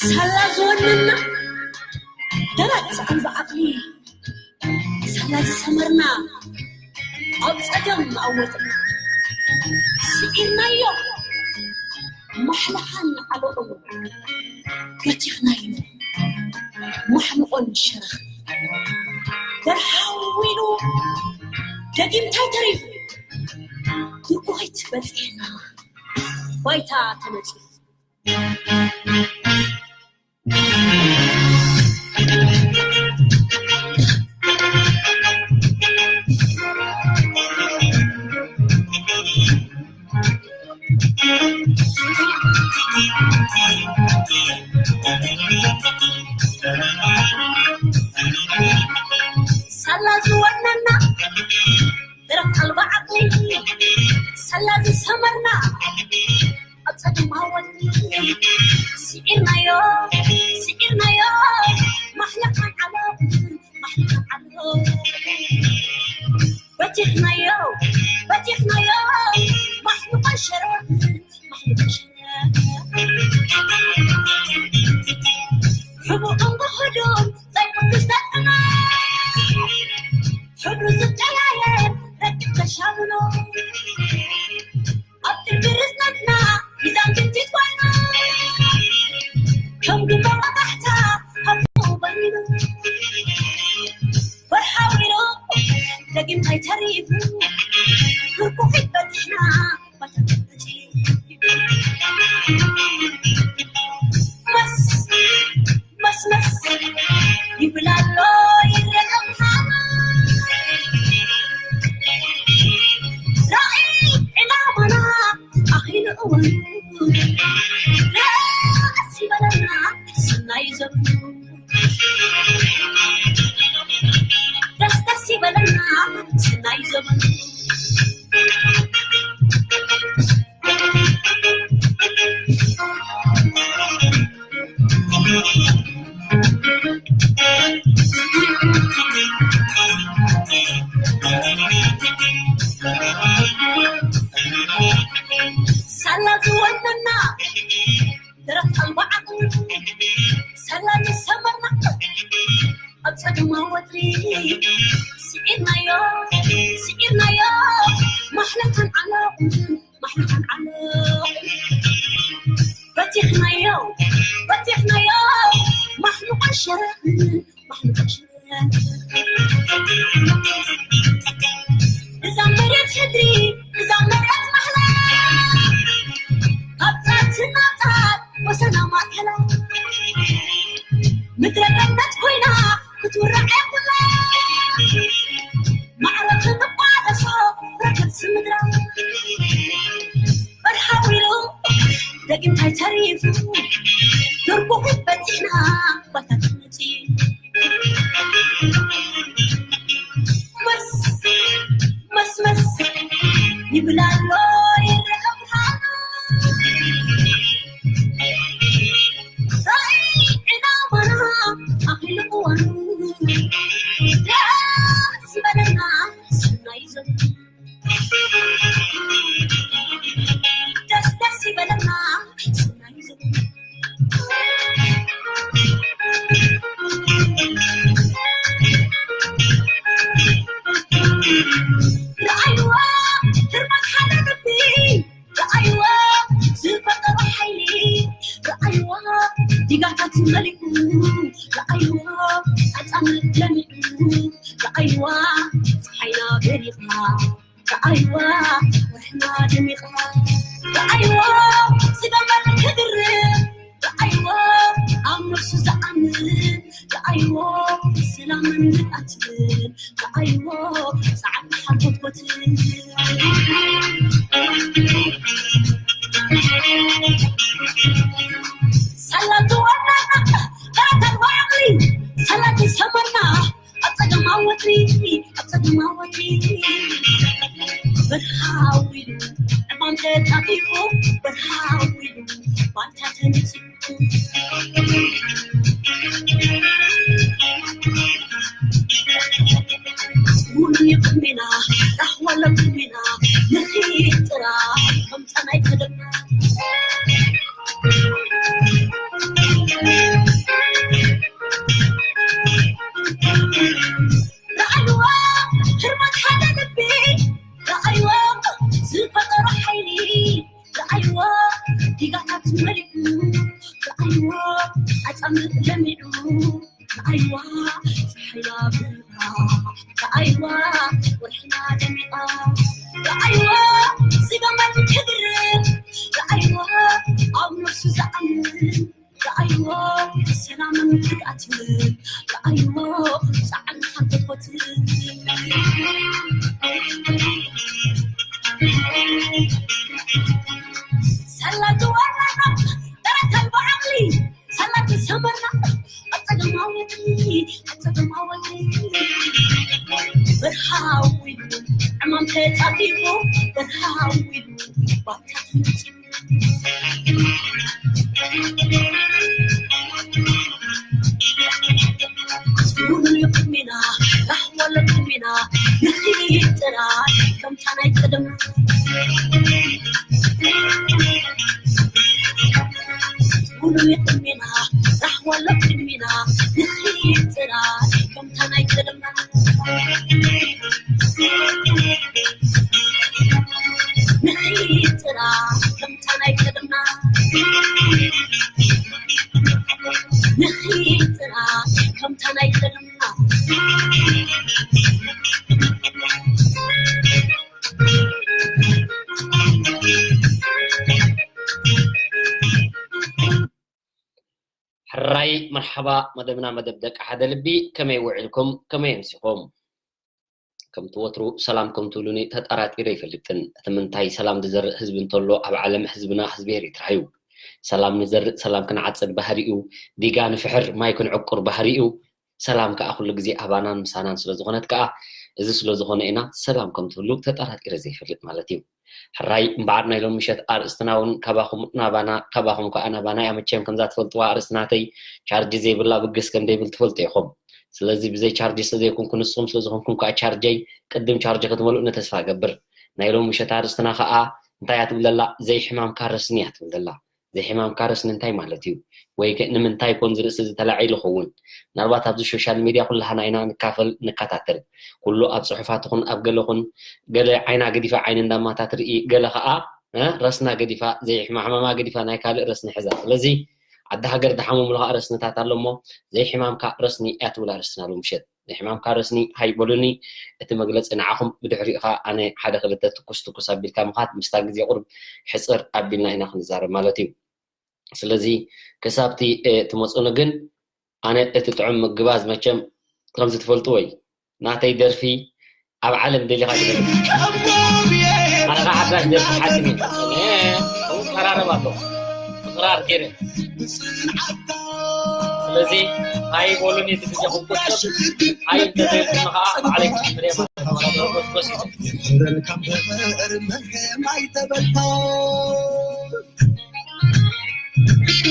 ሳላ ዝወነና ደረት ኣልባ ዓቕሊ፣ ሳላ ዝሰመርና ኣብ ጸገም መኣወጥና፣ ስዒርናዮ ማሕለኻን ዓለቑን፣ በቲኽናዮ ማሕንቖን ሸረኽን። በርሃው ኢሉ ደጊም ታይ ተሪፉ፣ ትርኩኺት በጺሕና ባይታ ተነጺፉ። ሳላ ዝወነና ደረት ኣልባ ዓቕሊ፣ ሳላ ዝሰመርና ኣብ ጸገም መኣወጥና፣ ስዒርናዮ፣ ስዒርናዮ ማሕለኻን ዓለቑን፣ ማሕለኻን ዓለቑን። በቲኽናዮ፣ በቲኽናዮ ማሕለኻን ሸረኽን፣ ማሕለኻን ሸረኽን። ሕቡእን ውሑዱን ዘይቅዱስ ተጽዕኖ፣ ሕብሩ ዝቀያየር ረቂቕ ተሻምኖ፣ ኣብ ቅድሚ ርዝነትና ሚዛን ግንቲት ኮይኑ፣ ከም ግንባር መጣሕታ ሃብኡ በይኑ። በርሃው ኢሉ ደጊም ታይ ተሪፉ፣ ህርኩኺት በጺሕና ባታ ተመጺ። መስ መስ መስ ይብል ኣሎ ይረአ ምዃኑ። ራእይ ዕላማና ኣኺሉ እዋኑ። ደስ ይበለና ሰናይ ዘመኑ። ደስ ደስ ይበለና ሰናይ ዘመኑ። ሳላ ዝወነና ደረት ኣልባ ዓቕሊ፣ ሳላ ዝሰመርና ኣብ ጸገም መኣወጥና፣ ስዒርናዮ፣ ስዒርናዮ ማሕለኻን ዓለቑን፣ ማሕለኻን ዓለቑን። በቲኽናዮ፣ በቲኽናዮ ማሕለኻን ሸረኽን፣ ማሕለኻን ሸረኽን። እዛ መሬት ሕድሪ፣ እዛ መሬት ማሕላ፣ ካብታ ትናታት ወሰና ማእከላ፣ ምድረ ገነት ኮይና ክትውራዕ ኩላ። ማዕረ ክንቋደሶ ረከብሲ ምድራ፣ በርሃው ኢሉ ደጊም ታይ ተሪፉ፣ ድርቁ በጺሕና ባታ ትመጺ። መስ መስ መስ ይብል ኣሎ ይረአ ምዃኑ። ራእይ ዕላማና ኣኺሉ እዋኑ። ደስ ይበለና ሰናይ ዘመን። ደስ ደስ ይበለና ሰናይ ዘመን። ረኣይዋ ህርመት ሓደ ልቢ፣ ረኣይዋ ዝፈጠሮ ሓይሊ፣ ረኣይዋ ዲጋታት መሊኡ፣ ረኣይዋ ኣጻምር ለሚዑ፣ ረኣይዋ ጸሓይና በሪቓ፣ ረኣይዋ ወርሕና ደሚቓ፣ ረኣይዋ ዝገበር ክድርብ፣ ረኣይዋ ኣብ ነፍሱ ዝኣምን፣ ረኣይዋ ሰላምን ንብዓትን፣ ረኣይዋ ጻዕዳ ሓጎትጎትን። ሳላ ዝወነና ደረት ኣልባ ዓቕሊ፣ ሳላ ዝሰመርና ኣብ ጸገም መኣወጥና፣ ኣብ ጸገም መኣወጥና። በርሃው ኢሉ ዕማም ተጣቢቑ፣ በርሃው ኢሉ ባይታ ተነጺፉ። ሙሉ ይቕድሜና፣ ራህዋ ለምሜና፣ ንኺድ ጥራ ከም ጸናይ ተደምና። ዲጋታት መሊኡ፣ ረኣይዋ ኣጻምእ ለሚዑ፣ ረኣይዋ ጸሓያ ብራ፣ ረኣይዋ ወርሕና ደሚቓ፣ ረኣይዋ ስገመት ክድርብ፣ ረኣይዋ ኣብ ነፍሱ ዝኣምን፣ ረኣይዎ ሰላምን ርግኣትን፣ ረኣይዎ ጻዕርን ሓጎስን። ሰላም ዝወረና ተረከብ ብዓቕሊ፣ ሰላም ዝሰመርና ኣብ ጸገማዊ፣ ኣብ ጸገማዊ። ብርሃዊ ዕማም ተጻፊፉ፣ ብርሃዊ ባታ ሕራይ መርሓባ፣ መደብና መደብ ደቂ ሓደ ልቢ። ከመይ ውዒልኩም? ከመይ ኣምሲኹም? ከምቲ ወትሩ ሰላም ከም ትብሉኒ ተጠራጢረ ኣይፈልጥን። እቲ ምንታይ ሰላም ዝዘርእ ህዝቢ እንተሎ ኣብ ዓለም ህዝብና ህዝቢ ኤሪትራ እዩ። ሰላም ንዘርእ ሰላም ክንዓጽድ ባህሪ እዩ። ዲጋ ንፍሕር ማይ ክንዕቁር ባህሪ እዩ። ሰላም ከኣ ኩሉ ግዜ ኣባናን ምሳናን ስለ ዝኾነት ከኣ እዚ ስለ ዝኾነ ኢና ሰላም ከም ትብሉ ተጠራጢረ ዘይፈልጥ ማለት እዩ። ሕራይ እምበኣር ናይ ሎም ምሸት ኣርእስትና እውን ካባኹም ናባና ካባኹም ከኣ ናባና እያ። መቸም ከምዛ ትፈልጥዋ ኣርእስቲ ናተይ ቻርጅ ዘይብላ ብግስ ከም ደይብል ትፈልጡ ኢኹም። ስለዚ ብዘይ ቻርጅ ስለ ዘይኮንኩ ንስኹም ስለ ዝኾንኩም ከኣ ቻርጀይ ቅድም ቻርጅ ክትመልኡኒ ተስፋ እገብር። ናይ ሎም ምሸት ኣርእስትና ከኣ እንታይ እያ ትብል ዘላ? ዘይሕማምካ ረስኒ እያ ትብል ዘላ። ዘይሕማምካ ረስኒ እንታይ ማለት እዩ? ወይ ከ ንምንታይ ኮን ዝርእሲ ዝተላዒሉ ይኸውን? ምናልባት ኣብዚ ሶሻል ሚድያ ኩላህና ኢና ንካፈል ንከታተል። ኩሉ ኣብ ጽሑፋት ኹን ኣብ ገለ ኹን ገለ ዓይና ገዲፋ ዓይኒ እንዳማታ ትርኢ፣ ገለ ኸኣ ረስና ገዲፋ ዘይሕማሕማማ ገዲፋ ናይ ካልእ ረስኒ ሕዛ። ስለዚ ዓዲ ሃገር ድሓመሙሉ ኸኣ ረስንታት ኣሎ እሞ ዘይሕማምካ ረስኒ እያ ትብል ኣርእስትና ሎምሸት። ናይ ሕማምካ ረስኒ ሃይበሉኒ። እቲ መግለጺ ንዓኹም ብድሕሪኡ ኸኣ ኣነ ሓደ ክልተ ትኩስ ትኩስ ኣቢልካ ምኻድ ምስታ ግዜ ቁርብ ሕጽር ኣቢልና ኢና ክንዛረብ ማለት እዩ። ስለዚ ክሳብቲ ትመጹኒ ግን ኣነ እቲ ጥዑም ምግባዝ መቸም ከምዚ ትፈልጥዎ እዩ። ናተይ ደርፊ ኣብ ዓለም ደሊኻ ትደርፊ ኣነ ኸዓ ሓዳሽ ደርፊ ሓቂ ተራረብ ኣሎ እቕራር ገይረ ስለዚ ሃይ በሉኒ እቲ ግዜ ክቁጠብ ሃይ እንተዘይብሉኒ ከዓ ባዕለይ ክሕምር እየ ማለት እዩ። ጎስጎስ ኢለ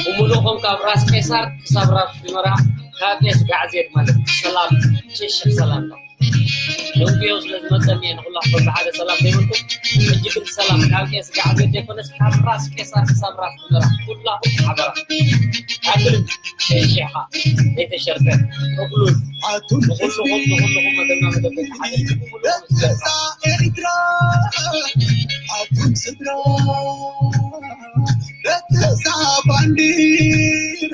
ብምሉእኹም ካብ ራስ ቄሳር ክሳብ ራስ ፊኖራ ካብ ቄስ ጋዕዜድ ማለት ሰላም ሽሽሕ ሰላም ነው። ደንጉዮ ስለ ዝመፀኒ እየ ንኩላትኩም ብሓደ ሰላም ዘይብልኩም። ሕጂ ግን ሰላም ካብ ቄስ ጋዕዜድ ዘይኮነስ ካብ ራስ ቄሳር ክሳብ ራስ ፊኖራ ኩላኹም ሓበራ ኣክልን ሸይሸኻ ዘይተሸርፈ ጥቕሉል ንኹልኹም ንኹልኹም መደብና መደብ ደቂ ሓደ ኤርትራ ኣቱም ስድራ በዛ ባንዲራ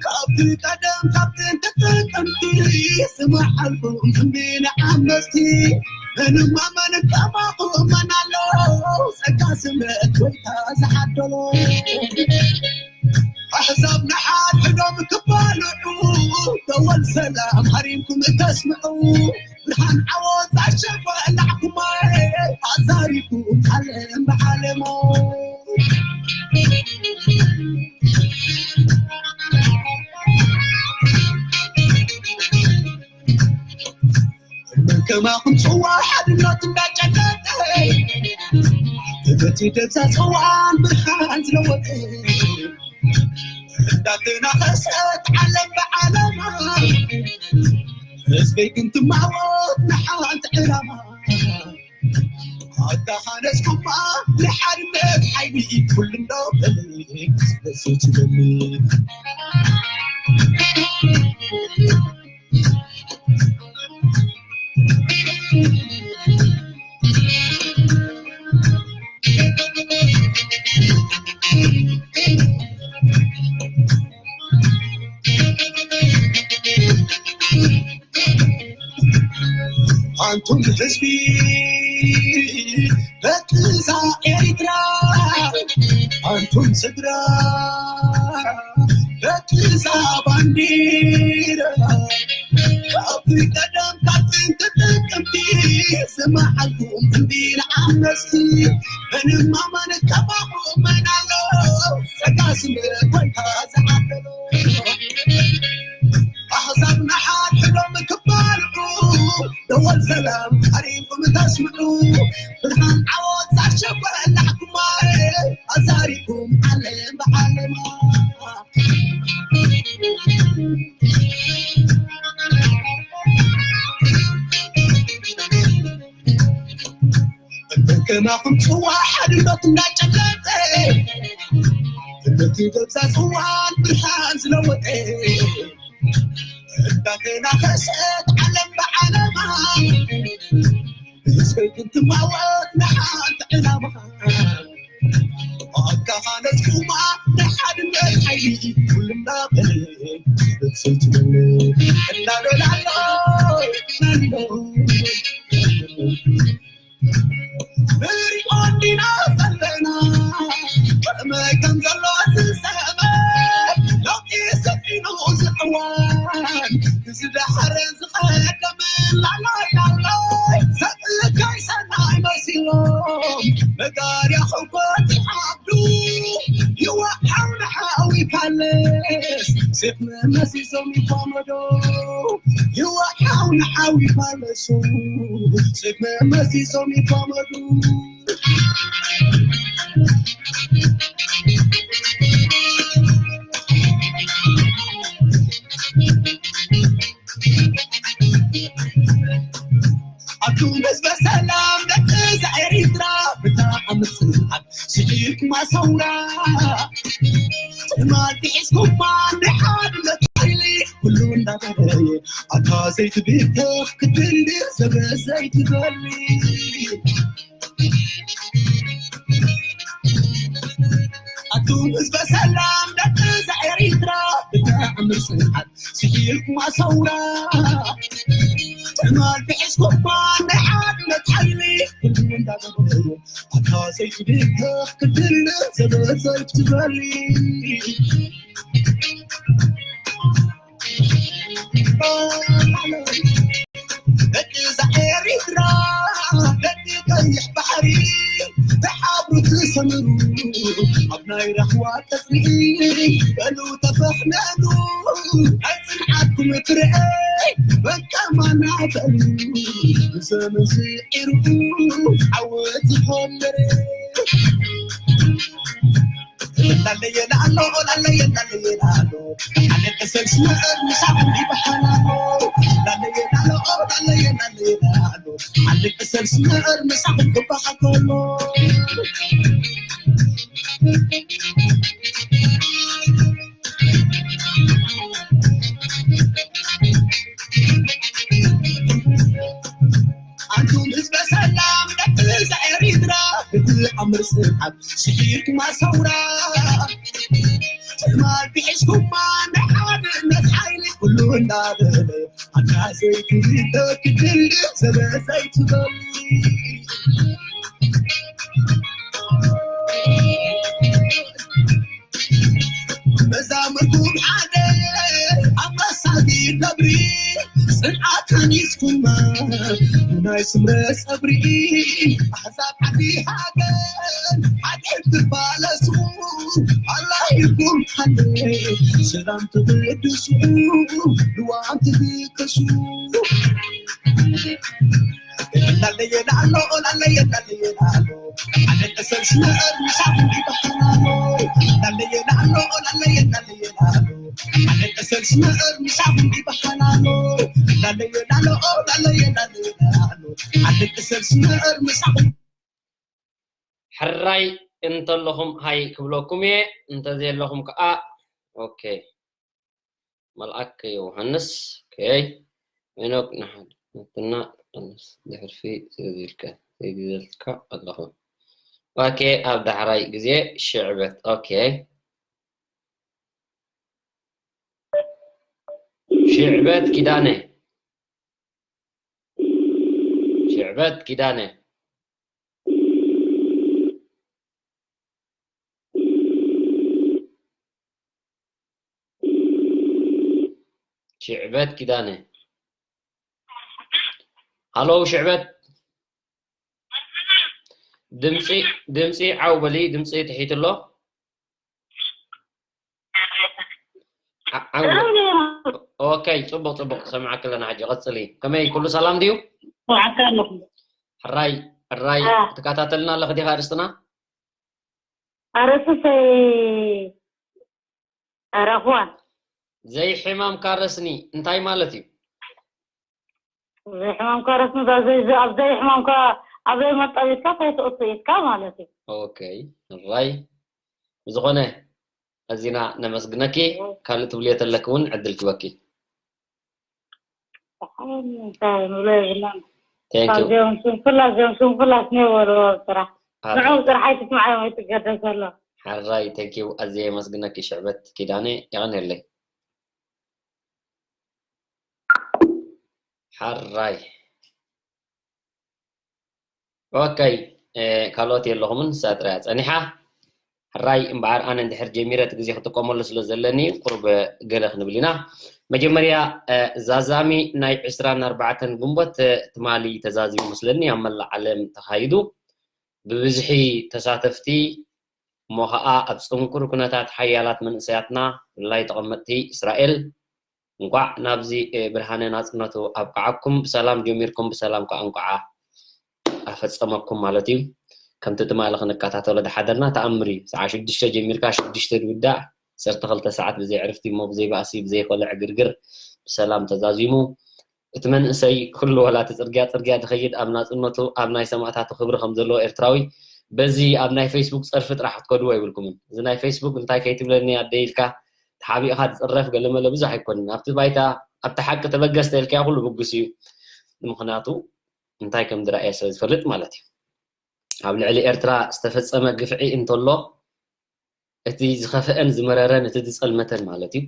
ካብቲ ቀደም ካብ ጥንቲ ጥቅምቲ ስማዓልኩም እምቢ ንዓመስቲ ምንም ኣመን ከማኹም መን ኣሎ ጸጋ ስምረት ጎይታ ዝሓደሎ ኣሕዛብ ንሓድሕዶም ክባልዑ ደወል ሰላም ሃሪምኩም እተስምዑ ብርሃን ዓወት ኣሸበላዕኩማ ኣዛሪኩም ዓለም ብዓለሞ መን ከማኹም ጽዋ ሓድነት እንዳጨለጠ እቲ ደብዛ ጽዋን ብርሃን ዝለወጠ እንዳተናኸሰት ዓለም ብዓለማ ህዝበይ ግን ትማወት ንሓንቲ ዕላማ ኣታኻነስኩማ ንሓድነት ሓይሊ ኩሉ እንዳበለ ስለሱ ትደሊ ኣንቱም ህዝቢ ደቂ እዛ ኤሪትራ፣ ኣንቱም ስድራ ደቂ እዛ ባንዲራ፣ ካብ ቀደም ካብ ጥንቲ ጥቅምቲ ዝመሓልኩም እንዲ ንዓመፅቲ፣ ምንም ኣማን ከማኹም መን ኣሎ? ጸጋ ስም ኮይንካ ዝዓደሎ ኣሕዛብ ንሓድሕዶም ክባልዑ፣ ደወል ሰላም ቀሪብኩም ተስምዑ። ብርሃን ዓወት ዛሸበላዕኩማ፣ ኣዛሪኩም ዓለም ብዓለማ። ከማኹም ጽዋ ሓድነት እንዳጨለጠ፣ ነቲ ገብዛ ጽዋን ብርሃን ዝለወጠ፣ እንዳተናኸሰት ዓለም ብዓለማ፣ ብህዝቢ ክንትማወት ንሓንቲ ዕላማ። ኣካኻነስኩማ ንሓድነት ሓይሊ ኩልና በልጽልትብል እናበላሎ ናንዶ ንሪኦ እንዲና ዘለና ከመይ ከም ዘሎ ዝሰመ ለውጢ ሰፊኑ ዝዕዋን ዝደሓረ ዝቐደመ ላላይ ላላይ ሰብእካይ ሰናይ መሲሎም መጋርያ ሕጎት ይዓብዱ ይወሓው ንሓዊ ፓለስ ሴፍ መመሲሶም ይኳመዶ ይወሓው ንሓዊ ፓለሱ ሴፍ መመሲሶም ይኳመዱ። ኣቱም ህዝበ ሰላም ደቂ እዛ ኤሪትራ ብጣዕሚ ጽንዓት ስሒልኩማ ሰውራ ትማል ሒዝኩማ ናይ ሓድነት ሓይሊ ኩሉ እንዳበረየ ኣታ ዘይትብተኽ ክትብል ዘበ ዘይትበሊ ኣቱም ህዝበ ሰላም ደቂ እዛ ኤሪትራ ብጣዕሚ ጽንዓት ስሒልኩማ ሰውራ ትማል ሒዝኩማ ናይ ሓድነት ሓይሊ ኩሉ እንዳገበሩ ኣታ ዘይትብተኽ ክትብል ዘበ ዘይትበሊ ደቂ እዛ ኤሪትራ ደቂ ቀይሕ ባሕሪ ተሓብሩ ትሰምሩ ኣብ ናይ ራህዋ ቀጽሪ በሉ ተፈሕነኑ ናይ ጽንዓትኩም ትርኤ በቃ ማና በሉ ብዘመን ስዒሩ ዓወት ዝኾን መሬት ላለየ ላሎ ላለየ ላለየ ላሎ ኣነ ቅሰል ስምዕር ምሳኹም ይበሓላሎ ላለየ ላሎ ላለየ ላለየ ላሎ ኣነ ቅሰል ስምዕር ምሳኹም ክበሓከሎ ኣንቱም ህዝበ ሰላም ደቂ እዛ ኤሪትራ ብትኣምር ስርዓት ስሒርኩማ ሰውራ ትማል ብሒዝኩማ ናይ ሓድነት ሓይሊ ኩሉ እንዳበለ ኣታ ዘይክልተ ክድል ዘበ ዘይትበል መዛምርኩም ሓደ ኣንበሳ ጊር ነብሪ ጽንዓት ሃኒጽኩማ ብናይ ስምረ ጸብሪ ኣሕዛብ ዓዲ ሃገር ሓድሕድ ትባለሱ ኣላሂኩም ሓደ ሰላም ትብድሱ ልዋም ትብከሱ ላለየ ላሎ ላለየ ላለየ ላሎ ኣነ ቅሰል ስምዕር ምሳኹም ይበሃላሎ ላለየ ላሎ ላለየ ላለየ ላሎ ኣነ ቅሰል ስምዕር ምሳኹም ይበሃላሎ ላለየ ላሎ ላለየ ላለየ ላሎ ኣነ ቅሰል ስምዕር ምሳኹም ሕራይ እንተለኹም ሃይ ክብለኩም እየ እንተዘየለኹም ከዓ ኦኬ መልኣክ ዮሃንስ ኦኬ ሄኖክ ንሓድነትና ቀንስ ድሕርፊ ዘይብልካ ኣለኹ ኦኬ ኣብ ዳሕራይ ግዜ ሽዕበት ኦኬ ሽዕበት ኪዳነ ሽዕበት ኪዳነ። ሽዕበት ኪዳነ። ሃሎ ሽዕበት። ድምፂ ድምፂ ዓው በሊ፣ ድምፂ ትሒቱ ኣሎ። ዓ- ዓው በሊ። ኦኬ፣ ፅቡቅ ፅቡቅ፣ ሰምዓክ ኣለና ሕጂ። ቀፅሊ። ከመይ፣ ኩሉ ሰላም ድዩ? ሰምዓካ ኣለኹ። ሕራይ ሕራይ። ትከታተልና ኣለኽ ዲኻ ኣርእስትና? ኣርእስቲ ኣረኽዋ። ዘይሕማምካ ረስኒ እንታይ ማለት እዩ? ዘይሕማምካ ረስኒ፣ እዛ ዘይ- እዛ ኣብ ዘይሕማምካ፣ ኣብ ዘይመጣ ቤትካ ከይትእቱ ኢትካ ማለት እዩ። ኦኬ፣ ራይ። ብዝኾነ፣ ኣዚና ነመስግነኪ። ካልእ ትብልዮ ተለኪ እውን ዕድል ክበኪ። እንታይ ንብሎ የብልናን። Thank you። ካብዚኦም ስንኩላት፣ እዚኦም ስንኩላት ነበሩ ኣብ ስራሕ። ኣብ ንዕኦም ጥራሕ ኣይትስምዓዮም፣ ኣይትገደሰሎም። ሓራይ፣ thank you። ኣዝየ የመስግነኪ ሽዕበት ኪዳነ፣ የቐንየለይ። ሓራይ። ኦኬ፣ ካልኦት የለኹምን፣ ንሳ ጥራይ እያ ጸኒሓ። ሕራይ እምበኣር፣ ኣነ እንድሕር ጀሚረ እቲ ግዜ ክጥቀመሉ ስለ ዘለኒ፣ ቁሩብ ገለ ክንብል ኢና። መጀመርያ፣ ዛዛሚ ናይ ዕስራን ኣርባዕተን ግንቦት ትማሊ ተዛዚሙ መስለኒ፣ ኣብ መላእ ዓለም ተኻይዱ። ብብዝሒ ተሳተፍቲ፣ እሞ ኸኣ ኣብ ጽንኩር ኩነታት ሓያላት መንእሰያትና፣ ብፍላይ ተቐመጥቲ እስራኤል፣ እንቋዕ ናብዚ፣ እ፣ ብርሃነ ናጽነቱ ኣብቅዓኩም፣ ብሰላም ጀሚርኩም ብሰላም ከኣ እንቋዕ ኣፈጸመኩም ማለት እዩ። ከምቲ ትማሊ ክንከታተሎ ዝሓደርና ተኣምር እዩ። ሰዓት ሽዱሽተ ጀሚርካ ሽዱሽተ ዝውዳእ፣ ዓሰርተ ክልተ ሰዓት ብዘይ ዕርፍቲ እሞ ብዘይ ባእሲ፣ ብዘይ ኮለ ዕግርግር ብሰላም ተዛዚሙ። እቲ መንእሰይ ኩሉ ወላ እቲ ጽርግያ ጽርግያ ዝኸይድ ኣብ ናጽነቱ፣ ኣብ ናይ ሰማእታቱ ክብሪ ከም ዘለዎ ኤርትራዊ፣ በዚ ኣብ ናይ ፌስቡክ ጸርፊ ጥራሕ ክትከድዎ የብልኩምን። እዚ ናይ ፌስቡክ እንታይ ከይትብለኒ ኣደ ኢልካ ተሓቢእኻ ትጽረፍ ገለመለ ብዙሕ ኣይኮንን። ኣብቲ ባይታ፣ ኣብቲ ሓቂ ተበገስ ተልካዮ ኩሉ ብጉስ እዩ። ምኽንያቱ እንታይ ከም ዝረኣየ ስለ ዝፈልጥ ማለት እዩ። ኣብ ልዕሊ ኤርትራ ዝተፈጸመ ግፍዒ እንተሎ፣ እቲ ዝኸፍአን ዝመረረን፣ እቲ ዝጸልመተን ማለት እዩ።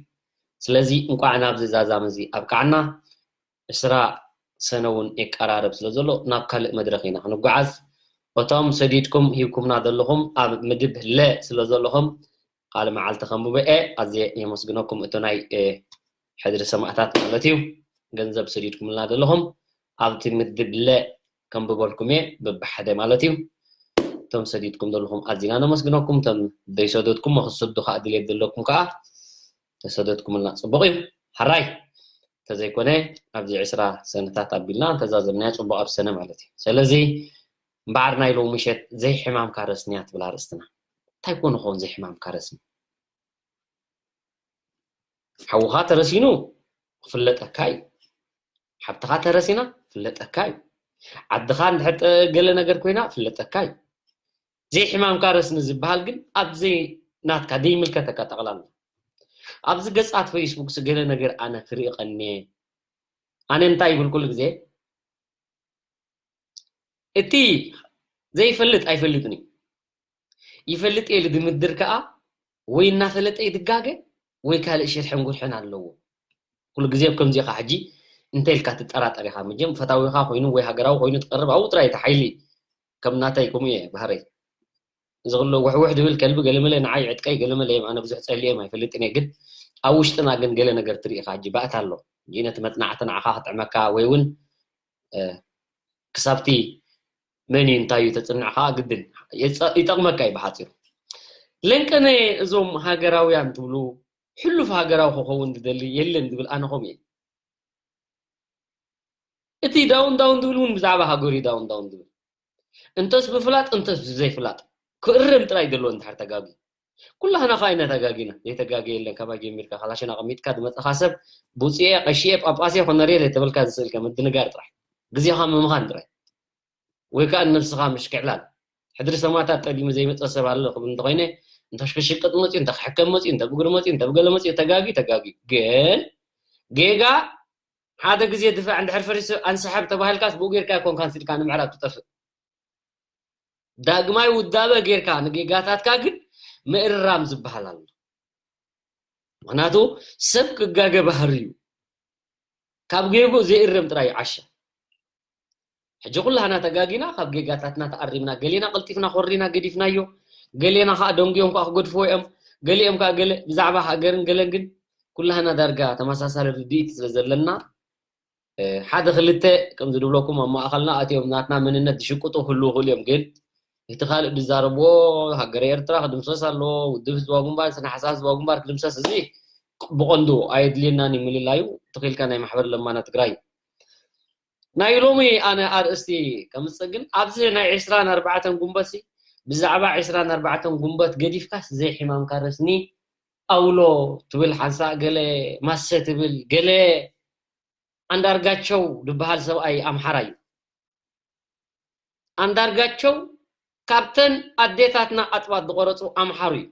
ስለዚ እንቋዕ ናብዚ ዛዛም እዚ ኣብቃዕና። ዕስራ ሰነ እውን የቀራርብ ስለ ዘሎ፣ ናብ ካልእ መድረኽ ኢና ክንጓዓዝ። እቶም ሰዲድኩም ሂብኩምና ዘለኹም፣ ኣብ ምድብ ለ ስለ ዘለኹም፣ ቃለ መዓልቲ ከንብቦ እየ። ኣዝየ የመስግነኩም። እቲ ናይ፣ እ፣ ሕድሪ ሰማእታት ማለት እዩ። ገንዘብ ሰዲድኩምልና ዘለኹም፣ ኣብቲ ምድብ ለ ከንብበልኩም እየ፣ በብሓደ ማለት እዩ። እቶም ሰዲድኩም ዘለኹም ኣዚና ነመስግነኩም። እቶም ዘይሰደድኩም፣ ክትሰዱ ከኣ ድሌት ዘለኩም ከኣ፣ ተሰደድኩምልና ጽቡቕ እዩ። ሕራይ። እንተዘይኮነ፣ ኣብዚ ዕስራ ሰነታት ኣቢልና እንተዛዘምናዮ ጽቡቕ ኣብ ሰነ ማለት እዩ። ስለዚ፣ እምበኣር ናይ ሎሚ ምሸት ዘይሕማምካ ረስንያ ትብል ኣርእስትና። እንታይ ኮን ይኸውን ዘይሕማምካ ረስኒ? ሓውኻ ተረሲኑ ክፍለጠካ እዩ። ሓብትኻ ተረሲና ክፍለጠካ እዩ። ዓድኻ እንድሕር ጠ-፣ ገለ ነገር ኮይና ክፍለጠካ እዩ። ዘይሕማምካ ረስኒ ዝበሃል ግን ኣብ ዘይ ናትካ፣ ዘይምልከተካ ጠቕላላ። ኣብዚ ገጻት ፌስቡክ ስ-፣ ገለ ነገር ኣነ ክርኢ ቀንየ። ኣነ እንታይ ይብል ኩሉ ግዜ? እቲ ዘይፈልጥ ኣይፈልጥን እዩ። ይፈልጥ እየ ኢሉ ድምድር ከኣ ወይ እናፈለጠ ይድጋገ ወይ ካልእ ሽርሕን ጉርሕን ኣለዎ። ኩሉ ግዜ ኣብ ከምዚ ኢኻ ሕጂ እንተ ኢልካ ትጠራጠር ኢኻ። መቸም ፈታዊኻ ኮይኑ ወይ ሃገራዊ ኮይኑ ትቐርብ ኣብኡ ጥራይ እቲ ሓይሊ። ከም ናተይ ከምኡ እየ ባህረይ። እዚ ኩሉ ውሕውሕ ድብል ከልቢ ገለመለ ንዓይ ዕጥቀይ ገለመለ እዮም። ኣነ ብዙሕ ጸሊኦም ኣይፈልጥን እየ፣ ግን ኣብ ውሽጥና ግን ገለ ነገር ትርኢ ኢኻ። ሕጂ ባእታ ኣሎ። ሕጂ ነቲ መጽናዕቲ ንዓኻ ክጥዕመካ ወይ እውን፣ እ፣ ክሳብቲ መን እዩ እንታይ እዩ ተጽንዕ ከኣ ግድን የጸ-፣ ይጠቕመካ እዩ ብሓጺሩ። ለንቀነ እዞም ሃገራውያን ትብሉ፣ ሕሉፍ ሃገራዊ ክኸውን ዝደሊ የለን ዝብል ኣነ ከምኡ እየ። እቲ ዳውን ዳውን ዝብል እውን ብዛዕባ ሃገሩ እዩ ዳውን ዳውን ዝብል። እንተስ ብፍላጥ እንተስ ብዘይፍላጥ ክእረም ጥራይ ዘለዎ እንድሕር ተጋግዩ። ኩላህና ከኣ ኢና ተጋጊና። ዘይተጋገየ የለን። ካባይ ጀሚርካ ካላሽን ኣቐሚጥካ ዝመጸኻ ሰብ ብጹኤ፣ ቀሺኤ፣ ጳጳሴ፣ ኮነርየ ዘይተበልካ ዝስእልካ ምድንጋር ጥራይ። ግዜኻ ምምኻን ጥራይ። ወይ ከኣ ንነብስኻ ምሽክዕላል። ሕድሪ ሰማእታት ጠሊሙ ዘይመጸ ሰብ ኣሎ ክብል እንተኾይነ፣ እንተ ክሽቅጥ መጽዩ፣ እንተ ክሕከም መጽዩ፣ እንተ ብእግሪ መጽዩ፣ እንተ ብገለ መጽዩ፣ ተጋግዩ፣ ተጋግዩ። ግን ጌጋ ሓደ ግዜ ድፋዕ እንድሕር ፈሪሱ ኣንስሓብ ተባሂልካስ ብኡ ጌርካ ኣይኮንካን ስኢልካ ንምዕራብ ትጠፍእ። ዳግማይ ውዳበ ጌርካ ንጌጋታትካ ግን ምእራም ዝበሃል ኣሎ። ምኽንያቱ ሰብ ክጋገ ባህሪ እዩ። ካብ ጌጉ ዘይእረም ጥራይ እዩ ዓሻ። ሕጂ ኩላህና ተጋጊና ካብ ጌጋታትና ተኣሪምና፣ ገሌና ቀልጢፍና ኮሪና ገዲፍናዮ፣ ገሌና ከዓ ደንጉዮም ከዓ ክገድፍዎ እዮም፣ ገሊኦም ከዓ ገለ ብዛዕባ ሃገርን ገለን። ግን ኩላህና ዳርጋ ተመሳሳሊ ርድኢት ስለ ዘለና፣ ሓደ ክልተ ከምዚ ድብለኩም ኣብ ማእኸልና ኣትዮም ናትና መንነት ዝሽቅጡ ክህልዉ ይኽእሉ እዮም። ግን እቲ ካልእ ዝዛረብዎ ሃገረ ኤርትራ ክድምሰስ ኣለዎ፣ ውድብ ህዝባዊ ግንባር፣ ስነ ሓሳብ ህዝባዊ ግንባር ክድምሰስ፣ እዚ ብቐንዱ ኣየድልየናን እዩ ምልላዩ። ትኽኢልካ ናይ ማሕበር ለማና ትግራይ እዩ። ናይ ሎሚ ኣነ ኣርእስቲ ከምጽእ ግን ኣብዚ ናይ ዕስራን ኣርባዕተን ጉንበት ሲ ብዛዕባ ዕስራን ኣርባዕተን ጉንበት ገዲፍካስ ዘይሕማምካ ረስኒ ኣውሎ ትብል ሓንሳእ ገለ ማሰ ትብል ገለ ኣንዳርጋቸው ዝበሃል ሰብኣይ ኣምሓራ እዩ። ኣንዳርጋቸው ካብተን ኣዴታትና ኣጥባት ዝቆረጹ ኣምሓሩ እዩ።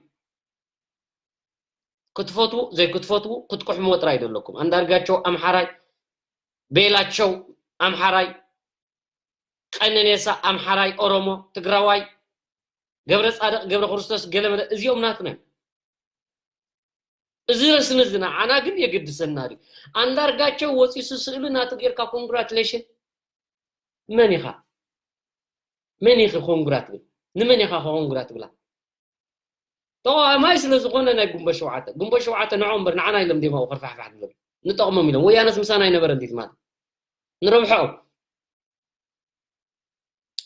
ክትፈትዉ ዘይክትፈትዉ ክትቅሕምዎ ጥራይ ዘለኩም። ኣንዳርጋቸው ኣምሓራይ፣ ቤላቸው ኣምሓራይ፣ ቀነኔሳ ኣምሓራይ፣ ኦሮሞ፣ ትግራዋይ፣ ገብረ ጻድቕ፣ ገብረ ክርስቶስ፣ ገለመለ፣ እዚኦም ናትና እዮም። እዚ ረስኒ እዚ ንዓና ግን የገድሰና ድዩ? ኣንዳርጋቸው ወፂሱ ስእሉ ናቱ ጌርካ ኮንግራቱሌሽን። መን ኢኻ? መን ኢኺ ኮንግራ ትብል? ንመን ኢኻ ኮንግራ ትብላ? ተቃዋማይ ስለ ዝኾነ ናይ ጉንበት ሸውዓተ፣ ጉንበት ሸውዓተ ንዖም እምበር ንዓና ኢሎም ዲማ ከርፋሕፋሕ ዝብሉ። ንጠቕሞም ኢሎም። ወያነስ ምሳና ኣይነበረ እንዲት ማለት ንረብሐኦም።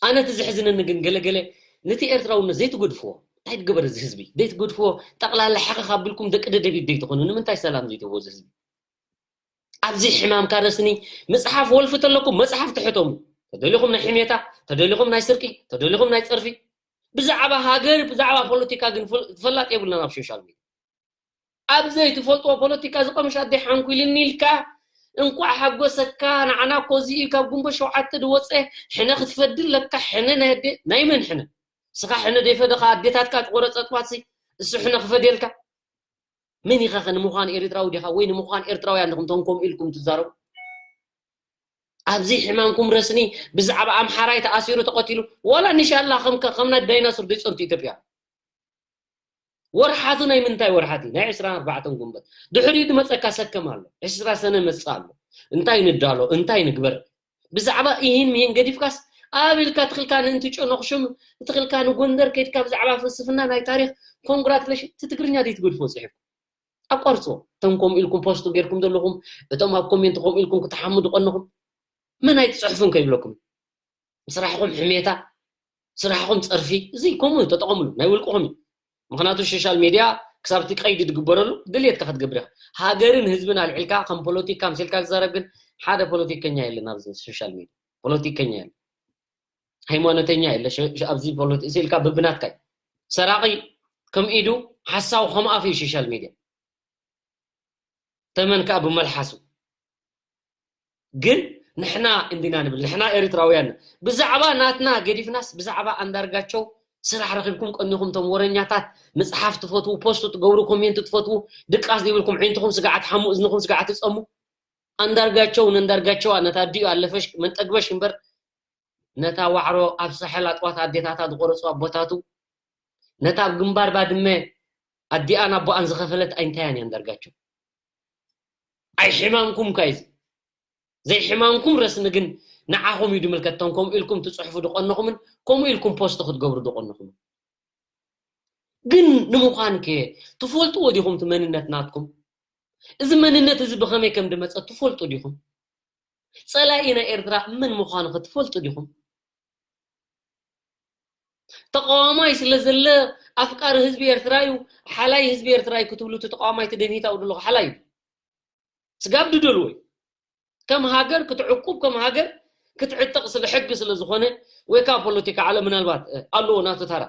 ኣነ እቲ ዝሕዝነኒ ግን ገለገለ ነቲ ኤርትራውነት ዘይትገድፍዎ። እንታይ ትገበር እዚ ህዝቢ? ዘይትገድፍዎ። ጠቕላላ ሕቕቕ ኣቢልኩም ደቂ ደደቢት ዘይትኾኑ። ንምንታይ ሰላም ዘይትህቦ እዚ ህዝቢ? ኣብዚ ሕማምካ ረስኒ። መጽሓፍ ወልፊ ተለኩም መጽሓፍ ትሕተሙ። ተደሊኹም ናይ ሕሜታ፣ ተደሊኹም ናይ ስርቂ፣ ተደሊኹም ናይ ጸርፊ። ብዛዕባ ሃገር፣ ብዛዕባ ፖለቲካ ግን ፈል-፣ ፈላጥ የብልናን ኣብ ሶሻል ሚድያ። ኣብ ዘይትፈልጥዎ ፖለቲካ ዝቐምሽ ኣደ ሓንኩልኒ ኢልካ፣ እንቋዕ ሓጎሰካ፣ ንዓና እኮ እዚ እዩ ካብ ጉንበት ሸውዓተ ዝወፀ፣ ሕነ ክትፈዲ ኣለካ፣ ሕነ ናይ ኣደ፣ ናይ መን ሕነ? እስኻ ሕነ ዘይፈደኻ ኣዴታትካ ዝቆረፀ ኣጥባትሲ፣ እሱ ሕነ ክፈድየልካ? መን ኢኻ ኸ ንምዃን ኤርትራዊ ዲኻ ወይ ንምዃን ኤርትራውያን ዲኹም እቶም ከምኡ ኢልኩም ትዛረቡ? ኣብዚ ሕማምኩም ረስኒ ብዛዕባ ኣምሓራይ ተኣሲሩ ተቐቲሉ፣ ዋላ ንሻላ ከም፣ ከም ናይ ዳይናሶር ዘይጸንቱ ኢትዮጵያ። ወርሓቱ ናይ ምንታይ ወርሓት እዩ? ናይ ዕስራን ኣርባዕተን ጉንበት። ድሕሪኡ ዝመጸካ ሰከም ኣሎ። ዕስራ ሰነ መጽእ ኣሎ። እንታይ ንዳሎ? እንታይ ንግበር? ብዛዕባ ኢሂን ሚሂን ገዲፍካስ፣ ኣብ ኢልካ ትኽልካ ንእንትጮ ነኽሹም፣ ትኽልካ ንጎንደር ከይድካ ብዛዕባ ፍልስፍና ናይ ታሪኽ ኮንግራቱሌሽን፣ እቲ ትግርኛ ደይ ትገድፎ ጽሒፍኩም። ኣቋርጽዎ። እቶም ከምኡ ኢልኩም ፖስት ጌርኩም ዘለኹም፣ እቶም ኣብ ኮሜንት ከምኡ ኢልኩም ክትሓሙ ዝቐንኹም፣ መን ኣይትጽሕፉን ከይብለኩም። ስራሕኹም ሕሜታ፣ ስራሕኹም ጸርፊ፣ እዚ ከምኡ ተጠቐምሉ፣ ናይ ውልቅኹም እዩ። ምኽንያቱ ሶሻል ሚድያ ክሳብ እቲ ቀይዲ ዝግበረሉ ድልየትካ ክትገብር ኢኻ። ሃገርን ህዝብን ኣልዒልካ ከም ፖለቲካ ምሲልካ ዝዛረብ ግን ሓደ ፖለቲከኛ የለን ኣብዚ ሶሻል ሚድያ። ፖለቲከኛ የለን። ሃይማኖተኛ የለ፣ ሸ-፣ ሸ-፣ ኣብዚ ፖለቲ-፣ ስኢልካ ብብናትካ እዩ። ሰራቒ ከም ኢዱ፣ ሓሳዊ ከም ኣፉ እዩ ሶሻል ሚድያ። ተመን ከኣ ብመልሓሱ። ግን ንሕና እንዲና ንብል፣ ንሕና ኤርትራውያን። ብዛዕባ ናትና ገዲፍናስ፣ ብዛዕባ ኣንዳርጋቸው ስራሕ ረኺብኩም ቀኒኹም፣ እቶም ወረኛታት፣ መጽሓፍ ትፈትዉ፣ ፖስት ትገብሩ፣ ኮሜንት ትፈትዉ፣ ድቃስ ዘይብልኩም፣ ዓይንትኹም ስጋዕ ትሓሙ፣ እዝንኹም ስጋዕ ትጸሙ። ኣንዳርጋቸው ነንዳርጋቸዋ ነታ ኣዲኡ ኣለፈሽ መንጠግበሽ እምበር፣ ነታ ዋዕሮ ኣብ ሳሕል ኣጥዋት ኣዴታታ ዝቆረጹ ኣቦታቱ፣ ነታ ኣብ ግንባር ባድመ ኣዲኣን ኣቦኣን ዝኸፈለት ኣይንታያን እያ ኣንዳርጋቸው? ኣይሕማምኩም ካይዚ። ዘይሕማምኩም ረስኒ ግን ንዓኹም እዩ ዝምልከት። እቶም ከምኡ ኢልኩም ትጽሕፉ ዝቐነኹምን ከምኡ ኢልኩም ፖስት ክትገብሩ ዝቐነኹምን። ግን ንምዃን ከ ትፈልጥዎ ዲኹም እቲ መንነት ናትኩም? እዚ መንነት እዚ ብኸመይ ከም ዝመጸ ትፈልጡ ዲኹም? ጸላኢ ናይ ኤርትራ መን ምዃኑ ከ ትፈልጡ ዲኹም? ተቃዋማይ ስለ ዘለ ኣፍቃሪ ህዝቢ ኤርትራ እዩ፣ ሓላይ ህዝቢ ኤርትራ እዩ ክትብሉ እቲ ተቃዋማይ እቲ ደንሂታኡ ዘለኹ ሓላይ እዩ። ስጋብ ድደልዎ እዩ። ከም ሃገር ክትዕቁብ፣ ከም ሃገር ክትዕጠቕ ስለ ሕጊ ስለ ዝኾነ፣ ወይ ከዓ ፖለቲካ ዓለም ምናልባት፣ እ፣ ኣለዎ ናቱ ተራ።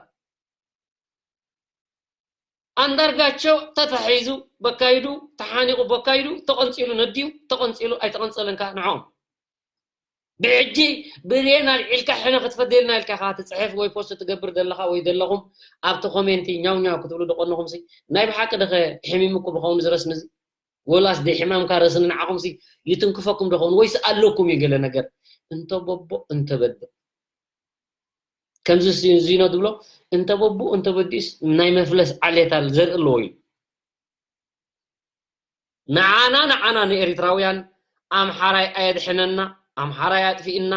ኣንዳርጋቸው ተታሒዙ በካይዱ፣ ተሓኒቑ በካይዱ፣ ተቐንጺሉ ነዲዩ፣ ተቐንጺሉ ኣይተቐንጸለን ከኣ ንዕኦም። ብሕጂ ብሬን ኣልዒልካ ሕነ ክትፈደልና ኢልካ ኢኻ ትጽሕፍ ወይ ፖስት ትገብር ዘለኻ ወይ ዘለኹም ኣብቲ ኮሜንቲ ኛው ኛው ክትብሉ ዝቐነኹምሲ፣ ናይ ብሓቂ ደኸ ሕሚምኩም ብኸውን ዝረስኒ እዚ? ወላስ ደይ ሕማምካ ረስኒ ንዓኹምሲ ይትንክፈኩም ዶ ኸውን? ወይስ ኣለኩም እዩ ገለ ነገር? እንተ በቦ እንተ በደ። ከምዚ ሲ-፣ ዚኖ ዝብሎ፣ እንተ በቦ እንተ በዲኡስ ናይ መፍለስ ዓሌት ኣል ዘርኢ ኣለዎ እዩ። ንዓና፣ ንዓና ንኤሪትራውያን ኣምሓራይ ኣየድሕነና፣ ኣምሓራይ ኣጥፊእና፣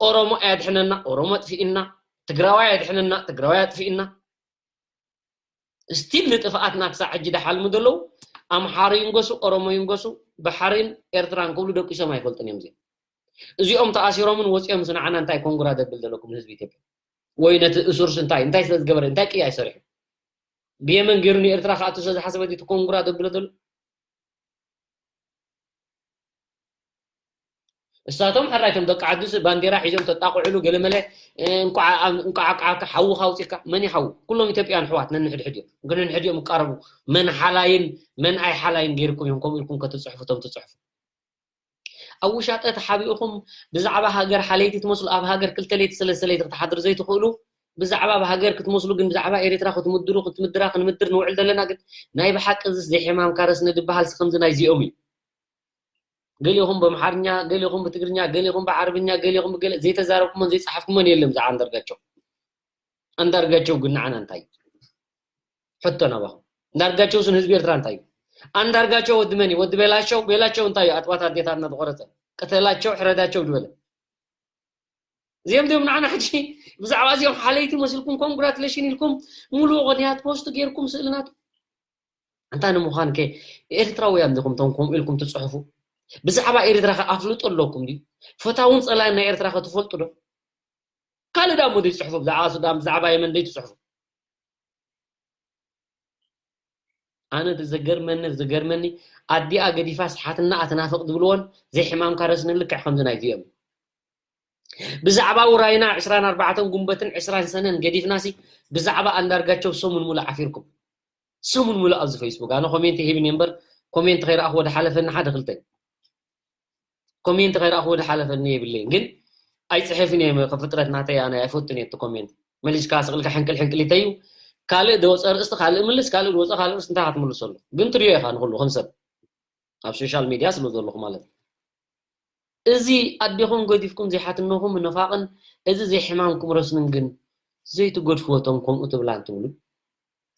ኦሮሞ ኣየድሕነና፣ ኦሮሞ ኣጥፊእና፣ ትግራዋይ ኣየድሕነና፣ ትግራዋይ ኣጥፊእና። ስቲል ንጥፍኣትና ክሳብ ሕጂ ደሓልሙ ዘለዉ ኣምሓሩ ይንገሱ፣ ኦሮሞ ይንገሱ፣ ባሕሪን ኤርትራን ክብሉ ደቂሶም ኣይፈልጡን እዮም። እዚኦም እዚኦም ተኣሲሮምን ወፂኦም ንዓና እንታይ ኮንግራ ደብል ዘለኩም ንህዝቢ ኢትዮጵያ? ወይ ነቲ እሱርስ እንታይ እንታይ ስለ ዝገበረ እንታይ ቅያ ይሰርሑ? ብየመን ገይሩ ንኤርትራ ክኣቱ ስለ ዝሓሰበ ድዩ እቲ ኮንግራ ደብሎ ዘሎ? እሳቶም ሕራይቶም ደቂ ዓዱስ ባንዴራ ሒዞም ተጣቕዕሉ ገለመለ። እንቋዕ እንቋዕ ሓውኻ ኣውፂካ መን ይሓው? ኩሎም ኢትዮጵያን ኣሕዋት ነንሕድሕድ እዮም። ግን ነንሕድ እዮም ይቃረቡ። መን ሓላይን መን ኣይሓላይን ገይርኩም እዮም ከምኡ ኢልኩም ከትፅሕፉ እቶም ትፅሕፉ። ኣብ ውሻጠ ተሓቢእኹም ብዛዕባ ሃገር ሓለይቲ ትመስሉ፣ ኣብ ሃገር ክልተ ለይቲ ሰለስተ ለይቲ ክትሓድሩ ዘይትኽእሉ፣ ብዛዕባ ኣብ ሃገር ክትመስሉ ግን ብዛዕባ ኤርትራ ክትምድሩ ክትምድራ ክንምድር ንውዕል ዘለና ግን ናይ ብሓቂ እዚስ ዘይሕማምካ ረስኒ ድበሃል ሲ ከምዚ ናይዚኦም እዩ። ገሊኹም ብኣምሓርኛ፣ ገሊኹም ብትግርኛ፣ ገሊኹም ብዓረብኛ፣ ገሊኹም ብገለ ዘይተዛረብኩሞን ዘይጸሓፍኩሞን የለን ብዛዕባ ኣንዳርጋቸው። ኣንዳርጋቸው ግን ንዓና እንታይ እዩ? ሕቶ ናባኹም። ኣንዳርጋቸው ስን ህዝቢ ኤርትራ እንታይ እዩ? ኣንዳርጋቸው ወዲ መን እዩ? ወዲ ቤላቸው፣ ቤላቸው እንታይ እዩ? ኣጥባት ኣዴታት እናተቆረጸ ቅተላቸው፣ ሕረዳቸው ዝበለ። እዚኦም ድዮም ንዓና ሕጂ ብዛዕባ እዚኦም ሓለይቲ መሲልኩም ኮንግራቱሌሽን ኢልኩም ሙሉእ ቅንያት ፖስት ጌርኩም ስእልናቱ? ኣንታ ንምዃን ከ ኤርትራውያን ዲኹም ቶም ከምኡ ኢልኩም ትጽሕፉ? ብዛዕባ ኤርትራ ከ ኣፍልጦ ኣለኩም ድዩ? ፈታውን ጸላእን ናይ ኤርትራ ከ ትፈልጡ ዶ? ካልእ ዳሞ ዘይትጽሕፉ? ብዛዕባ ሱዳን፣ ብዛዕባ የመን ዘይትጽሕፉ? ኣነ እቲ ዝገርመኒ ዝገርመኒ ኣዲኣ ገዲፋስ ሓትናኣ ትናፍቕ ዝብልዎን ዘይሕማምካ ረስኒ ልክዕ ከምዚ ናይዚኦም። ብዛዕባ ውራይና ዕስራን ኣርባዕተን ጉንበትን ዕስራን ሰነን ገዲፍናሲ ብዛዕባ ኣንዳርጋቸው ሰሙን ሙሉእ ዓፊርኩም። ሰሙን ሙሉእ ኣብዚ ፌስቡክ ኣነ ኮሜንት ሂብኒ እምበር ኮሜንት ከይረኣኽዎ ድሓለፈኒ ሓደ ክልተ ኮሜንት ከይረኣኽዎ ድሓለፈኒ የብለይን። ግን ኣይፅሕፍን እየ ፍጥረት ናተይ ኣነ ኣይፈቱን እየ እቲ ኮሜንት። መሊስካ ስቕልካ ሕንቅል ሕንቅሊተይ እዩ። ካልእ ድወፀ ርእስቲ ካልእ ምልስ ካልእ ድወፀ ካልእ ርእስቲ እንታይ ክትምልሰሉ? ግን ትሪኦ ኢኻ ንኹሉ ከም ሰብ ኣብ ሶሻል ሚድያ ስለ ዘለኹ ማለት እዩ። እዚ ኣዴኹም ገዲፍኩም ዘይሓትነኹም ምንፋቕን እዚ ዘይሕማምኩም ረስንን ግን ዘይትገድፍዎ እቶም ከምኡ ትብላን ትብሉ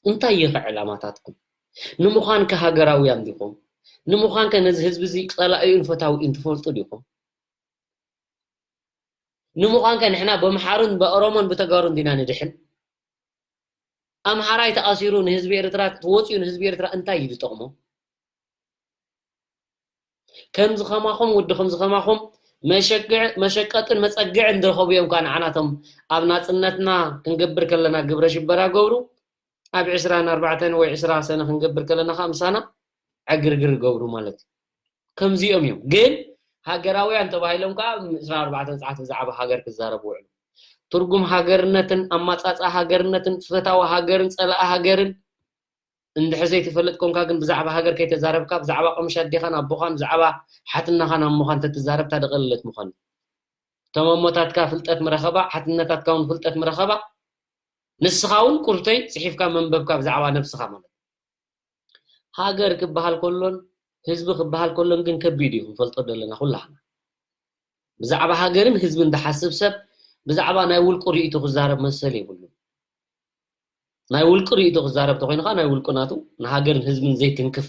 እንታይ እዩ ከ ዕላማታትኩም? ንምዃን ከ ሃገራውያን ዲኹም? ንምዃን ከ ነዚ ህዝቢ እዚ ጸላኢኡን ፈታዊኡን ትፈልጡ ዲኹም? ንምዃን ከ ንሕና በምሓሩን በኦሮሞን ብተጋሩን ዲና ንድሕን? ኣምሓራይ ተኣሲሩ ንህዝቢ ኤርትራ ወፂኡ ንህዝቢ ኤርትራ እንታይ እዩ ዝጠቕሞ? ከምዚ ከማኹም ወዲ ከምዚ ከማኹም መሸግዕ መሸቀጥን መጸግዕን ዝረኸቡ እዮም ኳ ንዓናቶም ኣብ ናጽነትና ክንገብር ከለና ግብረ ሽበራ ገብሩ ኣብ ዕስራን ኣርባዕተን ወይ ዕስራ ሰነ ክንገብር ከለና ከዓ ምሳና ዕግርግር ገብሩ ማለት እዩ። ከምዚኦም እዮም ግን ሃገራውያን ተባሂሎም ከዓ ዕስራን ኣርባዕተን ሰዓት ብዛዕባ ሃገር ክዛረቡ ውዕሉ። ትርጉም ሃገርነትን ኣማጻጻ ሃገርነትን ፈታዊ ሃገርን ጸላኢ ሃገርን እንድሕር ዘይትፈልጥ ኮንካ ግን ብዛዕባ ሃገር ከይተዛረብካ ብዛዕባ ቀምሽ ኣዴኻን ኣቦኻን ብዛዕባ ሓትናኻን ኣሞኻን ተትዛረብ ታደቐለለት ምዃኑ እቶም ኣሞታትካ ፍልጠት ምረኸባ ሓትነታትካ እውን ፍልጠት ምረኸባ ንስኻ እውን ቁርተይ ፅሒፍካ መንበብካ ብዛዕባ ነብስኻ ማለት ሃገር ክበሃል ከሎን ህዝቢ ክበሃል ከሎን ግን ከቢድ እዩ ክንፈልጦ ዘለና ኩላህና ብዛዕባ ሃገርን ህዝብን ዝሓስብ ሰብ ብዛዕባ ናይ ውልቁ ርእይቶ ክዛረብ መሰል የብሉን ናይ ውልቂ ርእይቶ ክዛረብ ተኮይኑ ከዓ ናይ ውልቂ ናቱ ንሃገርን ህዝብን ዘይትንክፍ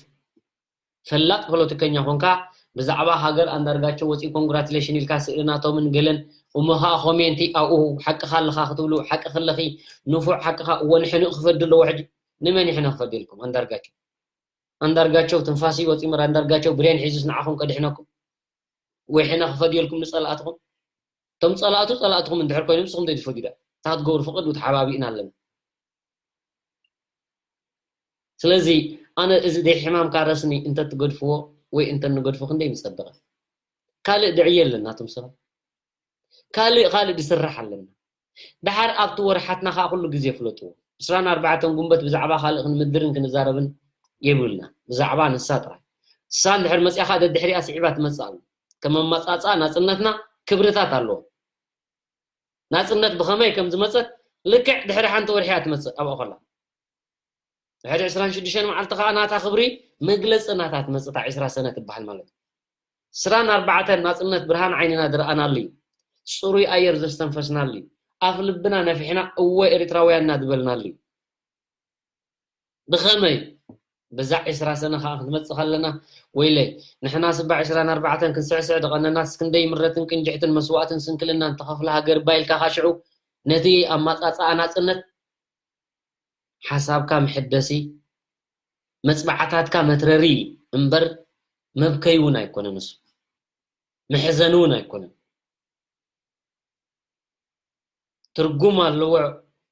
ፈላጥ ፖለቲከኛ ኮንካ ብዛዕባ ሃገር ኣንዳርጋቸው ወፂኡ ኮንግራትሌሽን ኢልካ ስእሊ ናቶምን ገለን እሞ ከዓ ኮሜንቲ ኣብኡ ሓቅካ ኣለካ ክትብሉ ሓቂ ከለኪ ንፉዕ ሓቅካ እወ ንሕንኡ ክፈዲ ኣለዎ ሕጂ ንመን ይሕነ ክፈዲ ኢልኩም ኣንዳርጋቸው ኣንዳርጋቸው ትንፋስ ይወፂ ምር ኣንዳርጋቸው ብሬን ሒዙስ ንዓኹም ከድሕነኩም ወይ ሕነ ክፈድየልኩም ንፀላእትኹም እቶም ፀላእቱ ፀላእትኹም እንድሕር ኮይኖም ንስኹም ዘይትፈድዩ ዳ እንታይ ክትገብሩ ፍቕድ ተሓባቢእና ኣለና ስለዚ ኣነ እዚ ደይ ሕማምካ ረስኒ እንተትገድፍዎ ወይ እንተንገድፎ ክንደይ ምፀበቐ ካልእ ድዕየ ኣለና እቶም ሰባት ካልእ ካልእ ዝስራሕ ኣለና ደሓር ኣብቲ ወርሓትና ከዓ ኩሉ ግዜ ፍለጥዎ ዕስራን ኣርባዕተን ጉንበት ብዛዕባ ካልእ ክንምድርን ክንዛረብን የብልና ብዛዕባ ንሳ ጥራይ ንሳ እንድሕር መፅያ ከዓ ደድሕሪኣ ስዒባ ትመፅእ ኣሉ ከም ኣመፃፅኣ ናፅነትና ክብርታት ኣለዎ ናፅነት ብኸመይ ከም ዝመፀት ልክዕ ድሕሪ ሓንቲ ወርሒ እያ ትመፅእ ኣብኣ ከላ ድሕሪ ዕስራን ሽዱሽተን መዓልቲ ከዓ ናታ ክብሪ መግለፂ ናታ ትመፅእ እታ ዕስራ ሰነ ትበሃል ማለት እዩ ዕስራን ኣርባዕተን ናፅነት ብርሃን ዓይንና ዝረኣናሉ እዩ ፅሩይ ኣየር ዘስተንፈስናሉ እዩ ኣፍ ልብና ነፊሕና እወ ኤርትራውያን እናዝበልናሉ እዩ ብኸመይ በዛ ዕስራ ሰነ ከዓ ክትመፅእ ከለና፣ ወይለይ፣ ንሕና ስባ ዕስራን ኣርባዕተን ክንስዕስዕ ድቐነናስ ክንደይ ምረትን ቅንጅሕትን መስዋእትን ስንክልናን ተኸፍለ ሃገር እባ ኢልካ፣ ከዓ ሽዑ ነቲ ኣማፃፅኣ ናፅነት ሓሳብካ መሐደሲ፣ መፅባዕታትካ መትረሪ እምበር መብከይ እውን ኣይኮነን። እሱ መሕዘኒ እውን ኣይኮነን። ትርጉም ኣለዎ።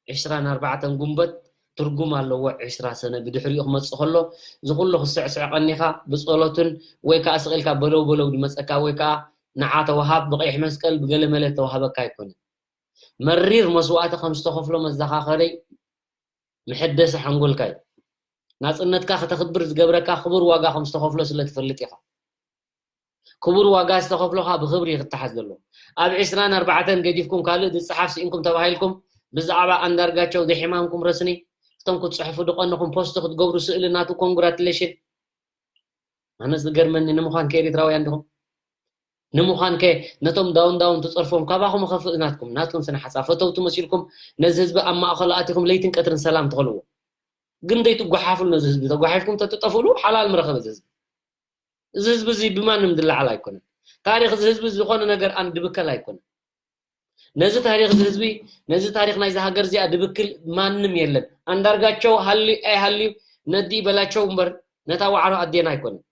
ዕስራን ኣርባዕተን ጉንበት ትርጉም ኣለዎ። ዕስራ ሰነ ብድሕሪኡ ክመፅእ ከሎ፣ እዚ ኩሉ ክስዕስዕ ቀኒኻ ብፀሎትን ወይ ከዓ ስቕ ኢልካ በለው በለው ዝመፀካ ወይ ከዓ ንዓ ተወሃብ ብቐይሕ መስቀል ብገለ መለ ተዋህበካ ኣይኮነን። መሪር መስዋእቲ ከም ዝተኸፍሎ መዘኻኸሪ መሐደሲ ሓንጎልካ እዩ። ናፅነትካ ከተኽብር ዝገብረካ ክቡር ዋጋ ከም ዝተኸፍሎ ስለ ትፈልጥ ኢኻ። ክቡር ዋጋ ዝተኸፍሎ ከዓ ብኽብሪ እዩ ክተሓዝ ዘለዎ። ኣብ ዕስራን ኣርባዕተን ገዲፍኩም ካልእ ዝፀሓፍ ስኢንኩም ተባሂልኩም ብዛዕባ ኣንዳርጋቸው ዘይሕማምኩም ረስኒ፣ እቶም ክትፅሕፉ ድቐንኹም ፖስት ክትገብሩ ስእሊ ናቱ ኮንግራቱሌሽን። ኣነስ ዝገርመኒ ንምዃን ከኤሪትራውያን ዲኹም? ንምዃን ከ ነቶም ዳውን ዳውን ትፀርፎም ካባኹም ኸፍእ ናትኩም ናትኩም ስነ ሓሳብ ፈተውቲ መሲልኩም ነዚ ህዝቢ ኣብ ማእኸሉ ኣቲኹም ለይትን ቀትርን ሰላም ትኸልዎ። ግን ዘይትጓሓፍሉ ነዚ ህዝቢ ተጓሒፍኩም ተትጠፍሉ ሓላል ምረኸበ እዚ ህዝቢ። እዚ ህዝቢ እዚ ብማንም ዝለዓል ኣይኮነን። ታሪኽ እዚ ህዝቢ ዝኾነ ነገር ኣን ድብከል ኣይኮነን። ነዚ ታሪኽ እዚ ህዝቢ፣ ነዚ ታሪኽ ናይዚ ሃገር እዚኣ ድብክል ማንም የለን። ኣንዳርጋቸው ሃልዩ ኣይሃልዩ ነዲ በላቸው እምበር ነታ ዋዕሮ ኣዴና ኣይኮነን።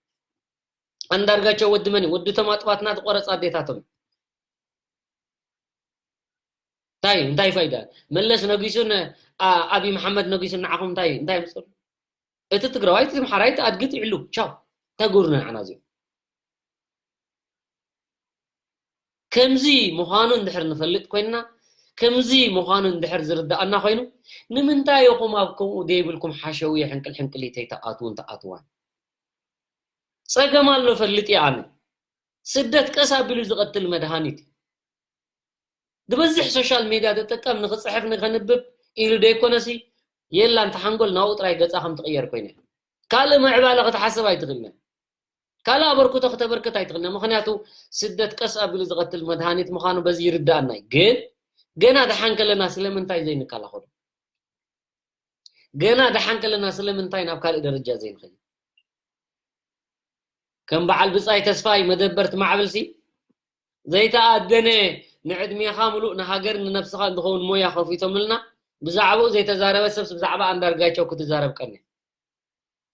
ኣንዳርጋቸው ወዲ መን እዩ? ወዲ ተማጥባትና ዝቆረፃ ኣዴታቶም እዩ። እንታይ እንታይ ፋይዳ? መለስ ነጊሱን ኣ- ኣብይ መሓመድ ነጊሱን ንዓኹም እንታይ እንታይ ምፅሉ? እቲ ትግራዋይ እቲ ምሓራይ እቲ ኣድጊ ትዕሉ ቻው ተጉርነ ንዓና እዚኦም። ከምዚ ምዃኑ እንድሕር ንፈልጥ ኮይንና፣ ከምዚ ምዃኑ እንድሕር ዝርዳኣና ኮይኑ፣ ንምንታይ ኢኹም ኣብ ከምኡ ዘይብልኩም ሓሸውየ ሕንቅል ሕንቅሊተይ ተኣትውን ተኣትዋን? ፀገም ኣሎ ፈልጥ እየ ኣነ። ስደት ቀስ ኣቢሉ ዝቐትል መድሃኒት እዩ። ዝበዝሕ ሶሻል ሜድያ ዝጥቀም ንክፅሕፍ ንከንብብ ኢሉ ደይኮነሲ የላ እንተ ሓንጎል ናብኡ ጥራይ ገፃ ከም ትቕየር ኮይነ ካልእ ምዕባለ ክትሓስብ ኣይትኽእልነ ካልእ ኣበርክቶ ክተበርክት ኣይትኽእልነ ምክንያቱ ስደት ቀስ ኣቢሉ ዝቐትል መድሃኒት ምዃኑ በዚ ይርዳኣና እዩ ግን ገና ደሓን ከለና ስለምንታይ ዘይንከላኸሉ ገና ደሓን ከለና ስለምንታይ ናብ ካልእ ደረጃ ዘይንኸይድ ከም በዓል ብፃይ ተስፋይ መደበር ትማዕብል ሲ ዘይተኣደነ ንዕድሜኻ ምሉእ ንሃገር ንነብስኻ እንድኸውን ሞያ ከፊቶምልና ብዛዕባኡ ዘይተዛረበ ሰብስ ብዛዕባ ኣንዳርጋቸው ክትዛረብ ቀኒ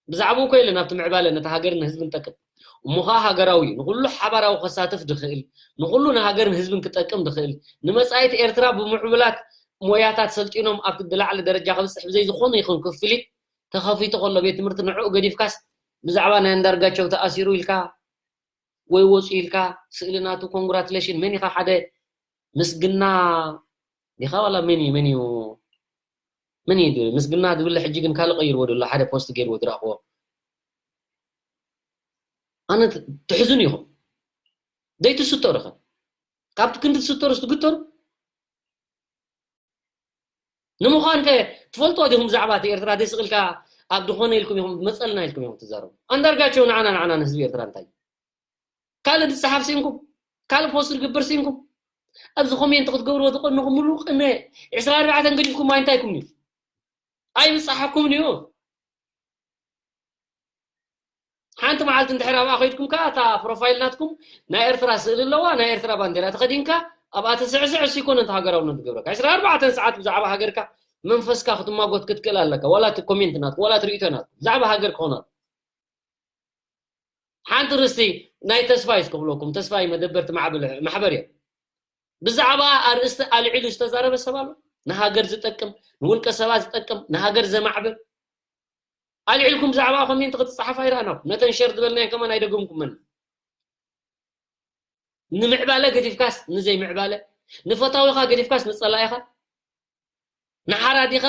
ብዛዕባኡ እኮ የለን ኣብቲ ምዕባለ ነቲ ሃገር ንህዝቢ ንጠቅም እሞ ኸዓ ሃገራዊ እዩ ንኩሉ ሓባራዊ ከሳትፍ ድኽእል ንኩሉ ንሃገር ንህዝብን ክጠቅም ድኽእል ንመፃኢት ኤርትራ ብምዕቡላት ሞያታት ሰልጢኖም ኣብቲ ድላዕሊ ደረጃ ከብፅሕ ብዘይ ዝኾነ ይኹን ክፍሊት ተኸፊቱ ከሎ ቤት ትምህርቲ ንዕኡ ገዲፍካስ ብዛዕባ ናይ ኣንዳርጋቸው ተኣሲሩ ኢልካ ወይ ወፁ ኢልካ ስእሊ ናቱ ኮንግራትሌሽን መን ኢኻ ሓደ ምስግና ዲኻ ዋላ መን እዩ መን እዩ መን እዩ ምስግና ዝብል ሕጂ ግን ካልእ ቀይርዎ ዘሎ ሓደ ፖስት ገይርዎ ዝረእኽዎ ኣነ ትሕዝኑ ኢኹም ዘይትስተሩ ኸ ካብቲ ክንዲ ትስተሩ ትግተሩ ንምዃን ከ ትፈልጥዎ ዲኹም ብዛዕባ እቲ ኤርትራ ደይ ስቕልካ ኣብ ዝኾነ ኢልኩም ኢኹም መፀልና ኢልኩም ኢኹም ትዛረቡ ኣንዳርጋቸው ንዓና ንዓና ንህዝቢ ኤርትራ እንታይ ካልእ ዝፀሓፍ ሲንኩም ካልእ ፖስት ዝግበር ሲንኩም ኣብዚ ኮሜንት ክትገብርዎ ዝቐንኹም ምሉእ ቅነ ዕስራ ኣርባዕተ ገዲፍኩም ኣይንታይኩም እዩ ኣይብፃሓኩም እዩ ሓንቲ መዓልቲ እንድሕር ኣብኣ ከይድኩም ከዓ እታ ፕሮፋይል ናትኩም ናይ ኤርትራ ስእሊ ኣለዋ ናይ ኤርትራ ባንዴራ ተኸዲንካ ኣብኣ ተስዕስዕ እሱ ይኮነ እንተ ሃገራውነት ዝገብረካ ዕስራ ኣርባዕተ ሰዓት ብዛዕባ ሃገርካ መንፈስካ ክትማጎት ክትክእል ኣለካ ዋላ እቲ ኮሜንት ናትኩም ዋላ እቲ ርእቶ ናትኩም ብዛዕባ ሃገር ክኾና ሓንቲ ርስቲ ናይ ተስፋይ እስከ ብለኩም ተስፋይ መደበርቲ ማዕበል ማሕበር እዮም ብዛዕባ ኣርእስቲ ኣልዒሉ ዝተዛረበ ሰብ ኣሎ ንሃገር ዝጠቅም ንውልቀ ሰባት ዝጠቅም ንሃገር ዘማዕብል ኣልዒልኩም ብዛዕባ ኮሜንት ክትፀሓፍ ኣይረኣናኩም ነተን ሸር ዝበልናየን ከማን ኣይደገምኩመን ንምዕባለ ገዲፍካስ ንዘይምዕባለ ንፈታዊኻ ገዲፍካስ ንፀላኢኻ ንሓራዲኻ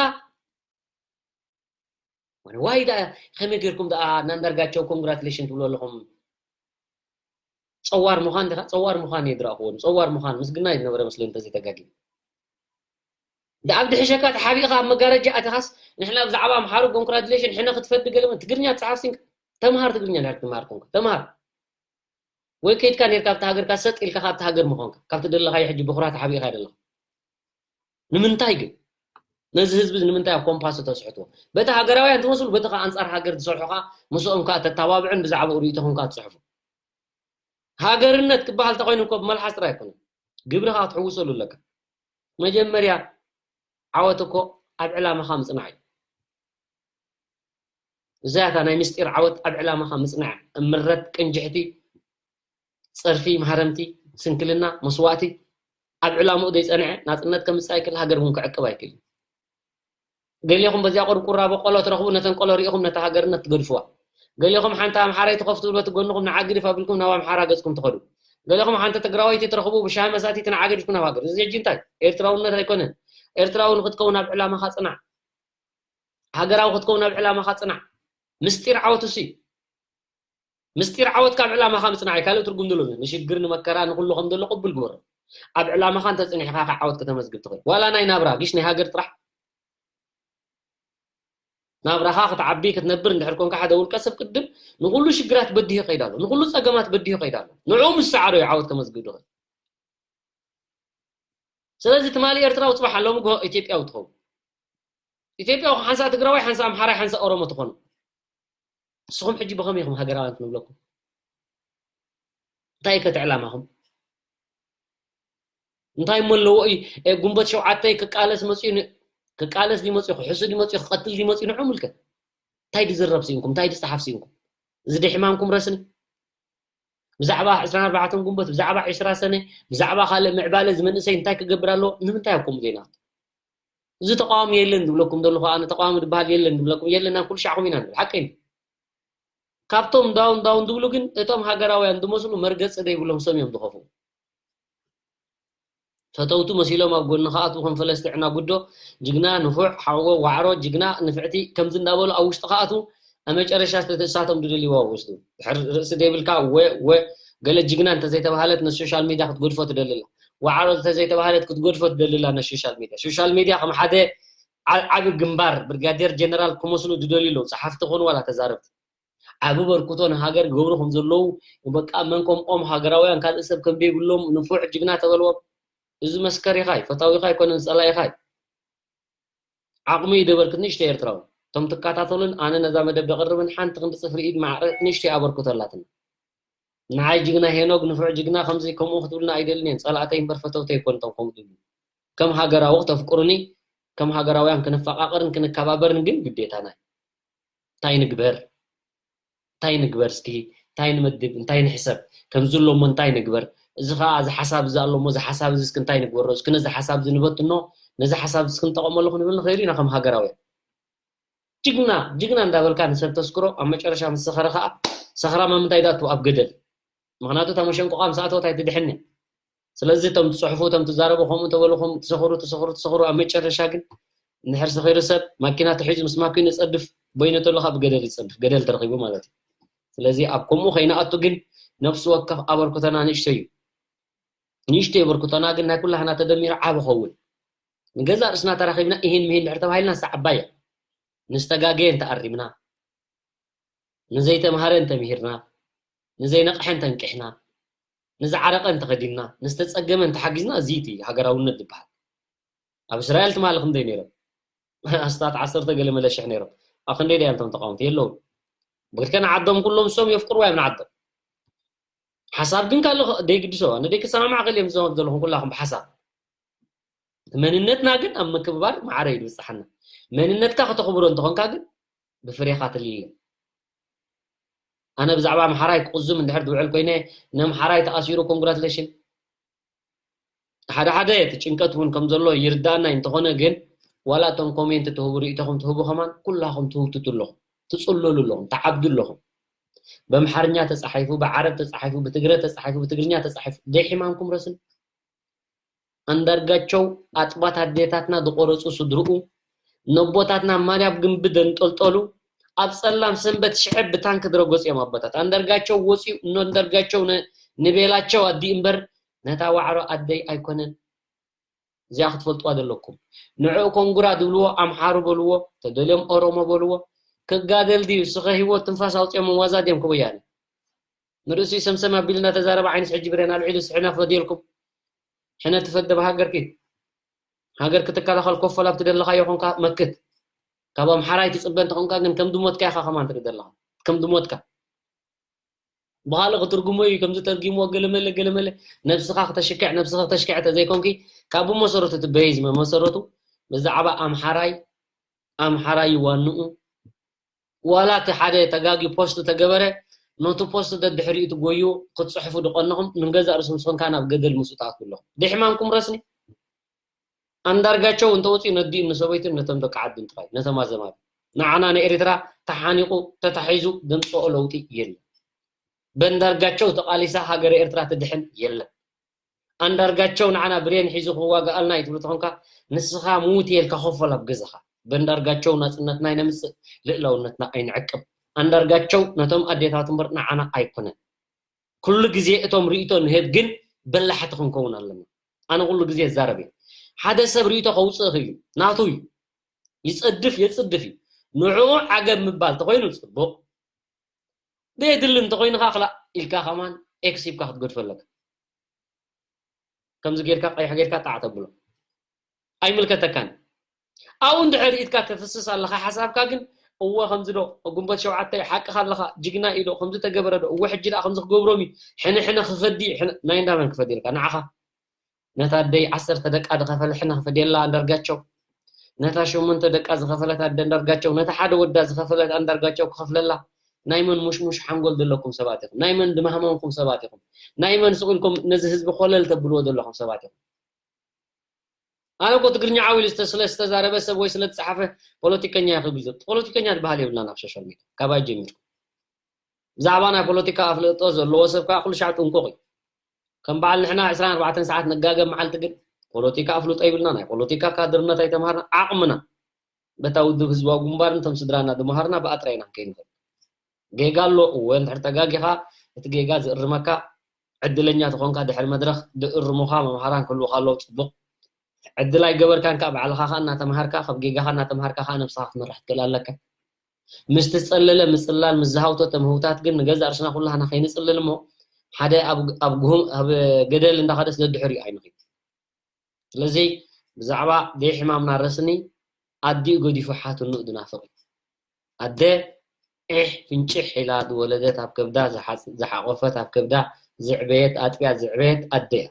ዋይ ደኣ ከመይ ጌርኩም ደኣ ናንዳርጋቸው ኮንግራትሌሽን ትብሉ ኣለኹም ፀዋር ምዃን ዲኻ ፀዋር ምዃን እየ ዝረእኽዎ ፀዋር ምዃን ምስግና እዩ ዝነበረ መስለኒ እንተዘይተጋጊ ደኣ ኣብ ድሕሸካ ተሓቢእኻ ኣብ መጋረጃ ኣቲኻስ ንሕና ብዛዕባ ኣምሓሩ ኮንግራትሌሽን ሕነ ክትፈዲ ገለ ትግርኛ ትፅሓፍ ሲንካ ተምሃር ትግርኛ ድሕር ትምሃር ኮንካ ተምሃር ወይ ከይድካ ኔርካ ኣብቲ ሃገርካ ሰጥ ኢልካ ካብቲ ሃገር ምኾንካ ካብቲ ደለኻዮ ሕጂ ብኩራት ሓቢእካ ደለኻ ንምንታይ ግን ነዚ ህዝቢ እዚ ንምንታይ ኣብ ኮምፓስ ተስሕትዎ? በቲ ሃገራውያን ትመስሉ፣ በቲ ከኣ ኣንጻር ሃገር ዝሰርሑ ከኣ ምስኦም ከኣ ተተባብዕን ብዛዕባኡ ርእይቶኹም ከኣ ትጽሕፉ። ሃገርነት ክበሃል እንተኾይኑ እኮ ብመልሓስ ጥራይ ኣይኮነን። ግብሪ ከኣ ክትሕውሰሉ ኣለካ። መጀመርያ ዓወት እኮ ኣብ ዕላማኻ ምጽናዕ እዩ። እዛ እያ እታ ናይ ምስጢር ዓወት፣ ኣብ ዕላማኻ ምጽናዕ። እምረት፣ ቅንጅሕቲ፣ ጸርፊ፣ ማህረምቲ፣ ስንክልና፣ መስዋእቲ፣ ኣብ ዕላምኡ ዘይጸንዐ ናጽነት ከምጽእ ኣይክእል፣ ሃገር እውን ክዕቅብ ኣይክእል። ገሊኹም በዚኣ ቁርቁራ በቆሎ ትረኽቡ፣ ነተን ቆሎ ሪኢኹም ነታ ሃገርነት ትገድፍዋ። ገሊኹም ሓንቲ ኣምሓራይ ትኸፍቱ በቲ ጎንኹም ንዓ ግድፍ ኣቢልኩም ናብ ኣምሓራ ገጽኩም ትኸዱ። ገሊኹም ሓንቲ ትግራወይቲ ትረኽቡ ብሻሂ መሳቲት ንዓ ገዲፍኩም ናብ ሃገር። እዚ ሕጂ እንታይ? ኤርትራውነት ኣይኮነን። ኤርትራዊ ንክትከውን ኣብ ዕላማኻ ጽናዕ። ሃገራዊ ክትከውን ኣብ ዕላማኻ ጽናዕ። ምስጢር ዓወት እሱ እዩ። ምስጢር ዓወት ካብ ዕላማኻ ምጽናዕ እዩ። ካልእ ትርጉም ዘሎ ንሽግር፣ ንመከራ፣ ንኹሉ ከም ዘሎ ቅቡል ግበሮ። ኣብ ዕላማኻ እንተጽኒሕኻ ኢኻ ዓወት ከተመዝግብ ትኽእል። ዋላ ናይ ናብራ፣ ግሽ ናይ ሃገር ጥራሕ። ናብራኻ ክትዓቢ፣ ክትነብር እንድሕር ኮንካ ሓደ ውልቀ ሰብ ቅድም ንኹሉ ሽግራት በዲሁ ይኸይድ ኣሎ። ንኹሉ ጸገማት በዲሁ ይኸይድ ኣሎ። ንዕኡ ምስ ሰዓሮ እዩ ዓወት ከመዝግብ ዝኽእል። ስለዚ ትማሊ ኤርትራዊ ጽባሕ ኣሎ ምጎ ኢትዮጵያዊ ትኸውን። ኢትዮጵያዊ ሓንሳእ ትግራዋይ፣ ሓንሳእ ኣምሓራይ፣ ሓንሳእ ኦሮሞ ትኾኑ። ንስኹም ሕጂ ብኸመይ ኢኹም ሃገራውያን ክንብለኩም? እንታይ ከ እቲ ዕላማኹም? እንታይ እሞ ኣለዎ እዩ? እ፣ ጉንበት ሸውዓተ ክቃለስ መጽዩ ን-፣ ክቃለስ ድዩ መጽዩ? ክሕሱ ድዩ መጽዩ? ክቐትል ድዩ መጽዩ? ንዑ ምልከት። እንታይ ድዝረብ ስኢንኩም? እንታይ ድጸሓፍ ስኢንኩም? እዚ ድሕማምኩም ረስኒ። ብዛዕባ ዕስራን ኣርባዕተን ጉንበት፣ ብዛዕባ ዕስራ ሰነ፣ ብዛዕባ ካልእ ምዕባለ እዚ መንእሰይ እንታይ ክገብር ኣለዎ? ንምንታይ ኣብ ከምኡ ዘይናት? እዚ ተቃዋሚ የለን ዝብለኩም ዘለኹ ኣነ፣ ተቃዋሚ ዝበሃል የለን ዝብለኩም የለን፣ ኣብ ኩሉ ሻዕኹም ኢና ንብል። ሓቀይ ነው። ካብቶም ዳውን ዳውን ዝብሉ ግን እቶም ሃገራውያን ዝመስሉ መርገጺ ዘይብሎም ሰም እዮም ዝኸፍኡ። ፈተውቱ መሲሎም ኣብ ጎኒ ከኣትዉ ከም ፈለስቲ ዕና ጉዶ፣ ጅግና፣ ንፉዕ፣ ሓወ፣ ዋዕሮ፣ ጅግና፣ ንፍዕቲ፣ ከምዚ እንዳበሉ ኣብ ውሽጢ ከኣትዉ፣ ኣብ መጨረሻ እቲ እሳቶም ዝደልይዎ ወስዱ። ድሕር ርእሲ ዘይብልካ ወ-፣ ወ-፣ ገለ ጅግና እንተዘይተባህለት ነቲ ሶሻል ሚድያ ክትገድፎ ትደሊ ኣላ። ዋዕሮ እንተዘይተባህለት ክትገድፎ ትደሊ ኣላ ነቲ ሶሻል ሚድያ። ሶሻል ሚድያ ከም ሓደ ዓ-፣ ዓቢ ግንባር ብርጋዴር ጀነራል ክመስሉ ዝደልዩ ኣለዉ። ጸሓፍቲ ኮኑ ዋላ ተዛረብቲ። ዓቢ በርክቶ ንሃገር ገብሩ ከም ዘለዉ፣ በቃ መን ከምኦም ሃገራውያን ካልእ ሰብ ከም ዘይብሎም ንፉዕ ጅግና ተበልዎም። እዚ መስከሪኻ እዩ፣ ፈታዊኻ ኣይኮነን፣ ጸላኢኻ እዩ። ዓቕሚ እዩ ደበርክት ንእሽቶ ኤርትራዊ። እቶም ትከታተሉን ኣነ ነዛ መደብ ደቕርብን ሓንቲ ክንዲ ጽፍሪ ኢድ ማዕረ ንእሽቶ ኣበርክቶ ኣላትና። ንዓይ ጅግና ሄኖግ፣ ንፉዕ ጅግና፣ ከምዚ ከምኡ ክትብልና ኣይደልን እየን። ጸላእተይ እምበር ፈተውተይ ኣይኮኑ እቶም ከምኡ ዝብሉ። ከም ሃገራዊ ክተፍቅሩኒ፣ ከም ሃገራውያን ክንፈቃቀርን ክንከባበርን ግን ግዴታና እዩ። እንታይ ንግበር? እንታይ ንግበር እስኪ? እንታይ ንመድብ? እንታይ ንሕሰብ? ከምዚ ኣሎ እሞ እንታይ ንግበር? እዚ ኸዓ እዚ ሓሳብ እዚ ኣሎ እሞ እዚ ሓሳብ እዚ እስኪ እንታይ ንግበሮ? እስኪ ነዚ ሓሳብ እዚ ንበትኖ፣ ነዚ ሓሳብ እዚ እስኪ ንጠቐመሉ ክንብል ንኽእል ኢና ከም ሃገራውያን። ጅግና፣ ጅግና እንዳበልካ ንሰብ ተስክሮ፣ ኣብ መጨረሻ ምስ ሰኸረ ኸዓ ሰኽራም ኣብ ምንታይ ዝኣቱ? ኣብ ገደል። ምኽንያቱ እታ መሸንቆቓ ምስ ኣተወት ኣይትድሕን እያ። ስለዚ እቶም ትጽሕፉ፣ እቶም ትዛረቡ፣ ከምኡ ተበሉ፣ ከምኡ ትሰኽሩ፣ ትሰኽሩ፣ ትሰኽሩ፣ ኣብ መጨረሻ ግን እንድሕር ሰኺሩ ሰብ ማኪና ተሒዙ ምስ ማኪኑ ይጸድፍ፣ በይኑ ተሎ ካብ ገደል ይጸድፍ፣ ገደል ተረኺቡ ማለት እዩ። ስለዚ ኣብ ከምኡ ከይንኣቱ ግን ነፍሲ ወከፍ ኣበርክቶና ንእሽቶ እዩ። ንእሽቶ የበርክቶና ግን ናይ ኩላህና ተደሚሩ ዓቢ ኸውን። ንገዛእ ርእስና ተራኺብና ኢሂን ምሂን ድሕር ተባሂልና ንሳ ዓባይ እያ። ንዝተጋገየ እንተኣሪምና፣ ንዘይተምሃረ እንተምሂርና፣ ንዘይነቕሐ እንተንቂሕና፣ ንዝዓረቐ እንተኸዲንና፣ ንዝተጸገመ እንተሓጊዝና፣ እዚ እቲ ሃገራውነት ዝበሃል። ኣብ እስራኤል ትማሊ ክንደይ ነይሮም? ኣስታት ዓሰርተ ገለ መለ ሽሕ ነይሮም። ኣብ ክንደይ ደያም እቶም ተቃወምቲ? የለውን። ብክልተ ንዓዶም ኩሎም ንሶም የፍቅርዋ እዮም ንዓዶም። ሓሳብ ግን ካልእ ኸ-፣ ደይግድሶ። ኣነ ደይክሰማማዕ ክእል እዮም ዝዛረቡ ዘለኹም ኩላኹም ብሓሳብ። መንነትና ግን ኣብ ምክብባር ማዕረ እዩ ዝበጽሓና። መንነትካ ከተኽብሮ እንተኾንካ ግን ብፍሬኻ ትልለ። ኣነ ብዛዕባ ኣምሓራይ ክቕዝም እንድሕር ዝውዕል ኮይነ፣ ንኣምሓራይ ተኣሲሩ ኮንግራቱሌሽን። ሓደ ሓደ እቲ ጭንቀት እውን ከም ዘሎ ይርዳእና እዩ። እንተኾነ ግን ዋላ እቶም ኮሜንት ትህቡ ርእይቶኹም ትህቡ ከማን ኩላኹም ትህውትቱ ኣለኹም፣ ትጽለሉ ኣለኹም፣ ትዓብዱ ኣለኹም። በምሓርኛ ተጻሒፉ፣ ብዓረብ ተጻሒፉ፣ ብትግረ ተጻሒፉ፣ ብትግርኛ ተጻሒፉ፣ ዘይሕማምኩም ረስኑ። ኣንዳርጋቸው ኣጥባት ኣዴታትና ዝቆረጹ ስድርኡ፣ ነቦታትና ማርያም ግንቢ ዘንጠልጠሉ፣ ኣብ ጸላም ሰንበት ሽዕብ ብታንክ ዝረገጹ እዮም ኣቦታት። ኣንዳርጋቸው ወጺኡ፣ እኖ ኣንዳርጋቸው ን-፣ ንቤላቸው ኣዲኡ እምበር፣ ነታ ዋዕሮ ኣደይ ኣይኮነን። እዚኣ ክትፈልጥዋ ዘለኩም። ንዕኡ ኮንጉራ ዝብልዎ ኣምሓሩ በልዎ፣ ተደልዮም ኦሮሞ በልዎ። ክጋደል ድዩ? ስኸ ህይወት ትንፋስ ኣውፅኦም ዋዛ ድዮም ከወያነ? ንርእሱ ሰምሰም ኣቢሉ እናተዛረበ ዓይንስ ሕጂ ብሬን ኣልዒሉ ስሕና ፈድየልኩም። ሕነ ትፈደ ብሃገርኪ። ሃገር ክትከላኸል ኮፈል ኣብ ትደለኻዮ ኾንካ መክት። ካብ ኣምሓራይ ትጽበ እንተኾንካ ግን ከም ድሞትካ ኢኻ ከማን ትርኢ ዘለኻ። ከም ድሞትካ። ብኻልእ ክትርጉሞ እዩ፣ ከምዚ ተርጊምዎ ገለመለ፣ ገለመለ። ነብስኻ ክተሽክዕ፣ ነብስኻ ክተሽክዕ ተዘይኮንኪ፣ ካብ ብመሰረቱ እቲ በይዝ መሰረቱ ብዛዕባ ኣምሓራይ፣ ኣምሓራይ እዩ ዋንኡ። ዋላ እቲ ሓደ ተጋጊ ፖስት ተገበረ፣ ነቲ ፖስት ደድሕሪኡ ትጎዩ ክትጽሕፉ ድቐንኹም፣ ንገዛእ ርእስኹም ስኽንካ ናብ ገደል ምስኡ ትኣትዉ ኣለኹም። ድሕማምኩም ረስኒ። ኣንዳርጋቸው እንተወፂኡ ነዲኡን ንሰበይቱን ነቶም ደቂ ዓዱን ጥራይ፣ ነቶም ኣዘማሪ። ንዓና ንኤርትራ ተሓኒቑ ተታሒዙ ዘምፅኦ ለውጢ የለን። በንዳርጋቸው ተቓሊሳ ሃገረ ኤርትራ ትድሕን የለን። ኣንዳርጋቸው ንዓና ብሬን ሒዙ ክዋጋኣልና እዩ ትብሉ ተኾንካ፣ ንስኻ ምውት የልካ ኮፈል ኣብ ገዛኻ። በንዳርጋቸው ናጽነትና ኣይነምጽእ፣ ልእላውነትና ኣይንዕቅብ። ኣንዳርጋቸው ነቶም ኣዴታት እምበር ንዓና ኣይኮነን። ኩሉ ግዜ እቶም ርእይቶ ንህብ ግን በላሕቲ ክንከውን ኣለና። ኣነ ኩሉ ግዜ እዛረብ እየ። ሓደ ሰብ ርእይቶ ከውጽእ ይኽእል እዩ፣ ናቱ እዩ። ይጸድፍ የጽድፍ እዩ። ንዕኡ ዓገብ ምባል ተኾይኑ ጽቡቕ። ደየድሊ እንተኾይኑ ኸዓ ክላእ ኢልካ ከማን ኤክስ ሂብካ ክትገድፎ ኣለካ። ከምዚ ጌርካ ቀይሕ ጌርካ ጣዕ ተብሎ። ኣይምልከተካን። ኣብኡ እንድሕር ኢድካ ተፍስስ ኣለኻ ሓሳብካ ግን፣ እወ ከምዚ ዶ፣ ግንቦት ሸውዓተ ሓቅኻ ኣለኻ፣ ጅግና እዩ ዶ፣ ከምዚ ተገበረ ዶ፣ እወ ሕጂ ደኣ ከምዚ ክገብሮም እዩ፣ ሕነ ሕነ ክፈዲ፣ ሕነ-፣ ናይ እንዳመን ክፈዲ ኢልካ ንዓኻ? ነታ ኣደይ ዓሰርተ ደቃ ዝኸፈለ ሕነ ክፈድየላ ኣንዳርጋቸው? ነታ ሸሞንተ ደቃ ዝኸፈለት ኣደ ኣንዳርጋቸው፣ ነታ ሓደ ወዳ ዝኸፈለት ኣንዳርጋቸው ክኸፍለላ? ናይ መን ሙሽሙሽ ሓንጎል ዘለኩም ሰባት ኢኹም? ናይ መን ድማህመምኩም ሰባት ኢኹም? ናይ መን ስቕ ኢልኩም ነዚ ህዝቢ ኮለል ተብልዎ ዘለኹም ሰባት ኢኹም? ኣነ እኮ ትግርኛ ዓው ኢሉ ስለ ዝተዛረበ ሰብ ወይ ስለ ዝጸሓፈ ፖለቲከኛ እዩ ክብል ዘሎ። ፖለቲከኛ ዝበሃል የብልናን ኣብ ሶሻል ሚድያ፣ ካባይ ጀሚርኩም። ብዛዕባ ናይ ፖለቲካ ኣፍልጦ ዘለዎ ሰብ ከኣ ኩሉ ሻዕ ጥንቁቕ እዩ። ከም በዓል ንሕና ዕስራን ኣርባዕተን ሰዓት ንጋገ መዓልቲ ግን ፖለቲካ ኣፍልጦ ይብልና፣ ናይ ፖለቲካ ካድርነት ኣይተምሃርና፣ ዓቕምና በታ ውድብ ህዝባዊ ግንባርን እቶም ስድራና ድመሃርና ብኣጥራይና ክንከይድ ንኽእል። ጌጋ ኣሎ፣ እወ፣ እንድሕር ተጋጊኻ እቲ ጌጋ ዝእርመካ ዕድለኛ ተኾንካ ድሕሪ መድረኽ ድእርሙኻ መምሃራን ክህልዉኻ ኣለዉ፣ ጽቡቕ። ዕድል ኣይገበርካን ከኣ ባዕልኻ ከኣ እናተምሃርካ፣ ካብ ጌጋኻ እናተምሃርካ ከኣ ነብስኻ ክትመርሕ ትክእል ኣለካ። ምስ ትጸለለ ምጽላል፣ ምስ ዝሃውተተ ምህውታት ግን ንገዛእ ርእስና ኩላህና ከይንጽልል እሞ ሓደ ኣብ፣ ኣብ ጉህም፣ ኣብ ገደል እንዳኸደስ ደድሕሪኡ ኣይንኸይድ። ስለዚ ብዛዕባ ደይ ሕማምና ረስኒ ኣዲኡ ገዲፉ ሓትንኡ ድናፍቕ እዩ። ኣደ ዒሕ ፍንጭሕ ኢላ ዝወለደት ኣብ ከብዳ ዝሓጽ-፣ ዝሓቖፈት ኣብ ከብዳ ዝዕበየት ኣጥብያ ዝዕበየት ኣደ እያ።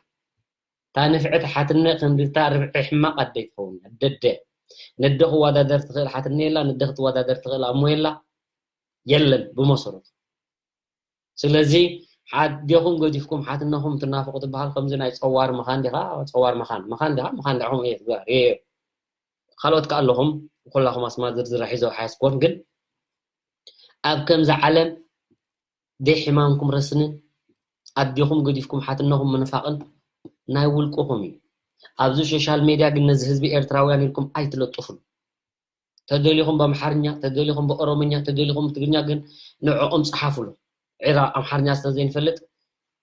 እታ ንፍዕቲ ሓትነ ክንድታ ርብዒ ሕማቕ ኣደ ትኸውን። ኣደደ ነደ ክወዳደር ትኽእል ሓትነ የላ፣ ነደ ክትወዳደር ትኽእል ኣሞ የላ፣ የለን ብመሰረቱ። ስለዚ ሓዴኹም ገዲፍኩም ሓትነኹም ትናፍቑ ትበሃል ከምዚ ናይ ጸዋር መኻን ዲኻ? ጸዋር መኻን፣ መኻን ዲኻ? መኻን ዲኹም እየ ትበሃል። እየ። ካልኦት ከኣ ኣለኹም፣ ኩላኹም ኣስማት ዝርዝር ሒዘ ሓያስኮን፣ ግን ኣብ ከምዚ ዓለም ደይ ሕማምኩም ረስንን ኣዴኹም ገዲፍኩም ሓትነኹም ምንፋቕን ናይ ውልቅኹም እዩ። ኣብዚ ሶሻል ሜድያ ግን ነዚ ህዝቢ ኤርትራውያን ኢልኩም ኣይትለጥፉን። ተደሊኹም ብኣምሓርኛ፣ ተደሊኹም ብኦሮምኛ፣ ተደሊኹም ብትግርኛ ግን ንዕኦም ጸሓፉሉ። ዒራ ኣምሓርኛ ስለ ዘይንፈልጥ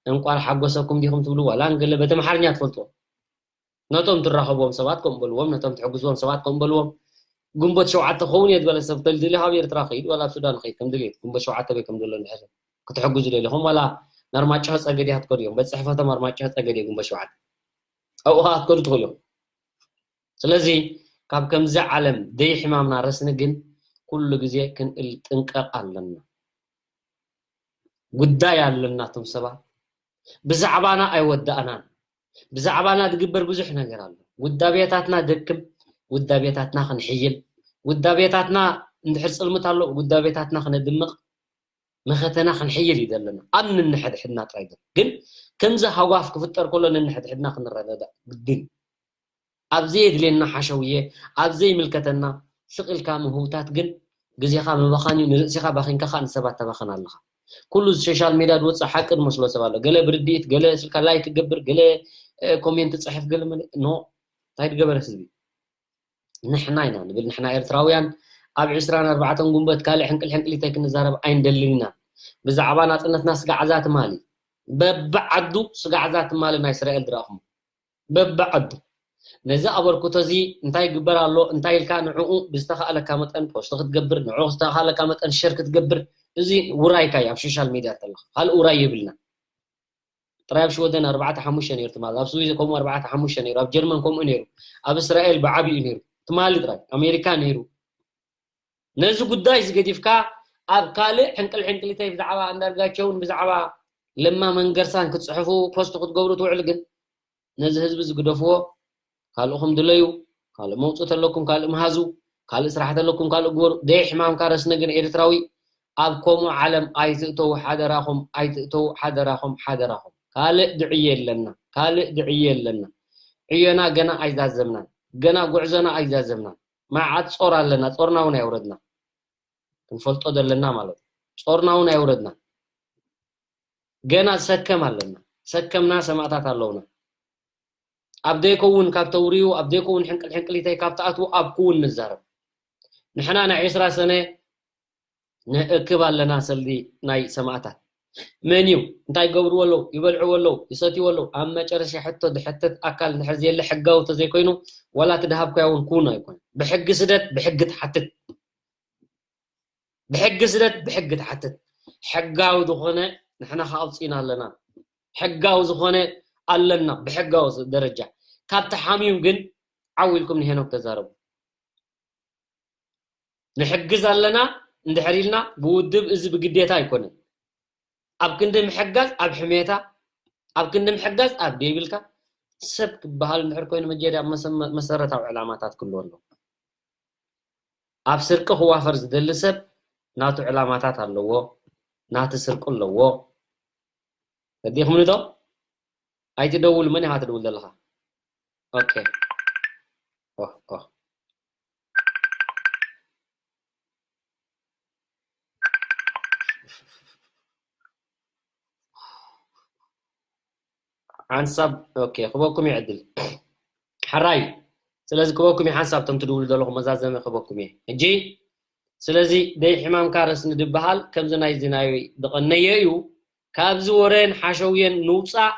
እንቋዕ ሓጎሰኩም ዲኹም ትብሉ ዋላ እንገለ በቲ ኣምሓርኛ ትፈልጥዎ። ነቶም ትራኸብዎም ሰባት ከምኡ በልዎም፣ ነቶም ትሕግዝዎም ሰባት ከምኡ በልዎም። ግንቦት ሸውዓተ ክኸውን እየ ዝበለ ሰብ ተልድልዩ ካብ ኤርትራ ከይድ ዋላ ኣብ ሱዳን ከይድ ከም ድልየት ግንቦት ሸውዓተ በይ ከም ዘሎ እንድሕር ክትሕግዙ ደሊኹም ዋላ ናርማጭሆ ጸገድ እያ ክትከዱ እዮም። ቤት ጽሕፈቶም ኣርማጭሆ ጸገድ እየ ግንቦት ሸውዓተ ኣብኡ ኸዓ ክትከዱ ትኽእሉ እዮም። ስለዚ ካብ ከምዚ ዓለም ደይ ሕማምና ረስኒ ግን ኩሉ ግዜ ክንጥንቀቕ ኣለና። ጉዳይ ኣለና እቶም ሰባት ብዛዕባና ኣይወዳእናን። ብዛዕባና ዝግበር ብዙሕ ነገር ኣሎ። ውዳቤታትና ደክም፣ ውዳቤታትና ክንሕይል፣ ውዳቤታትና እንድሕር ጽልምት ኣሎ፣ ውዳቤታትና ክነድምቕ መኸተና ክንሕይል እዩ ዘለና። ኣብ ንንሕድሕድና ጥራይ ዘሎ። ግን ከምዚ ሃጓፍ ክፍጠር ከሎ ንንሕድሕድና ክንረዳዳእ ግድን። ኣብ ዘየድልየና ሓሸውየ፣ ኣብ ዘይምልከተና ስቕ ኢልካ ምህውታት ግን ግዜኻ ምባኻን እዩ፣ ንርእስኻ ባኺንካ ኸኣ ንሰባት ተባኽን ኣለኻ። ኩሉ እዚ ሶሻል ሜድያ ዝወጽእ ሓቂ ዝመስሎ ሰብ ኣሎ። ገለ ብርድኢት፣ ገለ ስልካ ላይክ ክገብር፣ ገለ፣ እ፣ ኮሜንት ጽሕፍ፣ ገለ መለ-፣ ኖ፣ እንታይ ዝገበረ ህዝቢ? ንሕና ኢና ንብል፣ ንሕና ኤርትራውያን ኣብ ዕስራን ኣርባዕተን ጉንበት ካልእ ሕንቅል ሕንቅሊተይ ክንዛረብ ኣይንደልን ኢና። ብዛዕባ ናጽነትና ስጋዕዛ ትማሊ በብዓዱ ስጋዕዛ ትማሊ ናይ እስራኤል ድረኣኹም። በብዓዱ ነዚ ኣበርክቶ እዚ እንታይ ይግበር ኣሎ እንታይ ኢልካ ንዕኡ ብዝተኻእለካ መጠን ፖስት ክትገብር፣ ንዕኡ ዝተኻእለካ መጠን ሸር ክትገብር፣ እዚ ውራይካ እዩ። ኣብ ሶሻል ሜድያ ተለኻ ካልእ ውራይ የብልና። ጥራይ ኣብ ሽወደን ኣርባዕተ ሓሙሽተ ነይሩ ትማሊ፣ ኣብ ስዊዝ ከምኡ ኣርባዕተ ሓሙሽተ ነይሩ፣ ኣብ ጀርመን ከምኡ ነይሩ፣ ኣብ እስራኤል ብዓቢኡ ነይሩ ትማሊ ጥራይ፣ ኣሜሪካ ነይሩ። ነዚ ጉዳይ እዚ ገዲፍካ ኣብ ካልእ ሕንቅል ሕንቅሊተይ ብዛዕባ ኣንዳርጋቸውን ብዛዕባ ለማ መንገርሳን ክትፅሕፉ ፖስት ክትገብሩ ትውዕል ግን ነዚ ህዝቢ ዝግደፍዎ ካልእኹም ድለዩ፣ ካልእ መውፅእ ተለኩም ካልእ ምሃዙ፣ ካልእ ስራሕ ተለኩም ካልእ ግበሩ። ደይ ሕማምካ ረስነ ግን ኤርትራዊ ኣብ ከምኡ ዓለም ኣይትእተው ሓደራኹም ኣይትእተው ሓደራኹም ሓደራኹም። ካልእ ድዕየ ኣለና ካልእ ድዕየ ኣለና። ዕዮና ገና ኣይዛዘምናን። ገና ጉዕዞና ኣይዛዘምናን። መዓት ጾር ኣለና፣ ጾርና እውን ኣይወረድና። ክንፈልጦ ዘለና ማለት እዩ። ጾርና እውን ኣይወረድና። ገና ሰከም ኣለና። ሰከምና ሰማእታት ኣለውና። ኣብ ዘይከውን ካብ ተውርዩ ኣብ ዘይከውን ሕንቅል ሕንቅሊተይ ካብ ትኣትዉ ኣብ ክውን ንዛረብ። ንሕና ናይ ዕስራ ሰነ ንእክብ ኣለና ሰልዲ ናይ ሰማእታት። መን እዩ እንታይ ይገብርዎ ኣለዉ ይበልዕዎ ኣለዉ ይሰትይዎ ኣለዉ? ኣብ መጨረሻ ሕቶ ድሕትት ኣካል እንድሕር ዘየለ ሕጋዊ ተዘይኮይኑ ዋላ እቲ ድሃብኩያ እውን ክውን ኣይኮነ። ብሕጊ ስደት ብሕጊ ትሓትት። ብሕጊ ስደት ብሕጊ ትሓትት። ሕጋዊ ዝኾነ ንሕና ከኣውፅእና ኣለና። ሕጋዊ ዝኾነ ኣለና ብሕጋዊ ደረጃ። ካብ ተሓምዩ ግን ዓው ኢልኩም ንሄኖክ ተዛረቡ። ንሕግዝ ኣለና እንድሕር ኢልና ብውድብ እዚ ብግዴታ ኣይኮነን። ኣብ ክንዲ ምሕጋዝ ኣብ ሕሜታ፣ ኣብ ክንዲ ምሕጋዝ ኣብ ደይብልካ። ሰብ ክበሃል እንድሕር ኮይኑ መጀርያ መሰ- መሰረታዊ ዕላማታት ክህልዎ ኣለዎ። ኣብ ስርቂ ክዋፈር ዝደሊ ሰብ ናቱ ዕላማታት ኣለዎ፣ ናቲ ስርቂ ኣለዎ። ተዲኽምኒ ዶ? ኣይትደውል፣ መን ኢኻ ትደውል ዘለኻ? ኦኬ። ኦህ፣ ኦህ። ሓንሳብ ኦኬ ክበኩም ይዕድል ሓራይ። ስለዚ ክበኩም ሓንሳብ ቶም ትድውሉ ዘለኹም መዛዘመ ክበኩም እየ። ሕጂ ስለዚ ደይ ሕማምካ ረስኒ ድበሃል ከምዚ ናይዚ ናይ ድቐነየ እዩ። ካብዚ ወረን ሓሸውየን ንውፃእ።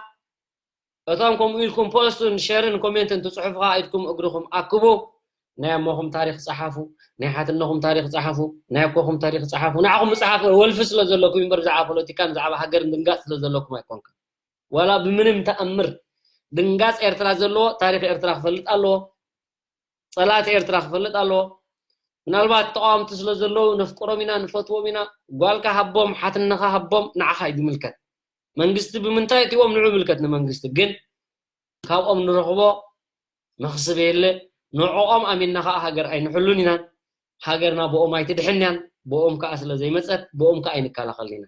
እቶም ከምኡ ኢልኩም ፖስትን ሸርን ኮሜንትን ትፅሑፉ ከዓ ኢድኩም እግርኹም ኣክቡ። ናይ ኣሞኹም ታሪክ ፀሓፉ፣ ናይ ሓትነኹም ታሪክ ፀሓፉ፣ ናይ ኣኮኹም ታሪክ ፀሓፉ። ንዓኹም ምፅሓፍ ወልፊ ስለ ዘለኩም እምበር ብዛዕባ ፖለቲካን ብዛዕባ ሃገርን ድንጋፅ ስለ ዘለኩም ኣይኮንካ። ዋላ ብምንም ተኣምር ድንጋፅ ኤርትራ ዘለዎ ታሪክ ኤርትራ ክፈልጥ ኣለዎ። ፀላእቲ ኤርትራ ክፈልጥ ኣለዎ። ምናልባት ተቃወምቲ ስለ ዘለዉ ነፍቅሮም ኢና ንፈትዎም ኢና። ጓልካ ሃቦም ሓትነኻ ሃቦም ንዓኻ እዩ ዝምልከት። መንግስቲ ብምንታይ እትዎም ንዑ ምልከት ንመንግስቲ ግን ካብኦም ንረኽቦ መኽስብ የለ። ንዕኦም ኣሚንና ከዓ ሃገር ኣይንሕሉን ኢና። ሃገርና ብኦም ኣይትድሕን እያን። ብኦም ከዓ ስለ ዘይመፀት ብኦም ከዓ ኣይንከላኸልን ኢና።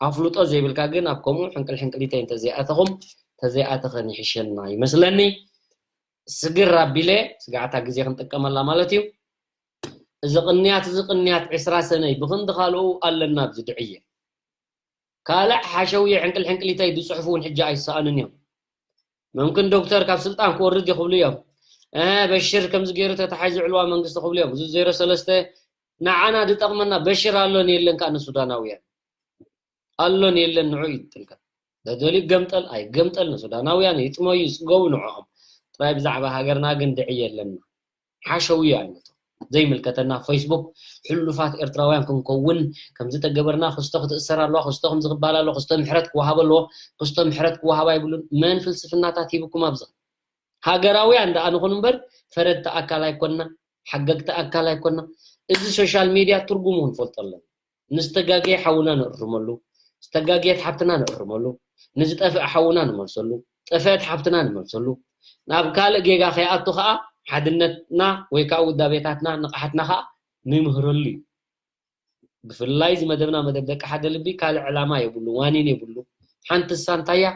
ኣፍልጦ ዘይብልካ ግን ኣብ ከምኡ ሕንቅል ሕንቅሊተይ እንተዘይኣተኹም ተዘይኣተኸን ይሕሸና ይመስለኒ። ስግር ኣቢለ ስጋዕታ ግዜ ክንጥቀመላ ማለት እዩ። እዚ ቅንያት እዚ ቅንያት ዕስራ ሰነይ ብክንዲ ካልኡ ኣለና ኣብዚ ድዕየ ካልዕ ሓሸውየ ሕንቅል ሕንቅሊተይ ዝፅሕፉ እውን ሕጂ ኣይሰኣኑን እዮም። መምክን ዶክተር ካብ ስልጣን ክወርድ ይኽብሉ እዮም። እ በሽር ከምዚ ገይሩ ተታሓይዙ ዕልዋ መንግስቲ ክብሉ እዮም። እዚ ዜሮ ሰለስተ ንዓና ዝጠቕመና በሽር ኣሎን የለን ከዓ ንሱዳናውያን ኣሎን የለን ንዑ ይጥልቀት ደደልዩ ገምጠል ኣይገምጠል ንሱዳናውያን ይጥመዩ ይፅገቡ ንዕኦም ጥራይ ብዛዕባ ሃገርና ግን ድዒ የለና ሓሸውዩ ኣይነቶ ዘይምልከተና ፌስቡክ ሕሉፋት ኤርትራውያን ክንከውን ከምዚ ተገበርና ክስቶ ክትእሰር ኣለዋ ክስቶ ከምዚ ክባል ኣለዎ ክስቶ ምሕረት ክወሃብ ኣለዎ ክስቶ ምሕረት ክወሃብ ኣይብሉን መን ፍልስፍናታት ሂብኩም ኣብዚ ሃገራውያን ደኣ ንኹን እምበር ፈረድቲ ኣካል ኣይኮንና ሓገግቲ ኣካል ኣይኮንና እዚ ሶሻል ሚድያ ትርጉሙ ክንፈልጦ ኣለና ንዝተጋገየ ሓውና ንእርመሉ ዝተጋገየት ሓብትና ንእርመሉ ንዝጠፍእ ሓውና ንመልሰሉ ጠፈአት ሓብትና ንመልሰሉ ናብ ካልእ ጌጋ ከይኣቱ ከዓ ሓድነትና ወይ ከዓ ውዳቤታትና ንቕሓትና ከዓ ንምህረሉ እዩ ብፍላይ እዚ መደብና መደብ ደቂ ሓደ ልቢ ካልእ ዕላማ የብሉ ዋኒን የብሉ ሓንቲ ሳንታያ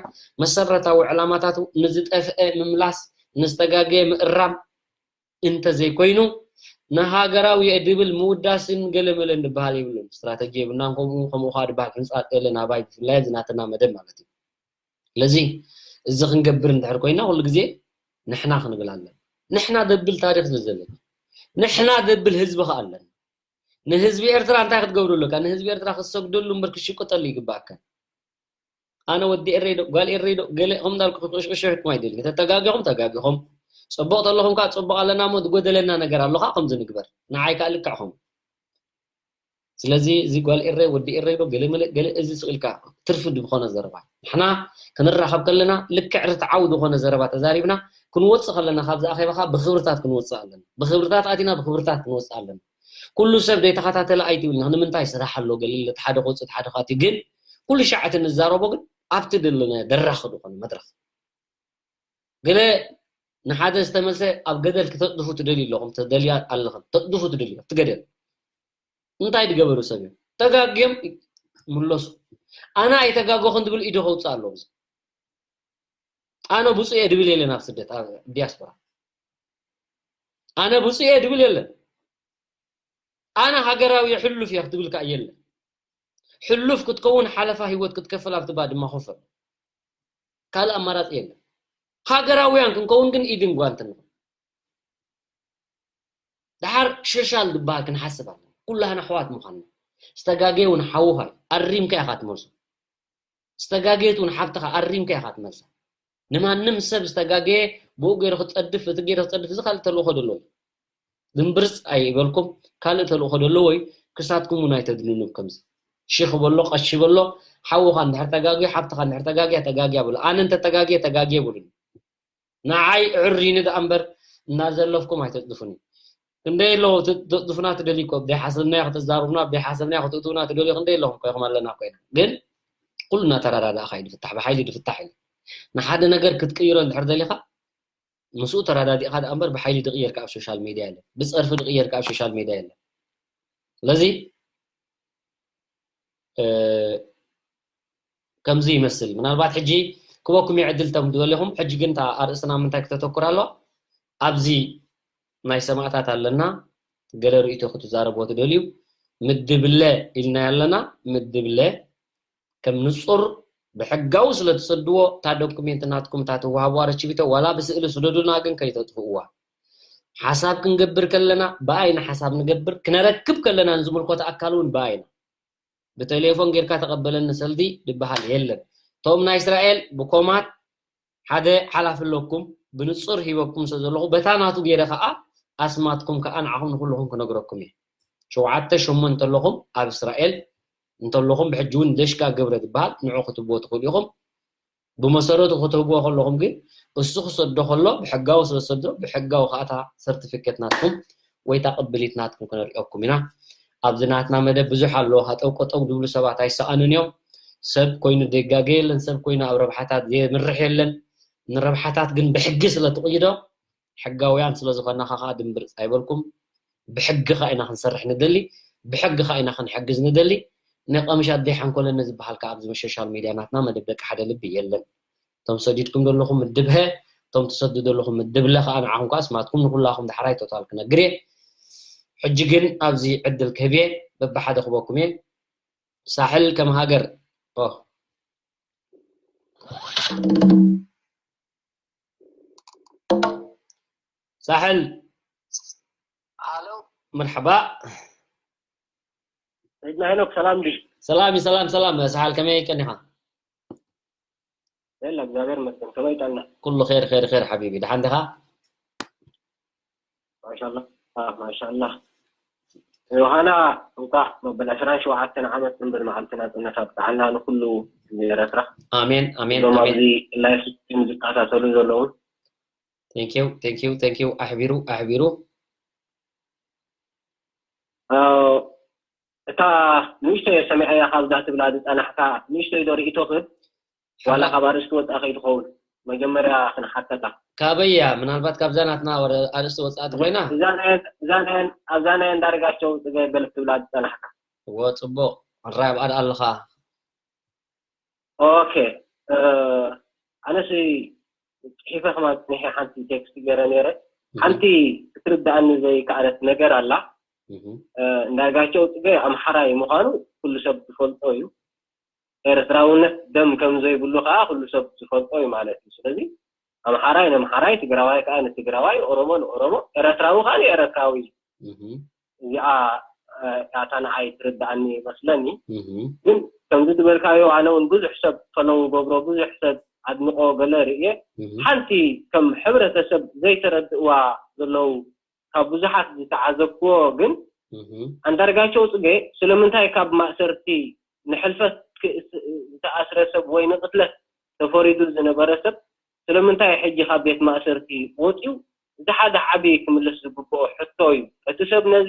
መሰረታዊ ዕላማታቱ ንዝጠፍአ ምምላስ ንዝተጋገየ ምእራም እንተዘይኮይኑ ንሃገራዊ እየ ድብል ምውዳስን ገለመለን ድበሃል የብሉን ስትራተጂ የብልናን ከምኡ ከምኡ ከዓ ድበሃል ሕንፃጥ ገለ ናባይ ብፍላይ እዚ ናትና መደብ ማለት እዩ ስለዚ እዚ ክንገብር እንድሕር ኮይና ኩሉ ግዜ ንሕና ክንብል ኣለና ንሕና ደብል ታሪክ ስለዘለና ንሕና ደብል ህዝቢ ከዓ ኣለና ንህዝቢ ኤርትራ እንታይ ክትገብሩ ኣለካ ንህዝቢ ኤርትራ ክትሰግደሉ እምበር ክሽቅጠሉ ይግባኣካ ኣነ ወዲ ኤረይ ዶ ጓል ኤረይ ዶ ገለ ከም እንዳልኩ ክቅሽቅሽኩም ኣይደልን ተተጋጊኹም ተጋጊኹም ጽቡቕ ተለኹም ከዓ ጽቡቕ ኣለና እሞ ዝጎደለና ነገር ኣሎ ከዓ ከምዚ ንግበር ንዓይ ከዓ ልክዕኹም ስለዚ እዚ ጓል ኤረይ ወዲ ኤረይ ዶ ገለ መለ ገለ እዚ ስቕ ኢልካ ትርፊ ዝኾነ ዘረባ ንሕና ክንራኸብ ከለና ልክዕ ርትዓዊ ዝኾነ ዘረባ ተዛሪብና ክንወፅእ ከለና ካብዚ ኣኼባኻ ብኽብርታት ክንወፅእ ኣለና። ብኽብርታት ኣቲና ብኽብርታት ክንወፅእ ኣለና። ኩሉ ሰብ ዘይተኸታተለ ኣይትብልና። ንምንታይ ስራሕ ኣሎ ገለ እቲ ሓደ ክወፅእ እቲ ሓደ ካቲ ግን ኩሉ ሻዕ እቲ ንዛረቦ ግን ኣብቲ ደለናዮ ደራኺ ዝኾነ መድረኽ ገለ ንሓደ ዝተመልሰ ኣብ ገደል ክተጥድፉ ትደልዩ ኣለኹም ተደልያ ኣለኽም ተጥድፉ ትደልዩ ኣብቲ ገደል እንታይ ድገበሩ ሰብ እዮም ተጋግዮም ምለሱ ኣነ ኣይተጋገኹን ድብል ኢዶ ከውፅእ ኣለዎ ኣነ ብፁዕ እየ ድብል የለን ኣብ ስደት ኣብ ዲያስፖራ ኣነ ብፁዕ እየ ድብል የለን ኣነ ሃገራዊ ሕሉፍ እየ ክትብል ከዓ የለን ሕሉፍ ክትከውን ሓለፋ ህይወት ክትከፍል ኣብቲ ባድማ ኮፈል ካልእ ኣማራፂ የለን ሃገራውያን ክንከውን ግን ኢድን ጓንትን ንኹን ደሓር ሸሻል ዝበሃል ክንሓስብ ኣለና ኩላህና ኣሕዋት ምዃንና ዝተጋገየ እውን ሓውኻ እዩ ኣሪምካ ኢኻ ትመልሶ ዝተጋገየት እውን ሓብትኻ ኣሪምካ ኢኻ ትመልሳ ንማንም ሰብ ዝተጋገየ ብኡ ገይሩ ክፀድፍ እቲ ገይሩ ክፀድፍ እዚ ካልእ ተልእኾ ዘለዎ እዩ ድንብርፅ ኣይበልኩም ካልእ ተልእኾ ዘለዎ እዩ ክሳትኩም እውን ኣይተድንኑብ ከምዚ ሽኽ በሎ ቀሺ በሎ ሓውኻ እንድሕር ተጋግዩ ሓብትኻ እንድሕር ተጋግያ ተጋግያ በሎ ኣነ እንተ ተጋግየ ተጋግየ በሉኒ ንዓይ ዕሪኒ ደኣ እምበር እናዘለፍኩም ኣይተፅድፉኒ ክንደይ ኣለዉ ተፅድፉና ትደልዩ እኮ ብደይ ሓሰብናዮ ከተዛርቡና ብደይ ሓሰብናዮ ክትእትውና ትደልዩ ክንደይ ኣለኹም እኮ ኢኹም ኣለና እኮ ኢና ግን ኩሉ እናተረዳዳእኻ እዩ ዝፍታሕ ብሓይሊ ዝፍታሕ እዩ ንሓደ ነገር ክትቅይሮ እንድሕር ደሊኻ ምስኡ ተረዳዲእኻ ደኣ እምበር ብሓይሊ ድቕየር ካብ ሶሻል ሜድያ የለን ብፀርፊ ድቕየር ካብ ሶሻል ሜድያ የለን ስለዚ ከምዚ ይመስል ምናልባት ሕጂ ክበኩም ይዕድል ተም ዝበለኹም ሕጂ ግን ኣርእስትና ምንታይ ክተተኩር ኣለዋ ኣብዚ ናይ ሰማእታት ኣለና ገለ ርእቶ ክትዛረቦ ትደልዩ ምድብለ ኢልና ኣለና ምድብለ ከም ንጹር ብሕጋዊ ስለ ትሰድዎ እታ ዶኩሜንት ናትኩም እታ ትወሃብዋ ረችቢቶ ዋላ ብስእሊ ስደዱና ግን ከይተጥፍእዋ ሓሳብ ክንገብር ከለና ብኣይና ሓሳብ ንገብር ክነረክብ ከለና ንዝምልኮት ኣካል እውን ብኣይና ብቴሌፎን ጌርካ ተቐበለኒ ሰልዲ ዝበሃል የለን እቶም ናይ እስራኤል ብኮማት ሓደ ሓላፊ ኣለኩም ብንጹር ሂበኩም ስለ ዘለኹ በታ ናቱ ገይረ ከዓ ኣስማትኩም ከዓ ንዓኹም ንኩልኹም ክነግረኩም እየ ሸውዓተ ሸሞንተ ኣለኹም ኣብ እስራኤል እንተለኹም ብሕጂ እውን ደሽካ ገብረ ዝበሃል ንዑ ክትብዎ ትኽእሉ ኢኹም ብመሰረቱ ክትህብዎ ከለኹም ግን እሱ ክሰዶ ከሎ ብሕጋዊ ስለ ዝሰዶ ብሕጋዊ ከዓ እታ ሰርቲፊኬት ናትኩም ወይ እታ ቅብሊት ናትኩም ክነሪኦኩም ኢና ኣብዚ ናትና መደብ ብዙሕ ኣሎ ሃጠው ቀጠው ዝብሉ ሰባት ኣይሰኣኑን እዮም ሰብ ኮይኑ ደጋገ የለን ሰብ ኮይኑ ኣብ ረብሓታት ዘየምርሕ የለን ንረብሓታት ግን ብሕጊ ስለ ትቕይዶ ሕጋውያን ስለ ዝኾናኻ ከዓ ድምብርፅ ኣይበልኩም ብሕግኻ ኢና ክንሰርሕ ንደሊ ብሕግኻ ኢና ክንሕግዝ ንደሊ ናይ ቀምሽ ኣደይ ሓንኮለኒ ዝበሃል ከዓ ኣብዚ ሶሻል ሚድያ ናትና መደብ ደቂ ሓደ ልቢ የለን እቶም ሰዲድኩም ዘለኹም ምድብሀ እቶም ትሰዱ ዘለኹም ምድብለ ከዓ ንዓኹም ከዓ ስማትኩም ንኩላኹም ዳሕራይ ቶታል ክነግር እየ ሕጂ ግን ኣብዚ ዕድል ክህብ እየ በብሓደ ክበኩም እየ ሳሕል ከም ሃገር ሳሕል ሃሎ መርሓባ ሰይድና ሄኖክ ሰላም ድዩ ሰላም ሰላም ሰላም ሳሕል ከመይ ቀኒኻ የላ እግዚኣብሔር ይመስገን ከመይ ጠና ኩሉ ኸይር ኸይር ኸይር ሓቢቢ ደሓን ዲኻ ማሻላ ማሻላ ዮሃና እንኳዕ መበል ዕስራን ሸውዓተን ዓመት ንብል መዓልቲ ናፅነት ኣብቅዓና ንኩሉ ኤረትራ ኣሜን ኣሜን እዞም ኣሜን ኣብዚ ላይፍ ስትሪም ዝከታተሉ ዘለዉ thank you thank you thank you ኣሕቢሩ ኣሕቢሩ እታ ንእሽቶ እየ ሰሚዐያ ካብዛ ትብላ ዝፀናሕካ ንእሽቶ ዶ ርእቶ ክህብ ዋላ ካብ ኣርእስቲ ወፃእ ከይትኸውን መጀመርያ ክንሓተካ ካበያ ምናልባት ካብዛ ናትና ወረ ኣርእስቲ ወፃእቲ ኮይና እዛ ናይ- እዛ ናይ- ኣብዛ ናይ እንዳርጋቸው ፅገ በል ትብላ ዝፀናሕካ እዎ ፅቡቅ ራይ ኣብኣድ ኣለኻ ኦኬ ኣነስ ፅሒፈ ከማ ፅኒሐ ሓንቲ ቴክስት ገይረ ነይረ ሓንቲ ክትርዳእኒ ዘይከኣለት ነገር ኣላ እንዳርጋቸው ፅገ ኣምሓራይ ምዃኑ ኩሉ ሰብ ዝፈልጦ እዩ ኤርትራውነት ደም ከም ዘይብሉ ከዓ ኩሉ ሰብ ዝፈልጦ እዩ ማለት እዩ ስለዚ ኣምሓራይ ነምሓራይ ትግራዋይ ከዓ ንትግራዋይ ኦሮሞ ንኦሮሞ ኤረትራዊ ከዓ ንኤረትራዊ እዩ እዚኣ ያታ ንዓይ ትርዳእኒ ይመስለኒ ግን ከምዚ ዝበልካዮ ኣነ እውን ብዙሕ ሰብ ፈለው ገብሮ ብዙሕ ሰብ ኣድንቆ ገለ ርእየ ሓንቲ ከም ሕብረተሰብ ዘይተረድእዋ ዘለዉ ካብ ብዙሓት ዝተዓዘብክዎ ግን ኣንዳርጋቸው ጽጌ ስለምንታይ ካብ ማእሰርቲ ንሕልፈት ዝተኣስረ ሰብ ወይ ንቕትለት ተፈሪዱ ዝነበረ ሰብ ስለምንታይ ሕጂ ካብ ቤት ማእሰርቲ ወፂኡ? እዚ ሓደ ዓብዪ ክምልስ ዝግብኦ ሕቶ እዩ። እቲ ሰብ ነዚ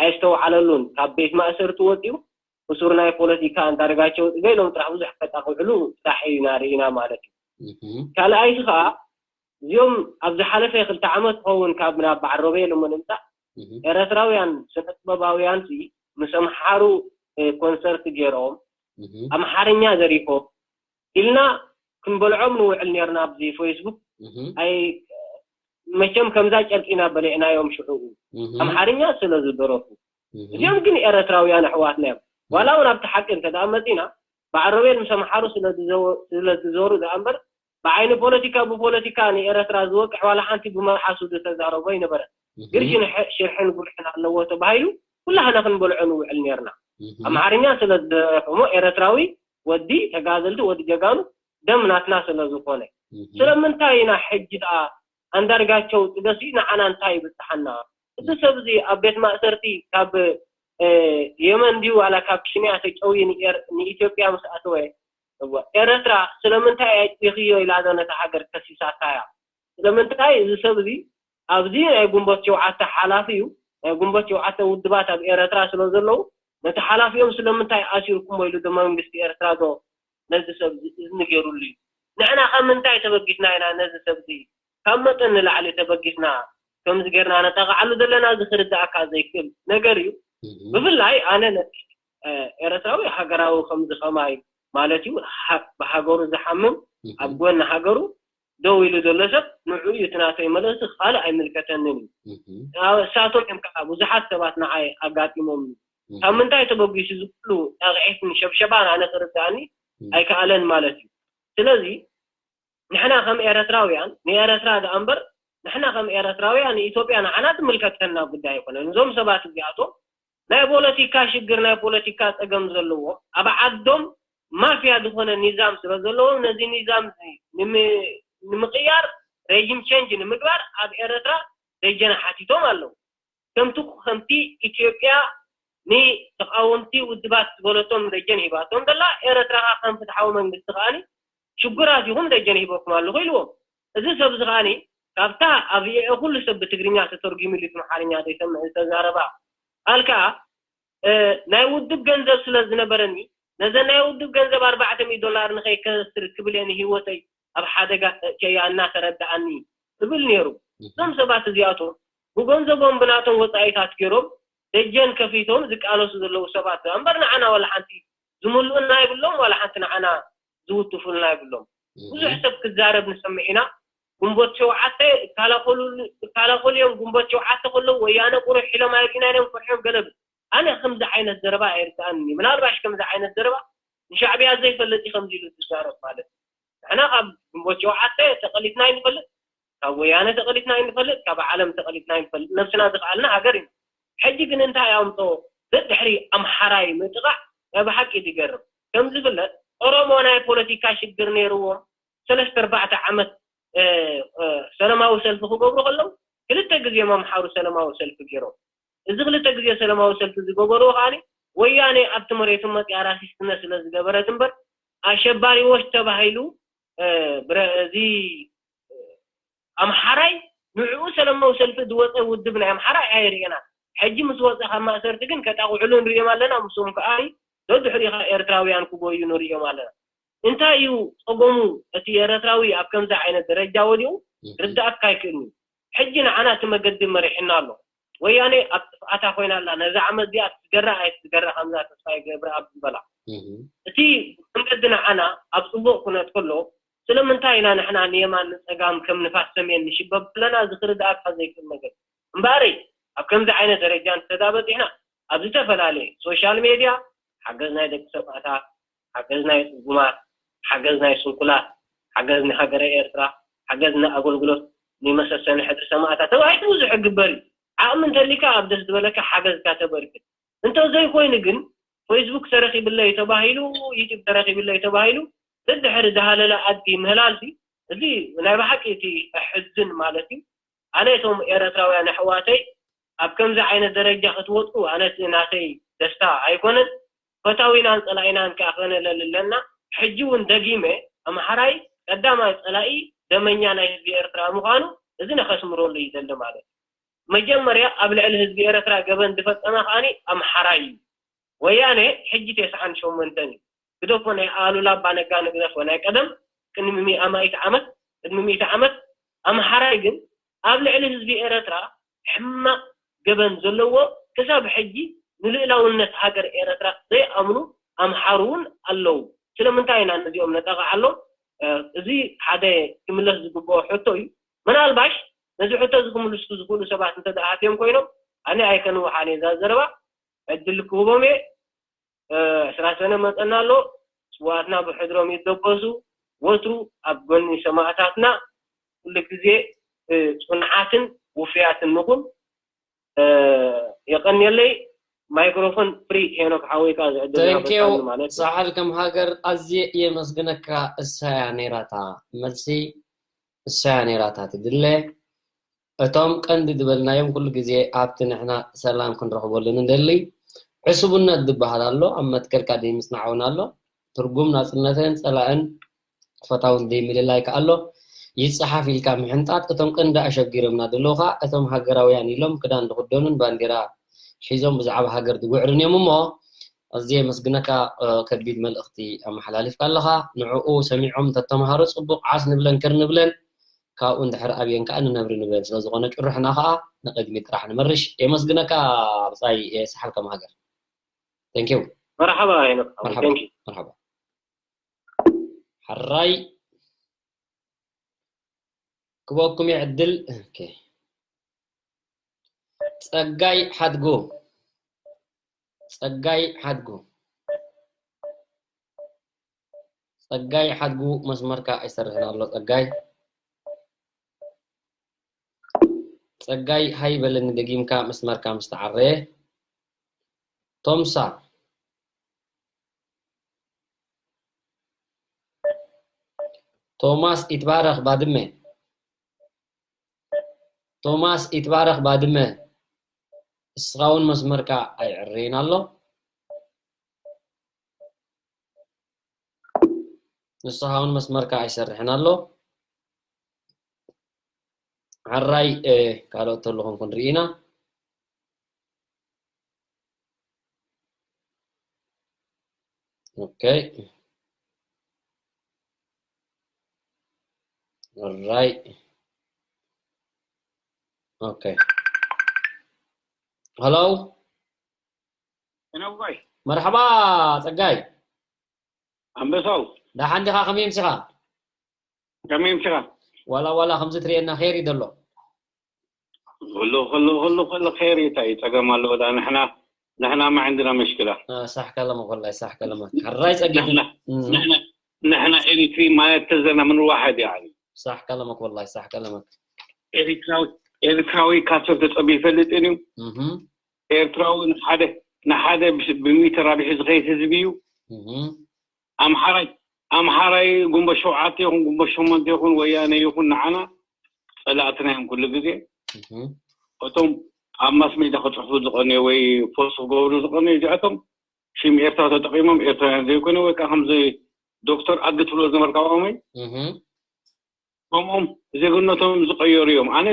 ኣየስተውዓለሉን። ካብ ቤት ማእሰርቲ ወፂኡ እሱር ናይ ፖለቲካ ኣንዳርጋቸው ጽጌ ኢሎም ጥራሕ ብዙሕ ከጣቕዕሉ ጥራሕ ኢና ርኢና ማለት እዩ። ካልኣይቲ ከዓ እዚኦም ኣብ ዝሓለፈ ክልተ ዓመት ክኸውን ካብ ናብ በዓል ሮቤል እሞ ንምፃእ ኤረትራውያን ስነ ጥበባውያን ሲ ምስ ኣምሓሩ ኮንሰርት ገይሮም ኣምሓርኛ ዘሪፎም ኢልና ክንበልዖም ንውዕል ነርና ኣብዚ ፌስቡክ። ኣይ መቸም ከምዛ ጨርቂና በሊዕናዮም ሽዑ ኣምሓርኛ ስለ ዝደረፉ። እዚኦም ግን ኤረትራውያን ኣሕዋትና እዮም። ዋላ እውን ኣብቲ ሓቂ እንተ ደኣ መጺና በዓል ሮቤል ምስ ኣምሓሩ ስለ ዝዘወ- ስለ ዝዞሩ ደኣ እምበር ብዓይኒ ፖለቲካ ብፖለቲካ ንኤረትራ ዝወቅዕ ዋላ ሓንቲ ብመልሓሱ ዝተዛረቦ ኣይነበረን። ግርሽን ሕ- ሽርሕን ጉልሕን ኣለዎ ተባሂሉ ኩላህና ክንበልዖ ንውዕል ነርና። ኣምሓርኛ ስለ ዝደረፈሞ ኤረትራዊ ወዲ ተጋደልቲ ወዲ ጀጋኑ ደም ናትና ስለ ዝኾነ ስለምንታይ ኢና ሕጂ ደኣ ኣንዳርጋቸው ጽገሲ ንዓና እንታይ ይብጽሓና? እዚ ሰብ እዚ ኣብ ቤት ማእሰርቲ ካብ የመን ድዩ ዋላ ካብ ኪንያ ተጨውዩ ንኤር- ንኢትዮጵያ ምስ ኣተወ እወ፣ ኤረትራ ስለምንታይ ኣየጥቢኽዮ ኢላ ዶ ነታ ሃገር ከሲሳታ እያ? ስለምንታይ እዚ ሰብ እዚ ኣብዚ ናይ ግንቦት ሸውዓተ ሓላፊ እዩ፣ ናይ ግንቦት ሸውዓተ ውድባት ኣብ ኤረትራ ስለ ዘለዉ ነቲ ሓላፊኦም ስለምንታይ ኣሲርኩሞ ኢሉ ዶ መንግስቲ ኤርትራ ዶ ነዚ ሰብ እዚ እዝኒ ገይሩሉ እዩ? ንሕና ካብ ምንታይ ተበጊስና ኢና ነዚ ሰብ እዚ ካብ መጠን ንላዕሊ ተበጊስና ከምዚ ጌርና ነጣቕዓሉ ዘለና እዚ ክርድኣካ ዘይክእል ነገር እዩ። ብፍላይ ኣነ ነቲ ኤረትራዊ ሃገራዊ ከምዚ ከማይ ማለት እዩ ብሃገሩ ዝሓምም ኣብ ጎኒ ሃገሩ ደው ኢሉ ዘሎ ሰብ ንዕኡ እዩ እቲ ናተይ መልእኽቲ ካልእ ኣይምልከተንን እዩ። እሳቶም እዮም ከዓ ብዙሓት ሰባት ንዓይ ኣጋጢሞም ካብ ምንታይ ተበጊሱ ዝብሉ ጣቕዒትን ሸብሸባን ኣነ ክርድኣኒ ኣይከኣለን ማለት እዩ። ስለዚ ንሕና ከም ኤረትራውያን ንኤረትራ ደኣ እምበር ንሕና ከም ኤረትራውያን ንኢትዮጵያ ንዓና ትምልከተና ጉዳይ ኣይኮነን። እዞም ሰባት እዚኣቶም ናይ ፖለቲካ ሽግር ናይ ፖለቲካ ጸገም ዘለዎ ኣብ ዓዶም ማፍያ ዝኾነ ኒዛም ስለ ዘለዎም ነዚ ኒዛም እዚ ንምቕያር ሬጂም ቸንጅ ንምግባር ኣብ ኤረትራ ደጀን ሓቲቶም ኣለዉ። ከምቲ ከምቲ ኢትዮጵያ ንተቓወምቲ ውድባት ዝበለቶም ደጀን ሂባቶም ዘላ ኤረትራ ከኣ ከም ፍትሓዊ መንግስቲ ከኣ ሽጉራት ኢኹም ደጀን ሂበኩም ኣለኹ ኢልዎም። እዚ ሰብ እዚ ከኣ ካብታ ኣብ ኩሉ ሰብ ብትግርኛ ተተርጒሙሉ እቲ ኣምሓርኛ ዘይሰምዕ ዝተዛረባ ቃል ከኣ ናይ ውድብ ገንዘብ ስለ ዝነበረኒ ነዘን ናይ ውድብ ገንዘብ ኣርባዕተ ሚእቲ ዶላር ንኸይከስር ክብል እየ ንህይወተይ ኣብ ሓደጋ ከእትየያ እናተረድኣኒ ትብል ነይሩ። እዞም ሰባት እዚኣቶም ብገንዘቦም ብናቶም ወፃኢታት ገይሮም ደጀን ከፊቶም ዝቃለሱ ዘለዉ ሰባት እዮም እምበር ንዓና ዋላ ሓንቲ ዝምልኡና የብሎም ዋላ ሓንቲ ንዓና ዝውትፉልና የብሎም። ብዙሕ ሰብ ክዛረብ ንሰምዕ ኢና። ግንቦት ሸውዓተ እከላኸሉ እዮም። ግንቦት ሸውዓተ ከለዉ ወያነ ቁሩሕ ኢሎም ኣይርኢናን እዮም ፈርሖም ገለብ ኣነ ከምዚ ዓይነት ዘረባ ኣይርድኣንን እዩ። ምናልባሽ ከምዚ ዓይነት ዘረባ ንሻዕብያ ዘይፈልጥ እዩ ከምዚ ኢሉ ዝዛረብ ማለት እዩ። ንሕና ካብ ግንቦት ሸውዓተ ተቐሊትና ኣይንፈልጥ፣ ካብ ወያነ ተቐሊትና ኣይንፈልጥ፣ ካብ ዓለም ተቐሊትና ኣይንፈልጥ። ነብስና ዝኸኣልና ሃገር ኢና። ሕጂ ግን እንታይ ኣምፅኦ ደድሕሪ ኣምሓራይ ምጥቓዕ ናይ ብሓቂ ዝገርም። ከም ዝፍለጥ ኦሮሞ ናይ ፖለቲካ ሽግር ነይርዎም ሰለስተ ኣርባዕተ ዓመት ሰላማዊ ሰልፊ ክገብሩ ከለዉ ክልተ ግዜ እዮም ኣምሓሩ ሰላማዊ ሰልፊ ገይሮም። እዚ ክልተ ግዜ ሰላማዊ ሰልፊ ዝገበርዎ ከኣ ወያነ ኣብቲ መሬቱ መፅያ ራሲስትነት ስለ ዝገበረት እምበር ኣሸባሪዎች ተባሂሉ እዚ ኣምሓራይ ንዕኡ ሰላማዊ ሰልፊ ዝወፀ ውድብ ናይ ኣምሓራ ኣይርኤና። ሕጂ ምስ ወፀ ካብ ማእሰርቲ ግን ከጣቕዕሉ ንሪኦም ኣለና። ምስኦም ከኣ ደድሕሪኻ ኤርትራውያን ክጎዩ ንሪኦም ኣለና። እንታይ እዩ ፀገሙ? እቲ ኤረትራዊ ኣብ ከምዚ ዓይነት ደረጃ ወዲቑ ርዳእካ ኣይክእልኒ። ሕጂ ንዓና እቲ መገዲ መሪሕና ኣሎ። ወያነ ኣብ ጥፍኣታ ኮይና ኣላ። ነዛ ዓመት እዚኣ ትገራ ኣይትገራ ከምዛ ተስፋይ ገብረኣብ ዝበላ እቲ መንገዲ ንዓና ኣብ ፅቡቕ ኩነት ከሎ ስለምንታይ ኢና ንሕና ንየማን ንፀጋም ከም ንፋስ ሰሜን ንሽበብ ዘለና እዚ ክርድኣካ ዘይክእል ነገር እምበኣረይ ኣብ ከምዚ ዓይነት ደረጃ እንተዳበፂሕና ኣብ ዝተፈላለየ ሶሻል ሜድያ ሓገዝ ናይ ደቂ ሰማእታት ሓገዝ ናይ ፅጉማት ሓገዝ ናይ ስንኩላት ሓገዝ ንሃገረ ኤርትራ ሓገዝ ንኣገልግሎት ንመሰሰኒ ሕድሪ ሰማእታት ተባሂሉ ብዙሕ ይግበር እዩ ዓቕሚ እንተሊካ ኣብ ደስ ዝበለካ ሓገዝካ ተበርክት እንተዘይኮይኑ ግን ፌስቡክ ተረኪብለይ ተባሂሉ ዩቱብ ተረኪብለይ ተባሂሉ ደድሕሪ ዝሃለለ ኣድጊ ምህላል እዚ ናይ ብሓቂ እቲ ኣሕዝን ማለት እዩ ኣነ እቶም ኤረትራውያን ኣሕዋተይ ኣብ ከምዚ ዓይነት ደረጃ ክትወጡ ኣነስ ናተይ ደስታ ኣይኮነን። ፈታዊናን ጸላኢናን ከኣ ከነለሊ ኣለና። ሕጂ እውን ደጊመ ኣምሓራይ ቀዳማይ ጸላኢ ደመኛ ናይ ህዝቢ ኤርትራ ምዃኑ እዚ ነኸስምረሉ እዩ ዘለ ማለት እዩ። መጀመርያ ኣብ ልዕሊ ህዝቢ ኤርትራ ገበን ዝፈጸመ ከኣኒ ኣምሓራይ እዩ። ወያነ ሕጂ ተስዓን ሸሞንተን እዩ። ግደፎ ናይ ኣሉላ ኣባ ነጋ ንግደፎ ናይ ቀደም ቅድሚ ሚእቲ ዓመት፣ ቅድሚ ሚእቲ ዓመት ኣምሓራይ ግን ኣብ ልዕሊ ህዝቢ ኤረትራ ሕማቕ ገበን ዘለዎ ክሳብ ሕጂ ንልእላውነት ሃገር ኤረትራ ዘይኣምኑ ኣምሓሩ እውን ኣለዉ። ስለምንታይ ኢና ነዚኦም ነጠቓዓሎም? እዚ ሓደ ክምለስ ዝግብኦ ሕቶ እዩ። ምናልባሽ ነዚ ሕቶ እዚ ክምልሱ ዝኽእሉ ሰባት እንተ ደኣ ሃትዮም ኮይኖም ኣነ ኣይከንውሓን እየ እዛ ዘረባ ዕድል ክህቦም እየ። ዕስራ ሰነ መጸና ኣሎ። ስውኣትና ብሕድሮም ይደበሱ። ወትሩ ኣብ ጎኒ ሰማእታትና ኩሉ ግዜ ጽኑዓትን ውፍያትን ንኹን። የቐንየለይ። ማይክሮፎን ፍሪ ሄኖክ ሓወይካ ዝዕድል ተንኪው። ሳሕል ከም ሃገር ኣዝየ የመስግነካ። እሳያ ነይራታ መልሲ፣ እሳያ ነይራታ ትድለ። እቶም ቀንዲ ዝበልናዮም ኩሉ ግዜ ኣብቲ ንሕና ሰላም ክንረኽበሉ ንደሊ ዕሱብነት ዝበሃል ኣሎ። ኣብ መትከልካ ዘይምጽናዕ እውን ኣሎ። ትርጉም ናጽነትን ጸላእን ፈታውን ዘይምልላይ ከኣ ኣሎ። ይጸሓፍ ኢልካ ምሕንጣጥ። እቶም ቀንዲ ኣሸጊሮምና ዘለዉ ከኣ እቶም ሃገራውያን ኢሎም ክዳን ዝኽደኑን ባንዴራ ሒዞም ብዛዕባ ሃገር ዝጉዕሩን እዮም እሞ ኣዝየ የመስግነካ። ከቢድ መልእኽቲ ኣመሓላሊፍካ ኣለኻ። ንዕኡ ሰሚዖም እንተተምሃሩ ጽቡቕ ዓስ ንብለን ክር ንብለን። ካብኡ እንድሕር ኣብየን ከኣ ንነብሪ ንበል። ስለዝኾነ ጭርሕና ከኣ ንቕድሚት ጥራሕ ንመርሽ። የመስግነካ ብጻይ ሰሓል ከም ሃገር። Thank you። መርሓባ ሄኖክ ሓወይ። መርሓባ Thank you። መርሓባ። ሕራይ ክበኩም ዕድል። ኦኬ። ጸጋይ ሓድጉ። ጸጋይ ሓድጉ። ጸጋይ ሓድጉ መስመርካ ኣይሰርሕን ኣሎ ጸጋይ። ጸጋይ ሃይ በለኒ ደጊምካ መስመርካ ምስ ተዓረየ። ቶምሳ። ቶማስ ይትባረኽ ባድመ። ቶማስ ይትባረኽ ባድመ። እስኻ እውን መስመርካ ኣይዕረይን ኣሎ። ንስኻ እውን መስመርካ ኣይሰርሕን ኣሎ። ሕራይ ካልኦት ተለኹም ክንርኢ ኢና። ኦኬ። ሕራይ። ኦኬ። ሄሎ። ነዋይ መርሓባ ጸጋይ። ኣንበሳው ደሓን ዲኻ? ከመይ ምሲኻ? ከመይ ምሲኻ? ዋላ ዋላ ከምዚ ትርእየና ኸይር እዩ ዘሎ። ኩሉ ኩሉ ኩሉ ኩሉ ኸይር እዩ። እንታይ ጸገም ኣለዎ? ዳ ንሕና ንሕና ማዕንድና መሽክላ። ሳሕ ከለመ ኮላይ ሳሕ ከለመ። ሕራይ ጸጊት። ንሕና ንሕና ንሕና ኤሪትሪ ማለት ተዘና ምን ዋሕድ ያኒ። ሳሕ ከለመ ኮላይ ሳሕ ከለመ። ኤሪትራዊ ኤሪትራዊ ካብ ሰብ ተጸቢዩ ይፈልጥ እዩ። እህ ኤርትራዊ ንሓደ ንሓደ ብሚተር ኣቢሑ ዝኸይድ ህዝቢ እዩ። እህ ኣምሓራይ ኣምሓራይ ጉንቦት ሸውዓተ ይኹን ጉንቦት ሸሞንተ ይኹን ወያነ ይኹን ንዓና ጸላእትና እዮም ኩሉ ግዜ። እህ እቶም ኣብ ማስ ሜድያ ክጽሕፉ ዝቐነዩ ወይ ፖስት ክገብሩ ዝቐነዩ እዚኣቶም ሽም ኤርትራ ተጠቒሞም ኤርትራውያን ዘይኮነ ወይ ከዓ ከምዚ ዶክተር ኣግ ትብሎ ዝነበርካ ብኣመይ እህ ከምኦም ዜግነቶም ዝቐየሩ እዮም። ኣነ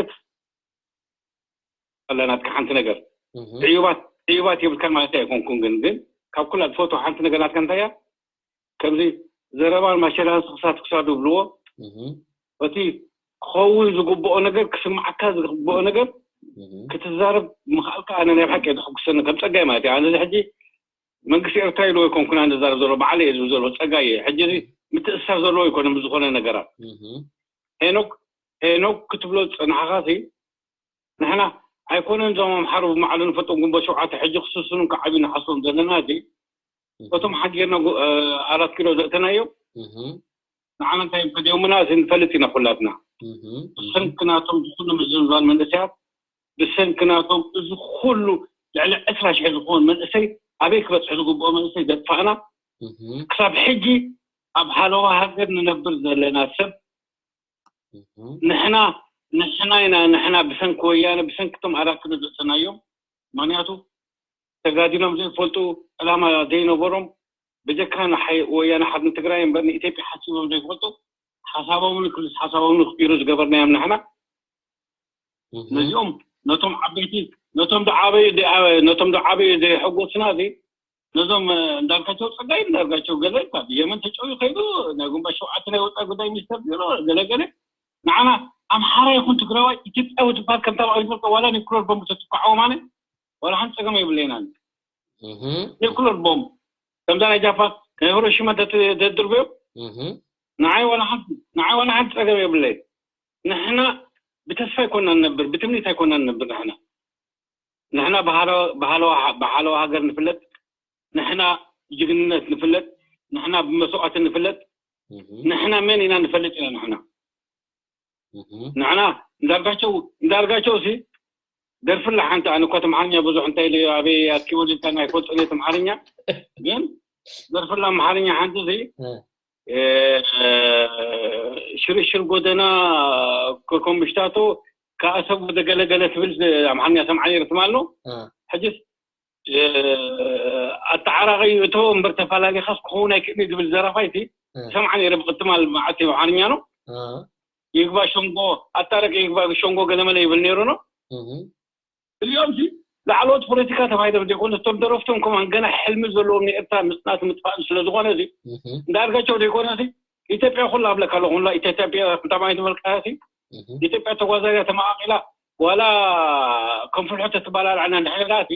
ኣላ ናትካ ሓንቲ ነገር እህ ዕዩባት ዕዩባት የብልካን ማለት ኣይኮንኩን፣ ግን ግን ካብ ኩላ ዝፈትዋ ሓንቲ ነገር ናትካ እንታይ እያ? ከምዚ ዘረባን ማሸላን ስኽሳት ክሳዱ ይብልዎ። እህ እቲ ክኸውን ዝግብኦ ነገር ክስምዓካ ዝግብኦ ነገር እህ ክትዛረብ ምኽኣልካ ኣነ ናይ ብሓቂ የተሐጉሰኒ ከም ጸጋይ ማለት እዩ። ኣነ እዚ ሕጂ መንግስቲ ኤርትራ ኢሉ ኣይኮንኩን ኣነ ዝዛረብ ዘሎ ባዕለይ እየ ዝብል ዘሎ ጸጋይ እየ። ሕጂ እዚ ምትእስሳር ዘለዎ ኣይኮነን ብዝኾነ ነገራት እህ ሄኖክ ሄኖክ ክትብሎ ዝጸናሕኻ ሲ ንሕና ኣይኮነን እዞም ኣምሓሩ ብማዕሉ ንፈልጦም ግንቦት ሸውዓተ ሕጂ ክስስኑን ክዓብዩ ንሓስቦም ዘለና እቲ እቶም ሓጊርና ኣራት ኪሎ ዘእተናዮም እህ ንዓና እንታይ ፈድዮምና እዚ ንፈልጥ ኢና ኩላትና እህ ብሰንኪ ናቶም ዝኩሉ ምዝምዛል መንእሰያት ብሰንኪ ናቶም እዚ ኩሉ ልዕሊ ዕስራ ሽሕ ዝኸውን መንእሰይ ኣበይ ክበፅሕ ዝግብኦ መንእሰይ ዘጥፋእና እህ ክሳብ ሕጂ ኣብ ሓለዋ ሃገር ንነብር ዘለና ሰብ እህ ንሕና ንሕና ኢና ንሕና ብሰንኪ ወያነ ብሰንኪ እቶም ኣራት ኪሎ ዘእተናዮም። ምክንያቱ ተጋዲሎም ዘይፈልጡ፣ ዕላማ ዘይነበሮም፣ ብጀካ ንሓይ- ወያነ ሓርነት ትግራይ እምበር ንኢትዮጵያ ሓሲቦም ዘይፈልጡ፣ ሓሳቦምን ክልስ ሓሳቦምን ክቅይሩ ዝገበርናዮም ንሕና። ነዚኦም ነቶም ዓበይቲ ነቶም ዶ ዓበዩ ዶ- ነቶም ዶ ዓበዩ ዘይሐጎስና እዚ ነዞም እንዳርጋቸው ጸጋይ እንዳርጋቸው ገለ ካብ የመን ተጨውዩ ከይዱ ናይ ጉንባ ሸውዓተ ናይ ወፃኢ ጉዳይ ሚኒስተር ቢሮ ገለገለ ንዓና ኣምሓራ ይኹን ትግራዋይ ኢትዮጵያዊ ትበሃል ከምታ መቐሪት ዋላ ኒኩለር ቦምብ ተትኳዓዎ ማነ ዋላ ሓንቲ ጸገም የብለይናን። ኒኩለር ቦምብ ከምዛ ናይ ጃፓን ናይ ሂሮሺማ ተድርበዮም ንዓይ ዋላ ሓንቲ ንዓይ ዋላ ሓንቲ ጸገም የብለይ። ንሕና ብተስፋ ኣይኮና ንነብር፣ ብትምኒት ኣይኮና ንነብር። ንሕና ንሕና ብሃለዋ ሃገር ንፍለጥ፣ ንሕና ጅግንነት ንፍለጥ፣ ንሕና ብመስዋእቲ ንፍለጥ፣ ንሕና መን ኢና ንፈልጥ ኢና። ንሕና ንሕና እንዳርጋቸው እንዳርጋቸው ሲ ደርፍላ ሓንቲ ኣነ እኳ ትምሓርኛ ብዙሕ እንታይ ኢለ ኣበይ ኣትኪቦ ኢልካ ናይ ፈልጦ ነ ትምሓርኛ ግን ደርፍላ ኣምሓርኛ ሓንቲ ሲ ሽርሽር ጎደና ኮኮምሽታቶ ከኣሰብ ወደ ገለገለ ትብል ኣምሓርኛ ሰምዓ ነይረ ትማል ነው ሕጅስ ኣተዓራቂ እቶ እምበር ተፈላለኻስ ክኸውን ኣይክእልን ዝብል ዘረፋ ይቲ ሰምዓ ነይረ ብቅትማል መዓልቲ ኣምሓርኛ ነው ይግባ ሸንጎ ኣታረቂ ይግባ ሸንጎ ገለመለ ይብል ነይሩ ነው እዚኦም ሲ ላዕለዎት ፖለቲካ ተባሂሎም ዘይኮነ እቶም ደረፍቶም ከማን ገና ሕልሚ ዘለዎም ንኤርትራ ምፅናት ምጥፋእን ስለ ዝኾነ እዚ እንዳርጋቸው ዘይኮነ እዚ ኢትዮጵያ ኩላ ኣብለካ ኣለኹ ላ ኢትዮጵያ ክንታማይ ዝበልካ ሲ ኢትዮጵያ ተጓዛዝያ ተመቃቂላ ዋላ ከም ፍልሖ ተትባላልዓና እንድሕር ሲ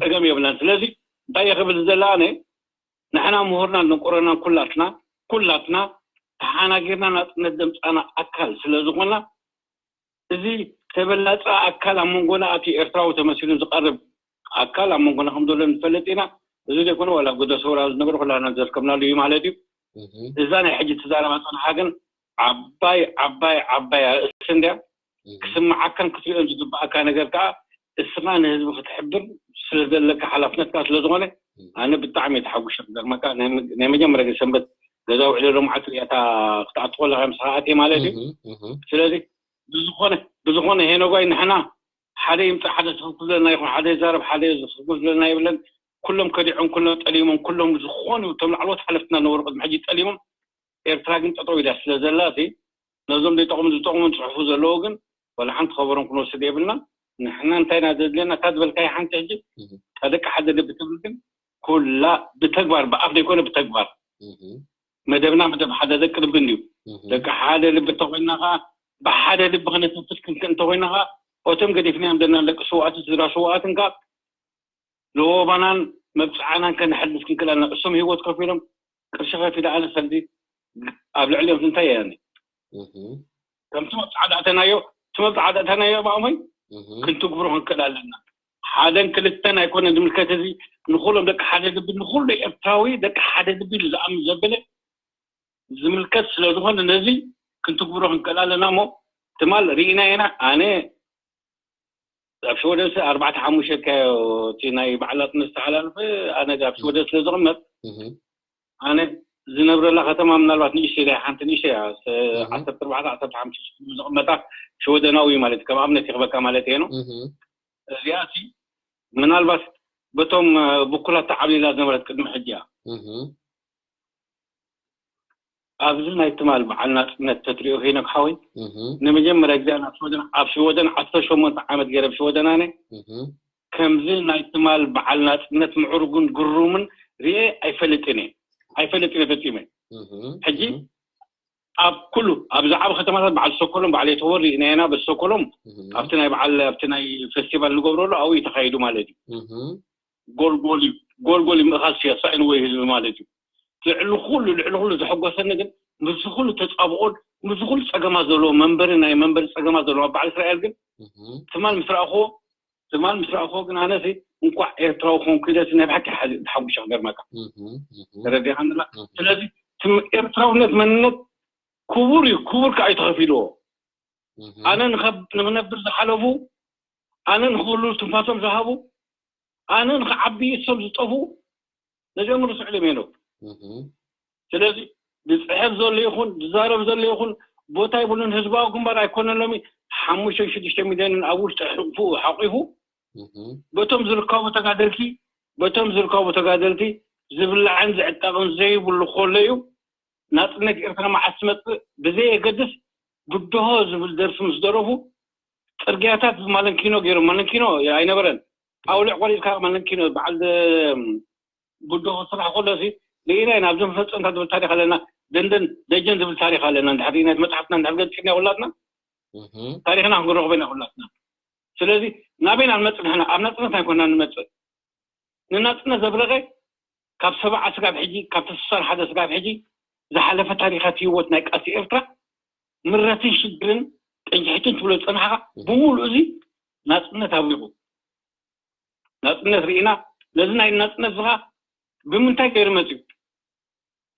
ጸገም የብላን። ስለዚ እንታይ እየ ክብል ዝደሊ ኣነ ንሕና ምሁርናን ድንቁርናን ኩላትና ኩላትና ተሓናጊርና ናጽነት ዘምጻና ኣካል ስለ ዝኾና እዚ ተበላጻ ኣካል ኣብ መንጎና እቲ ኤርትራዊ ተመሲሉ ዝቐርብ ኣካል ኣብ መንጎና ከም ዘሎ ንፈልጥ ኢና። እዚ ዘይኮነ ዋላ ጉደ ሰውራ ዝነገር ኩላና ዘርከብናሉ እዩ ማለት እዩ። እዛ ናይ ሕጂ ትዛረባ ጸንሓ ግን ዓባይ ዓባይ ዓባይ ኣርእስቲ እንድያ። ክስምዓካን ክትሪኦን ዝግብኣካ ነገር ከዓ እስኻ ንህዝቢ ክትሕብር ስለዘለካ ሓላፍነትካ ስለዝኾነ ኣነ ብጣዕሚ እየ ተሓጒሰ ክገርመካ ናይ መጀመርያ ግዜ ሰንበት ገዛ ውዕለ ሎምዓት ሪኣታ ክትኣቱ ከለካ ምሳኻ ኣትየ ማለት እዩ ስለዚ ብዝኾነ ብዝኾነ ሄኖጓይ ንሕና ሓደ ይምፃእ ሓደ ዝኽኩ ዘለና ይኹን ሓደ ይዛረብ ሓደ ዝኽኩ ዘለና የብለን ኩሎም ከዲዖም ኩሎም ጠሊሞም ኩሎም ዝኾኑ እቶም ላዕለዎት ሓለፍትና ነበሩ ቅድሚ ሕጂ ጠሊሞም ኤርትራ ግን ጠጠው ኢላ ስለ ዘላ እቲ ነዞም ዘይጠቕሙ ዝጠቕሙን ፅሑፉ ዘለዎ ግን ወላ ሓንቲ ከበሮም ክንወስድ የብልና ንሕና እንታይ ኢና ዘድልየና እታ ዝበልካዮ ሓንቲ ሕጂ እታ ደቂ ሓደ ልቢ ትብል ግን ኩላ ብተግባር ብኣፍ ዘይኮነ ብተግባር መደብና መደብ ሓደ ደቂ ልቢ እንድዩ ደቂ ሓደ ልቢ እንተኮይና ከዓ ብሓደ ልቢ ከነተንፍስ ክንክእል እንተኮይና ከዓ እቶም ገዲፍናዮም ዘለና ደቂ ስውኣትን ስድራ ስውኣትን ከዓ ለወባናን መብፅዓናን ከነሐልፍ ክንክእል ኣለና እሶም ሂወት ከፊሎም ቅርሺ ከፊለ ኣነ ሰልዲ ኣብ ልዕሊኦም እንታይ እየ ከምቲ መብፅዓ ዳእተናዮ እቲ መብፅዓ ዳእተናዮ ብኣሞይ ክንትግብሮ ክንክእል ኣለና ሓደን ክልተን ኣይኮነ ዝምልከት እዚ ንኩሎም ደቂ ሓደ ልቢ ንኩሉ ኤርትራዊ ደቂ ሓደ ልቢ ኢሉ ዝኣምን ዘበለ ዝምልከት ስለዝኮነ ነዚ ክንትግብሮ ክንክእል ኣለና እሞ ትማል ርኢና ኢና ኣነ ኣብ ሽወደን ኣርባዕተ ሓሙሽተ ካዮ እቲ ናይ በዓል ናጽነት ዝተሓላለፈ ኣነ ኣብ ሽወደን ስለ ዝቕመጥ ኣነ ዝነብረላ ከተማ ምናልባት ንእሽተይ ዳ ሓንቲ ንእሽተይ እያ ዓሰርተ ኣርባዕተ ዓሰርተ ሓሙሽተ ዝቕመጣ ሽወደናዊ ማለት ከም ኣብነት ይኽበካ ማለት እየ ነው እዚኣ ሲ ምናልባት በቶም ብኩላት ተዓብሊላ ዝነበረት ቅድሚ ሕጂ እያ ኣብዚ ናይ ትማል በዓል ናጽነት ተትሪኦ ሄኖክ ሓወይ ንመጀመርያ ግዜ ኣብ ሽወደን ኣብ ሽወደን ዓሰርተ ሸሞንተ ዓመት ገይረ ኣብ ሽወደን ኣነ ከምዚ ናይ ትማል በዓል ናጽነት ምዕሩግን ግሩምን ርኤ ኣይፈልጥን እየ ኣይፈልጥን እየ ፈጺመ ሕጂ ኣብ ኩሉ ኣብ ዝዓብ ከተማታት በዓል ስቶኮሎም በዓል የተወር ርኢናየና በስቶኮሎም ኣብቲ ናይ በዓል ኣብቲ ናይ ፌስቲቫል ንገብረሉ ኣብኡ እዩ ተኻይዱ ማለት እዩ ጎልጎል እዩ ጎልጎል እዩ ምእኻል ሲያሳይን ወይ ህዝቢ ማለት እዩ ልዕሊ ኩሉ ልዕሊ ኩሉ ዘሐጎሰኒ ግን ምስዚ ኩሉ ተጻብኦን ምስዚ ኩሉ ጸገማት ዘለዎ መንበሪ ናይ መንበሪ ጸገማት ዘለዎ ኣብ በዓል እስራኤል ግን ትማል ምስ ረኣኽዎ ትማል ምስ ረኣኽዎ ግን ኣነሲ እንኳዕ ኤርትራዊ ኮንኩ ኢለሲ ናይ ብሓቂ ተሓጒሸ ክገርመካ ተረዲኻ ንላ ስለዚ ኤርትራውነት መንነት ክቡር እዩ ክቡር ከዓ እዩ ተኸፊልዎ ኣነ ንኽነብር ዝሓለፉ ኣነ ንክህሉ ትንፋሶም ዝሃቡ ኣነ ንክዓቢ እሶም ዝጠፍኡ ነዚኦም ርስዑ ኢሎም የለው ስለዚ ዝፅሕፍ ዘሎ ይኹን ዝዛረብ ዘሎ ይኹን ቦታ ይብሉን። ህዝባዊ ግንባር ኣይኮነን ሎሚ ሓሙሽተ ሽዱሽተ ሚልዮንን ኣብ ውሽጢ ሕቑፉ ሓቂፉ በቶም ዝርከቡ ተጋደልቲ በቶም ዝርከቡ ተጋደልቲ ዝብላዕን ዝዕጠቕን ዘይብሉ ከሎ እዩ። ናፅነት ኤርትራ መዓስ ትመፅእ ብዘየገድስ ብድሆ ዝብል ደርፊ ምስ ደረፉ ፅርግያታት ብማለንኪኖ ገይሮም። ማለንኪኖ ኣይነበረን። ኣውልዕ ቆሪፅካ ማለንኪኖ በዓል ብድሆ ስራሕ ከሎ ሲ ርኢና ኢና። ኣብዚ መፈፀምታ ዝብል ታሪክ ኣለና። ደንደን ደጀን ዝብል ታሪክ ኣለና። እንድሕር ርኢና መፅሓፍና እንድሕር ገፂና ኩላትና ታሪክና ክንረኽቦ ኢና ኩላትና። ስለዚ ናበይና ንመፅእ ንሕና? ኣብ ናፅነት ኣይኮና ንመፅእ። ንናፅነት ዘብረቐ ካብ ሰብዓ ስጋብ ሕጂ ካብ ተስሳን ሓደ ስጋብ ሕጂ ዝሓለፈ ታሪኻት ህይወት ናይ ቃልሲ ኤርትራ ምረትን ሽግርን ጥንሕትን ትብሎ ዝፀናሕካ ብምሉእ እዚ ናፅነት ኣብሪቑ። ናፅነት ርኢና። ነዚ ናይ ናፅነት ዝኻ ብምንታይ ገይሩ መፅዩ?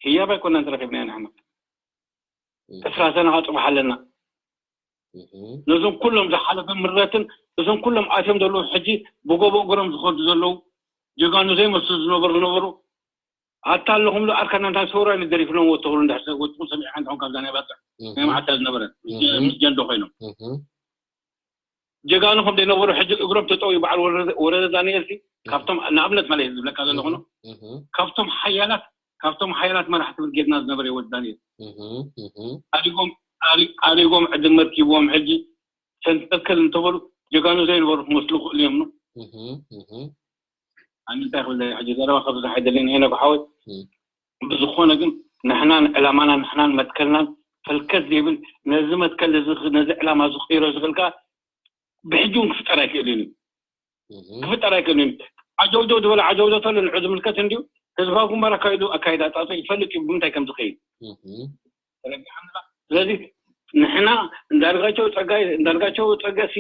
ህያብ ኣይኮናን ተረኪብናዮ ንሕና። ዕስራ ሰነ ከፅብሓ ኣለና። ነዞም ኩሎም ዝሓለፈ ምረትን እዞም ኩሎም ኣትዮም ዘለዉ ሕጂ ብጎቦ እግሮም ዝኸዱ ዘለዉ ጀጋኑ ዘይመስሉ ዝነበሩ ዝነበሩ ኣታ ኣለኹም ዶ ኣርካና እንታይ ሰውራ ንደሪፍሎም ወተኽሉ እንዳሕሰብ ወጥኩም ሰሚዕካ እንዲኹም ካብዛ ናይ ባፅዕ ናይ መዓልታ ዝነበረ ምስ ጀንዶ ኮይኖም ጀጋኑ ከም ዘይነበሩ ሕጂ እግሮም ተጠው በዓል ወረደ ዳንኤል ሲ ካብቶም ንኣብነት ማለት ዝብለካ ዘለኹ ነው ካብቶም ሓያላት ካብቶም ሓያላት መራሕቲ ብርጌድና ዝነበረ ወዲ ዳንኤል ኣሪጎም ኣሪጎም ዕድል መርኪብዎም ሕጂ ሰንተከል እንተበሉ ጀጋኑ ዘይነበሩ ክመስሉ ክእሉ እዮም ነው ኣነ እንታይ ክብል ሕጂ ዘረባ ከብዝሕ ኣይደልን ሄኖክ ሓወይ ብዝኾነ ግን ንሕናን ዕላማናን ንሕናን መትከልናን ፈልከት ዘይብል ነዚ መትከል ነዚ ዕላማ ዝኽይሮ ዝኽእል ከዓ ብሕጂ እውን ክፍጠር ኣይክእልን እዩ ክፍጠር ኣይክእልን እዩ ዓጀውጀው ዝበለ ዓጀውጀው ተሎ ንዑ ዝምልከት እንዲዩ ህዝባዊ ግንባር ኣካይዱ ኣካይዳ ጣጠ ይፈልጥ እዩ ብምንታይ ከም ዝኸይድ ስለዚ ንሕና እንዳርጋቸው ፀጋይ እንዳርጋቸው ፀገሲ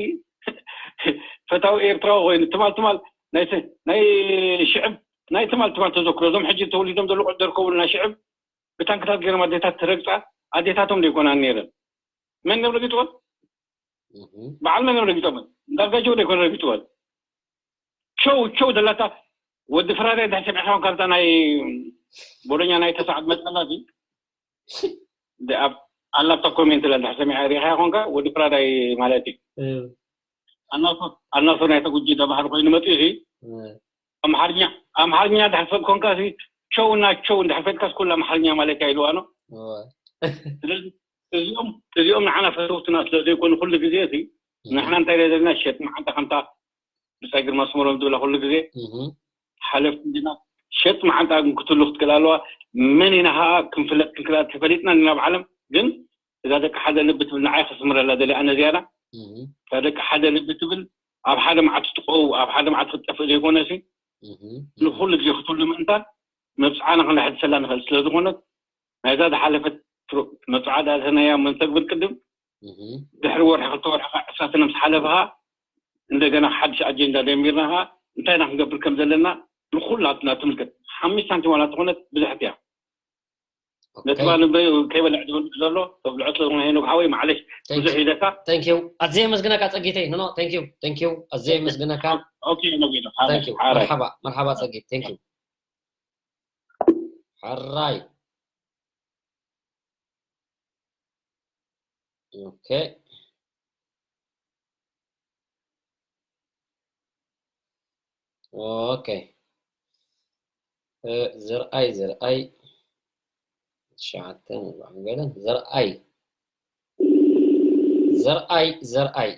ፈታዊ ኤርትራዊ ኮይኑ ትማል ትማል ናይ ሽዕብ ናይ ትማል ትማል ተዘክሮ እዞም ሕጂ ተወሊዶም ዘለዉ ቆልዑ ደርከቡሉ ናይ ሽዕብ ብታንክታት ገይሮም ኣዴታት ተረግፃ ኣዴታቶም ዘይኮና ነይረን መን እዮም ረጊፅወን በዓል መን እዮም ረጊፆመን እንዳርጋቸው ዘይኮነ ረጊፅወን ቸው ቸው ደላታ ወዲ ፍራዳይ እንድሕር ሰሚዕካ ካብታ ናይ ቦሎኛ ናይ ተሳዕ መፅኣላ እዚ ኣብ ኣላብታ ኮሜንት ላ እንድሕር ሰሚዓ ሪኢኻ ኮንካ ወዲ ፍራዳይ ማለት እዩ ኣናሶ ኣናሶ ናይ ተጉጂ ደባህር ኮይኑ መፅኡ እዚ ኣምሓርኛ ኣምሓርኛ ድሕር ሰብ ኮንካ እዚ ቸው እና ቸው እንድሕር ፈትካስ ኩሉ ኣምሓርኛ ማለት እያ ኢልዋ ነው ስለዚ እዚኦም እዚኦም ንዓና ፈተውትና ስለ ዘይኮኑ ኩሉ ግዜ እዚ ንሕና እንታይ ዘለና ሸጥ መዓንታ ከምታ ብጻይ ግርማ ስመሮም ዝብላ ኩሉ ግዜ ሓለፍቲ እንዲና ሸጥ መዓንታ ክትህሉ ክትክእል ኣለዋ መን ኢና ከዓ ክንፍለጥ ክንክእል ተፈሊጥና እንዲና ብዓለም ግን እዛ ደቂ ሓደ ልቢ ትብል ንዓይ ከስምረላ ደሊ ኣነ ዝያዳ እዛ ደቂ ሓደ ልቢ ትብል ኣብ ሓደ መዓት ትቆው ኣብ ሓደ መዓት ክትጠፍእ ዘይኮነ ሲ ንኩሉ ግዜ ክትህሉ ምእንታን መብፅዓና ክንሕድሰላ ንኽእል ስለ ዝኾነት ናይዛ ዝሓለፈት መብፅዓ ዳተናያ መንተግብር ቅድም ድሕሪ ወርሒ ክልተ ወርሒ ከዓ ዕስራ ሰነ ምስ ሓለፈ ከዓ እንደገና ሓድሽ ኣጀንዳ ደሚርና ከዓ እንታይ ኢና ክንገብር ከም ዘለና ንኩላትና ትምልከት ሓሙሽተ ሳንቲም ዋላ ተኾነት ብዙሕት እያ ነጥባ ንበይ ከይበልዕ ዝብል ዘሎ ተብልዖ ስለ ዝኾነ ሄኖክ ሓወይ ማዕለሽ ብዙሕ ሂደካ thank you ኣዘየ መስግነካ ጸጊተይ no no thank you thank you ኣዘየ መስግነካ okay no no ሓራይ ሓራይ መርሓባ መርሓባ ጸጊት thank you ሓራይ okay okay እ፣ ዝርኣይ ዝርኣይ ትሽዓተ ንብሎ ገለን ዝርኣይ ዝርኣይ ዝርኣይ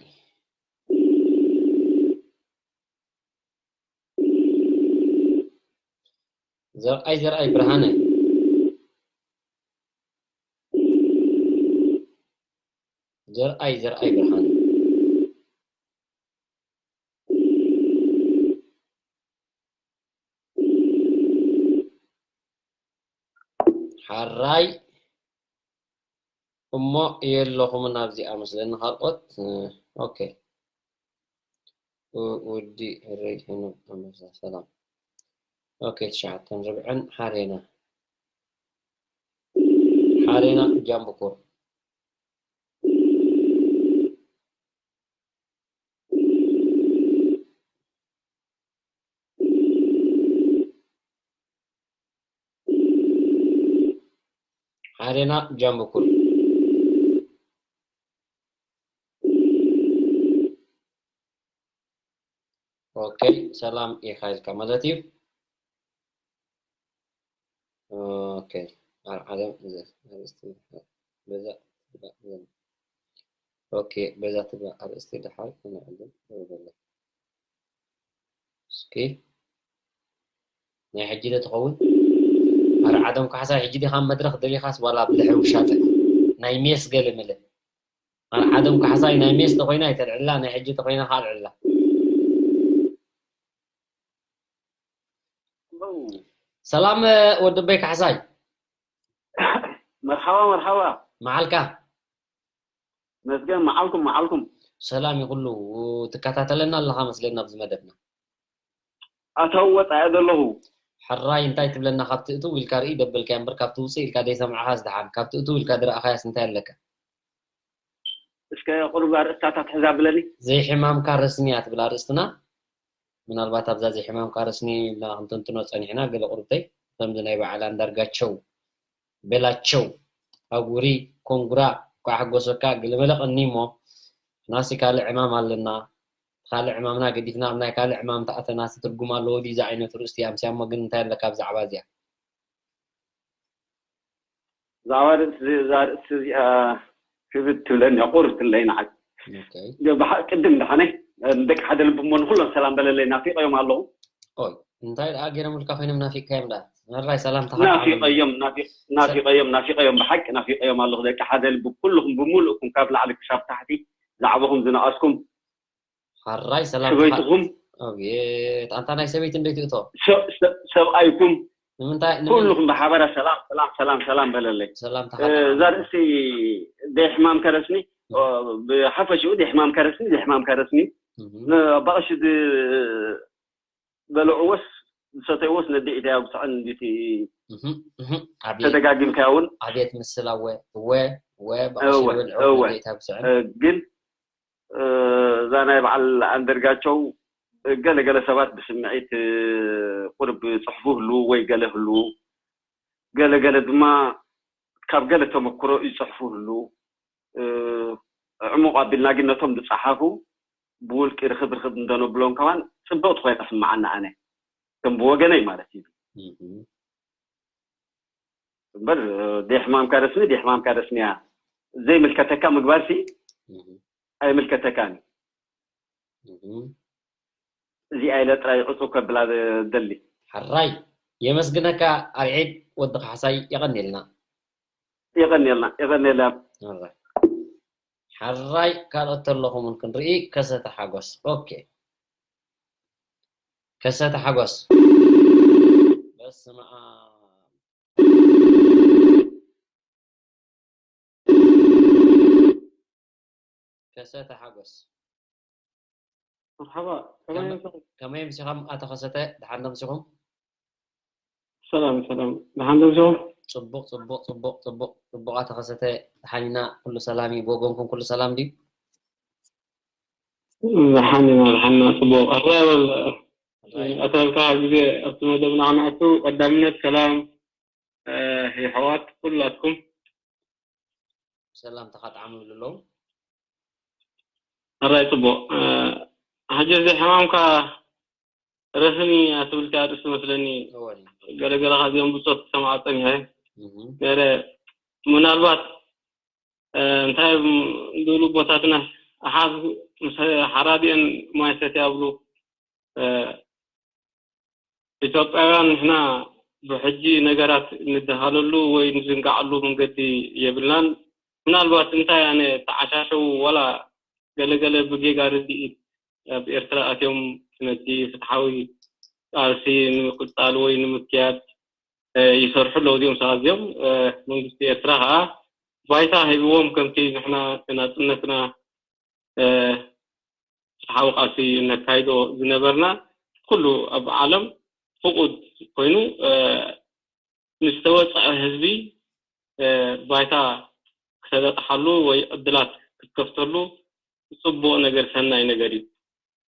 ዘርኣይ ዘርኣይ ብርሃነ ዘርኣይ ዘርኣይ ብርሃነ ሓራይ እሞ የለኹምን ኣብዚኣ መስለኒ ካልኦት ኦኬ ወዲ ህረይ ሄኖክ ኣንበሳ ሰላም ኦኬ ትሽዓተን ርብዕን ሓሬና ሓሬና ጃምብኩር ሓሬና ጃምብኩር ኦኬ፣ ሰላም ኢኻ ኢልካ ማለት እዩ። ኦኬ፣ ኣርዓለም፣ እዘ፣ ኣርእስቲ፣ በዛ፣ ኦኬ፣ በዛ ትብላ ኣርእስቲ ደሓር ክንዕልም ይበለ። እስኪ፣ ናይ ሕጂ ዶ ትኸውን? ኣርዓለም ካሕሳይ፣ ሕጂ ዲኻ መድረኽ ደሊኻስ ዋላ ብድሕሪ ውሻጠ? ናይ ሜስ ገለ መለ። ኣርዓለም ካሕሳይ፣ ናይ ሜስ ተኾይና ኣይተልዕላ፣ ናይ ሕጂ ተኾይና ከኣ ኣልዕላ። ሰላም፣ ወዲ ኣቦይ ካሕሳይ። መርሓባ፣ መርሓባ። መዓልካ? መስገን፣ መዓልኩም፣ መዓልኩም። ሰላም ይኹሉ። ትከታተለና ኣለኻ መስለና ኣብዚ መደብና። ኣታው ወጻኢ ዘለኹ። ሕራይ፣ እንታይ ትብለና? ካብቲ እትው ኢልካ ርኢ ደበልካዮ እምበር፣ ካብቲ ውጽእ ኢልካ ዘይሰማዕኻስ ደሓን። ካብቲ እትው ኢልካ ዝረኣኻያስ እንታይ ኣለካ? እስከ ቁሩብ ኣርእስታታት ሕዛ ብለኒ። ዘይሕማምካ ረስኒ እያ ትብል ኣርእስትና። ምናልባት ኣብዛ ዘይሕማምካ ረስኒ ኢልና ክንትንትኖ ጸኒሕና፣ ገለ ቁሩብተይ ከምዚ ናይ በዓል ኣንዳርጋቸው፣ ቤላቸው፣ ኣጉሪ፣ ኮንጉራ፣ እንኳዕ ሓጎሰካ፣ ገለመለ ቀኒ እሞ፣ ናሲ ካልእ ዕማም ኣለና። ካልእ ዕማምና ገዲፍና ኣብ ናይ ካልእ ዕማም ተኣተናሲ ትርጉም ኣለዎ ድዩ እዚ ዓይነት ርእስቲ? ኣምስያ እሞ ግን እንታይ ኣለካ ብዛዕባ እዚኣ? ብዛዕባ ርእሲ፣ እዛ ርእሲ እዚኣ ክብድ ትብለኒ፣ ቁርብ ትብለይ ንዓይ። ኦኬ። ብሓ-፣ ቅድም ደሓነ፣ ንደቂ ሓደ ልቢ እሞ ንኹሎም ሰላም በለለይ፣ ናፊቀዮም ኣለኹ። ኦይ፣ እንታይ ደኣ ገይሮምልካ ኮይኖም ናፊቅካዮም ደኣ? መራይ ሰላምታኻ ናፊቀዮም፣ ናፊ-፣ ናፊቀዮም፣ ናፊቀዮም፣ ብሓቂ ናፊቀዮም ኣለኹ። ደቂ ሓደ ልቢ ኩልኹም ብምሉእኩም ካብ ላዕሊ ክሳብ ታሕቲ ዛዕባኹም ዝነኣስኩም፣ ሓራይ ሰላም ሰበይትኹም፣ ኣቤት፣ ኣንታ ናይ ሰበይቲ እንዶ ትእቶ? ሰ-፣ ሰ-፣ ሰብኣይኩም፣ ንምንታይ፣ ንምንታይ? ኩልኹም ብሓበራ ሰላም፣ ሰላም፣ ሰላም፣ ሰላም በለለይ። ሰላምታኻ እ፣ ጥዕና። እዛ ርእሲ ደሕማም ከረስኒ፣ እ። ኦ፣ ብሓፈሽኡ ደሕማም ከረስኒ፣ ደሕማም ከረስኒ። እህ። ን-፣ ኣባቕሽ ዝ-፣ በልዕዎስ፣ ዝሰተይዎስ ነዲዒ እያ ብስዐን እንዲቲ እህ፣ እህ። ኣቤት። ተደጋጊምካያ እውን። ኣቤት ምስላ፣ እወ፣ እወ፣ እወ፣ ባቕሽ እወ፣ ይበልዑ፣ እወ። ነዲዒ እያ ብስዐን። እ፣ ግን እ፣ እዛ ናይ በዓል ኣንደርጋቸው ገለ ገለ ሰባት ብስምዒት፣ እ፣ ቁሩብ ይጽሕፉ ህልዉ ወይ ገለ ህልዉ፣ ገለ ገለ ድማ ካብ ገለ ተመክሮ ይጽሕፉ ህልዉ፣ እ፣ ዕሙቕ ኣቢልና ግን ነቶም ዝጸሓፉ ብውልቂ ርኽብ ርኽብ እንደነብሎም ከማን ጽብቕቲ ኮይና ትስምዓኒ ኣነ፣ ከም ብወገነይ ማለት እዩ። እህ። እምበር፣ እ፣ ደሕማምካ ረስኒ፣ ደሕማምካ ረስኒ እያ። ዘይምልከተካ ምግባርሲ እህ። ኣይምልከተካን እዩ። እህ። እዚኣ ኢለ ጥራይ ዕጹብ ከብላ ደሊ። ሕራይ፣ የመስግነካ ኣርዒድ ወዲ ካሕሳይ፣ የቐንየልና። የቐንየልና፣ የቐንየልና። ሕራይ። ሕራይ፣ ካልኦት ተለኹም እውን ክንርኢ፣ ከሰተ ሓጎስ። ኦኬ። ከሰተ ሓጎስ። በስመ ኣብ። ከሰተ ሓጎስ። መርሓባ፣ ከመይ ከመ-፣ ኣምሲኻ? ከመይ ኣምሲኻ ኣቶ ከሰተ? ደሓን ዶ ኣምሲኹም? ሰላም፣ ሰላም። ደሓን ዶ ኣምሲኹም? ጽቡቕ፣ ጽቡቕ፣ ጽቡቕ፣ ጽቡቕ፣ ጽቡቕ ኣቶ ከሰተ። ደሓን ኢና፣ ኩሉ ሰላም እዩ። ብወገንኩም ኩሉ ሰላም ድዩ? ደሓን ኢና፣ ደሓን ኢና፣ ጽቡቕ። ኣረ በል፣ ኣረ። ኣተልካ ግዜ ኣብቲ መደብና ክነኣቱ ቀዳምነት ሰላም፣ እ፣ የሕዋት ኩላትኩም። ሰላምታኻ ጣዕሙ ይብሉ ኣለዉ። ኣራይ ጽቡቕ። እ፣ ሕጂ እዚ ሕማምካ ረስኒ ኣትብል እያ ኣርእስቲ መስለኒ። እወ። ገለ ገለ ካብዚኦም ብጾት ክሰምዓ ጸኒሐ። እህ። ገለ ምናልባት፣ እ፣ እንታይ ዝብሉ ኣቦታትና፣ ኣሓዝ ምስ ሓራዲአን ማይ ሰትያ ይብሉ። እ፣ ኢትዮጵያውያን ንሕና ብሕጂ ነገራት ንደሃለሉ ወይ ንዝንጋዓሉ መንገዲ የብልናን። ምናልባት እንታይ ኣነ ተዓሻሸው ዋላ ገለገለ ብጌጋ ርድኢት ኣብ ኤርትራ ኣትዮም ነቲ ፍትሓዊ ቃልሲ ንምቅጻል ወይ ንምክያድ፣ እ፣ ይሰርሑ ኣለዉ። እዚኦም ሰባት እዚኦም፣ እ፣ መንግስቲ ኤርትራ ከኣ ባይታ ሂብዎም ከምቲ ንሕና ናጽነትና፣ እ፣ ፍትሓዊ ቃልሲ ነካይዶ ዝነበርና ኩሉ ኣብ ዓለም ፍቁድ ኮይኑ፣ እ፣ ንዝተወጸዐ ህዝቢ፣ እ፣ ባይታ ክተበጽሓሉ ወይ ዕድላት ክትከፍተሉ ጽቡቕ ነገር፣ ሰናይ ነገር እዩ።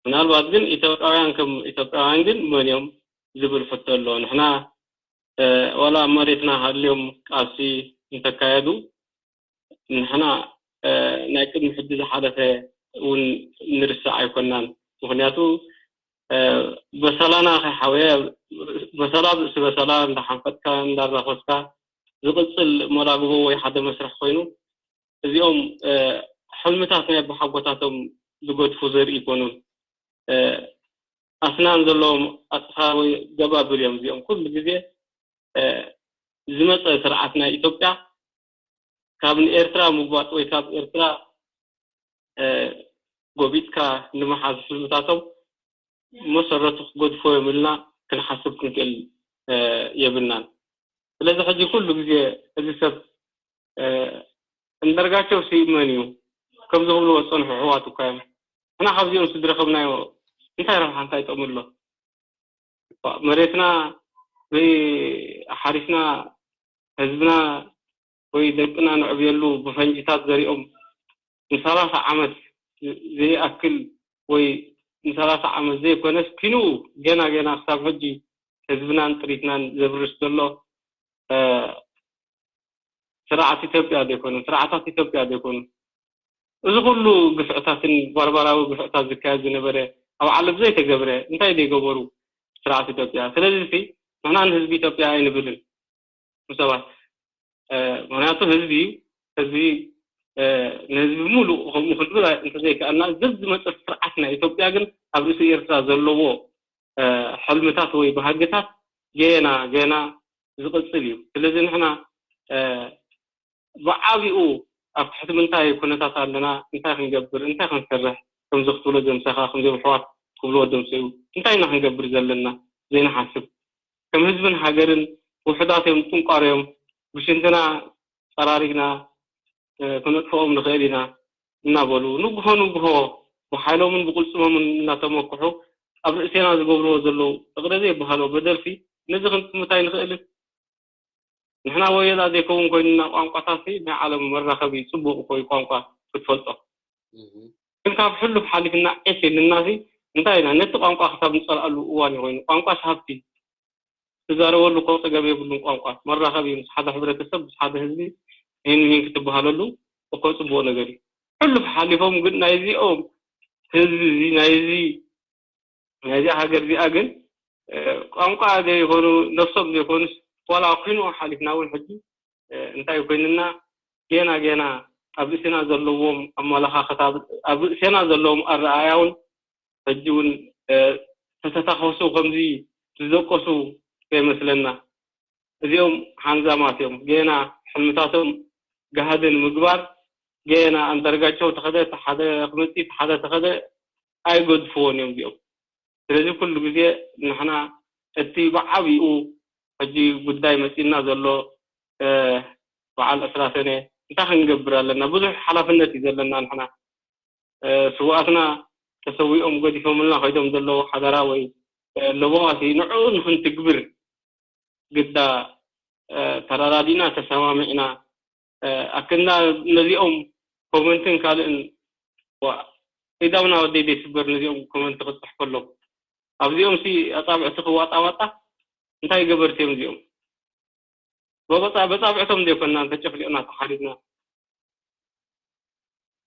ምናልባት ግን ኢትዮጵያውያን ከም ኢትዮጵያውያን ግን መን እዮም ዝብል ሕቶ ኣሎ። ንሕና፣ እ፣ ዋላ ኣብ መሬትና ሃልዮም ቃልሲ እንተካየዱ፣ ንሕና፣ እ፣ ናይ ቅድሚ ሕጂ ዝሓለፈ እውን ንርስዕ ኣይኮናን። ምኽንያቱ በሰላና ከይሓወየ፣ በሰላ ብእሲ በሰላ እንዳሓንፈጥካ እንዳራኸስካ ዝቕፅል መራግቦ ወይ ሓደ መስርሕ ኮይኑ፣ እዚኦም ሕልምታት ናይ ኣቦሓጎታቶም ዝገድፉ ዘርኢ ይኮኑን። ኣስናን ዘለዎም ኣፅፋ ወይ ገባብል እዮም። እዚኦም ኩሉ ግዜ ዝመፀ ስርዓት ናይ ኢትዮጵያ ካብ ንኤርትራ ምጓጥ ወይ ካብ ኤርትራ ጎቢጥካ ንምሓዝ ሕዝብታቶም መሰረቱ ክገድፎ የብልና፣ ክንሓስብ ክንክእል የብልናን። ስለዚ ሕጂ ኩሉ ግዜ እዚ ሰብ እንዳርጋቸው ሲመን እዩ ከምዚ ክብልዎ ዝፀንሑ ኣሕዋት እኳ እዮም። ንሕና ካብዚኦም ዝረኸብናዮ እንታይ ረብሓ እንታይ ጥቕሚ ኣሎ? መሬትና ዘይሓሪስና ህዝብና ወይ ደቅና ንዕብየሉ ብፈንጅታት ዘሪኦም ንሰላሳ ዓመት ዘይኣክል ወይ ንሰላሳ ዓመት ዘይኮነስ ኪንኡ ገና ገና ክሳብ ሕጂ ህዝብናን ጥሪትናን ዘብርስ ዘሎ ስርዓት ኢትዮጵያ ዘይኮኑ፣ ስርዓታት ኢትዮጵያ ዘይኮኑ፣ እዚ ኩሉ ግፍዕታትን ባርባራዊ ግፍዕታት ዝካየድ ዝነበረ ኣብ ዓለም ዘይተገብረ እንታይ ዘይገበሩ ስርዓት ኢትዮጵያ። ስለዚ ንሕና ንህዝቢ ኢትዮጵያ ኣይንብልን ንሰባት። ምክንያቱ ህዝቢ ህዝቢ ንህዝቢ ሙሉእ ከምኡ ክንብል እንተዘይከኣልና፣ ዘዝመፀ ስርዓት ናይ ኢትዮጵያ ግን ኣብ ርእሲ ኤርትራ ዘለዎ ሕልምታት ወይ ባህግታት ገና ገና ዝቕፅል እዩ። ስለዚ ንሕና ብዓቢኡ ኣብ ትሕቲ ምንታይ ኩነታት ኣለና፣ እንታይ ክንገብር፣ እንታይ ክንሰርሕ፣ ከምዚ ክትብሎ ደምሰኻ፣ ከምዚኦም ኣሕዋት ክብልዎ ደምሰዩ፣ እንታይ ኢና ክንገብር ዘለና ዘይንሓስብ። ከም ህዝብን ሃገርን ውሑዳት እዮም፣ ጥንቋር እዮም፣ ብሽንትና ጸራሪግና ክነጥፍኦም ንኽእል ኢና እናበሉ ንግሆ ንግሆ ብሓይሎምን ብቕልጽሞምን እናተመክሑ ኣብ ርእሴና ዝገብርዎ ዘለዉ እቕረ ዘይበሃሎ በደልሲ ነዚ ክንጥምት ኣይንኽእልን። ንሕና ወየላ ዘይከውን ኮይንና ቋንቋታትሲ ናይ ዓለም መራኸቢ ጽቡቕ እኮ እዩ ቋንቋ ክትፈልጦ። ግን ካብ ሕሉፍ ሓሊፍና ዒፍ ኢልናሲ እንታይ ኢና ነቲ ቋንቋ ክሳብ ንጸልኣሉ እዋን እዩ ኮይኑ። ቋንቋስ ሃብቲ ትዛረበሉ እኮ ጸገም የብሉን። ቋንቋ መራኸቢ እዩ ምስ ሓደ ሕብረተሰብ ምስ ሓደ ህዝቢ ይህን ይህን ክትበሃለሉ እኮ ጽቡቕ ነገር እዩ። ሕሉፍ ሓሊፎም ግን ናይዚኦም ህዝቢ እዚ ናይዚ ናይዚኣ ሃገር እዚኣ ግን ቋንቋ ዘይኮኑ ነብሶም ዘይኮኑስ ዋላ ኩንኡ ሓሊፍና እውን ሕጂ እንታይ ኮይንና ገና ገና ኣብ ርእስና ዘለዎም ኣመለኻኸታ ኣብ ርእስና ዘለዎም ኣረኣያ እውን ሕጂ እውን ተተታኸሱ ከምዚ ዝደቀሱ ከይመስለና። እዚኦም ሓንዛማት እዮም። ገና ሕልምታቶም ጋህዲ ንምግባር ገና ኣንዳርጋቸው ተኸደ፣ ሓደ ክመፅእ፣ ሓደ ተኸደ ኣይገድፍዎን እዮም እዚኦም። ስለዚ ኩሉ ግዜ ንሕና እቲ ብዓቢኡ ሕጂ ጉዳይ መፂና ዘሎ በዓል ዕስራ ሰነ እንታይ ክንገብር ኣለና? ብዙሕ ሓላፍነት እዩ ዘለና ንሕና። ስውኣትና ተሰዊኦም ገዲፎምልና ከይዶም ዘለዉ ሓደራ ወይ ለበዋሲ ንዕኡ ንክንትግብር ግዳ ተረዳዲና ተሰማሚዕና ኣክንዳ ነዚኦም ኮመንትን ካልእን ኢዳውና ወደይ ደይ ስበር ነዚኦም ኮመንት ክፅሕ ከሎ ኣብዚኦም ሲ ኣፃብዕቲ ክዋጣዋጣ እንታይ ገበርቲ እዮም እዚኦም? በፃብዕቶም ዘይኮንና ተጨፍሊቕና ተሓሪድና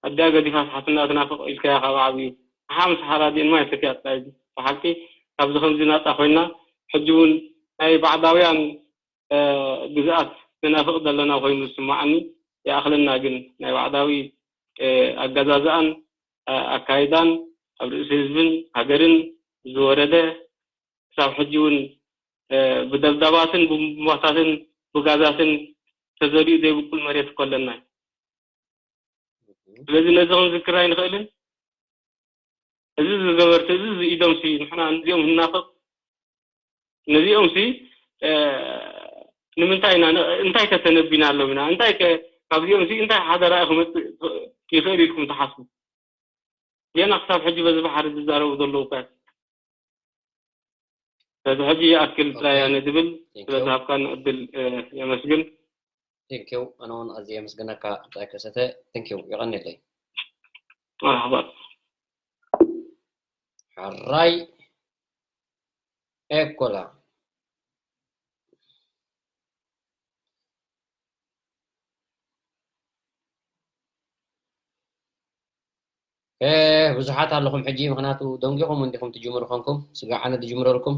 ኣዲኣ ገዲፋ ስሓትና ትናፍቕ ኢልካያ ካብ ዓብዩ ኣሓ ምስ ሓራዲን ማይ ሰትያ ጥራይ እዩ። ብሓቂ ካብዚ ከምዚ ናፃ ኮይና ሕጂ እውን ናይ ባዕዳውያን ግዝኣት ንናፍቕ ዘለና ኮይኑ ዝስማዓኒ ይኣኽለና ግን ናይ ባዕዳዊ ኣገዛዝኣን ኣካይዳን ኣብ ርእሲ ህዝብን ሃገርን ዝወረደ ክሳብ ሕጂ እውን ብደብዳባትን ብቡምባታትን ብጋዛትን ተዘሪኡ ዘይብቁል መሬት እኮ ኣለና። ስለዚ ነዚ ክንዝክር ኣይንኽእልን። እዚ ዝገበርቲ እዚ ኢዶምሲ ንሕና ነዚኦም ህናፍቕ ነዚኦምሲ ንምንታይ ኢና እንታይ ከተነቢና ኣለዉ ኢና እንታይ ካብዚኦምሲ እንታይ ሓደራ ክመፅእ ይኽእል ኢልኩም ትሓስቡ? ጌና ክሳብ ሕጂ በዚ ባሕሪ ዝዛረቡ ዘለዉ እኳ በዚ ሕጂ ይኣክል ጥራይ ኣነ ዝብል ስለዝሃብካኒ ዕድል የመስግን። ቴንኪው ኣነ እውን ኣዝየ የመስግነካ። እንታይ ከሰተ ቴንኪው የቐንየለይ። መርሓባ። ሕራይ ኤኮላ እ፣ ብዙሓት ኣለኹም ሕጂ፣ ምኽንያቱ ደንጊኹም እንዲኹም ትጅምሩ ኾንኩም፣ ስጋዕ ኣነ ድጅምረልኩም።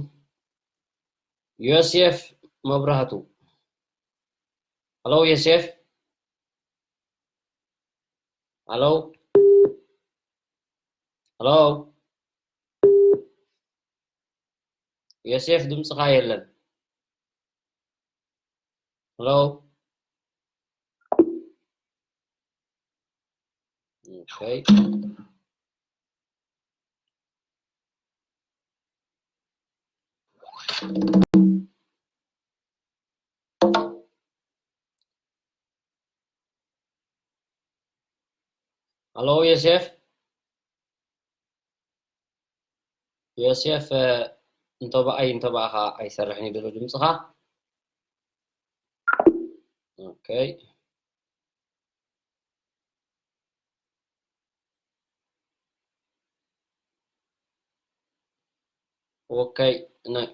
ዮሴፍ መብራህቱ። ሃሎ ዮሴፍ። ሃሎ። ሃሎ። ዮሴፍ ድምፅኻ የለን። ሃሎ። ኦኬ። ሃሎ ዮሴፍ። ዮሴፍ፣ እ፣ እንተ ብኣይ እንተ ብኣኻ ኣይሰርሕን እዩ ድምፅኻ። ኦኬ። ኦኬ። ናይ፣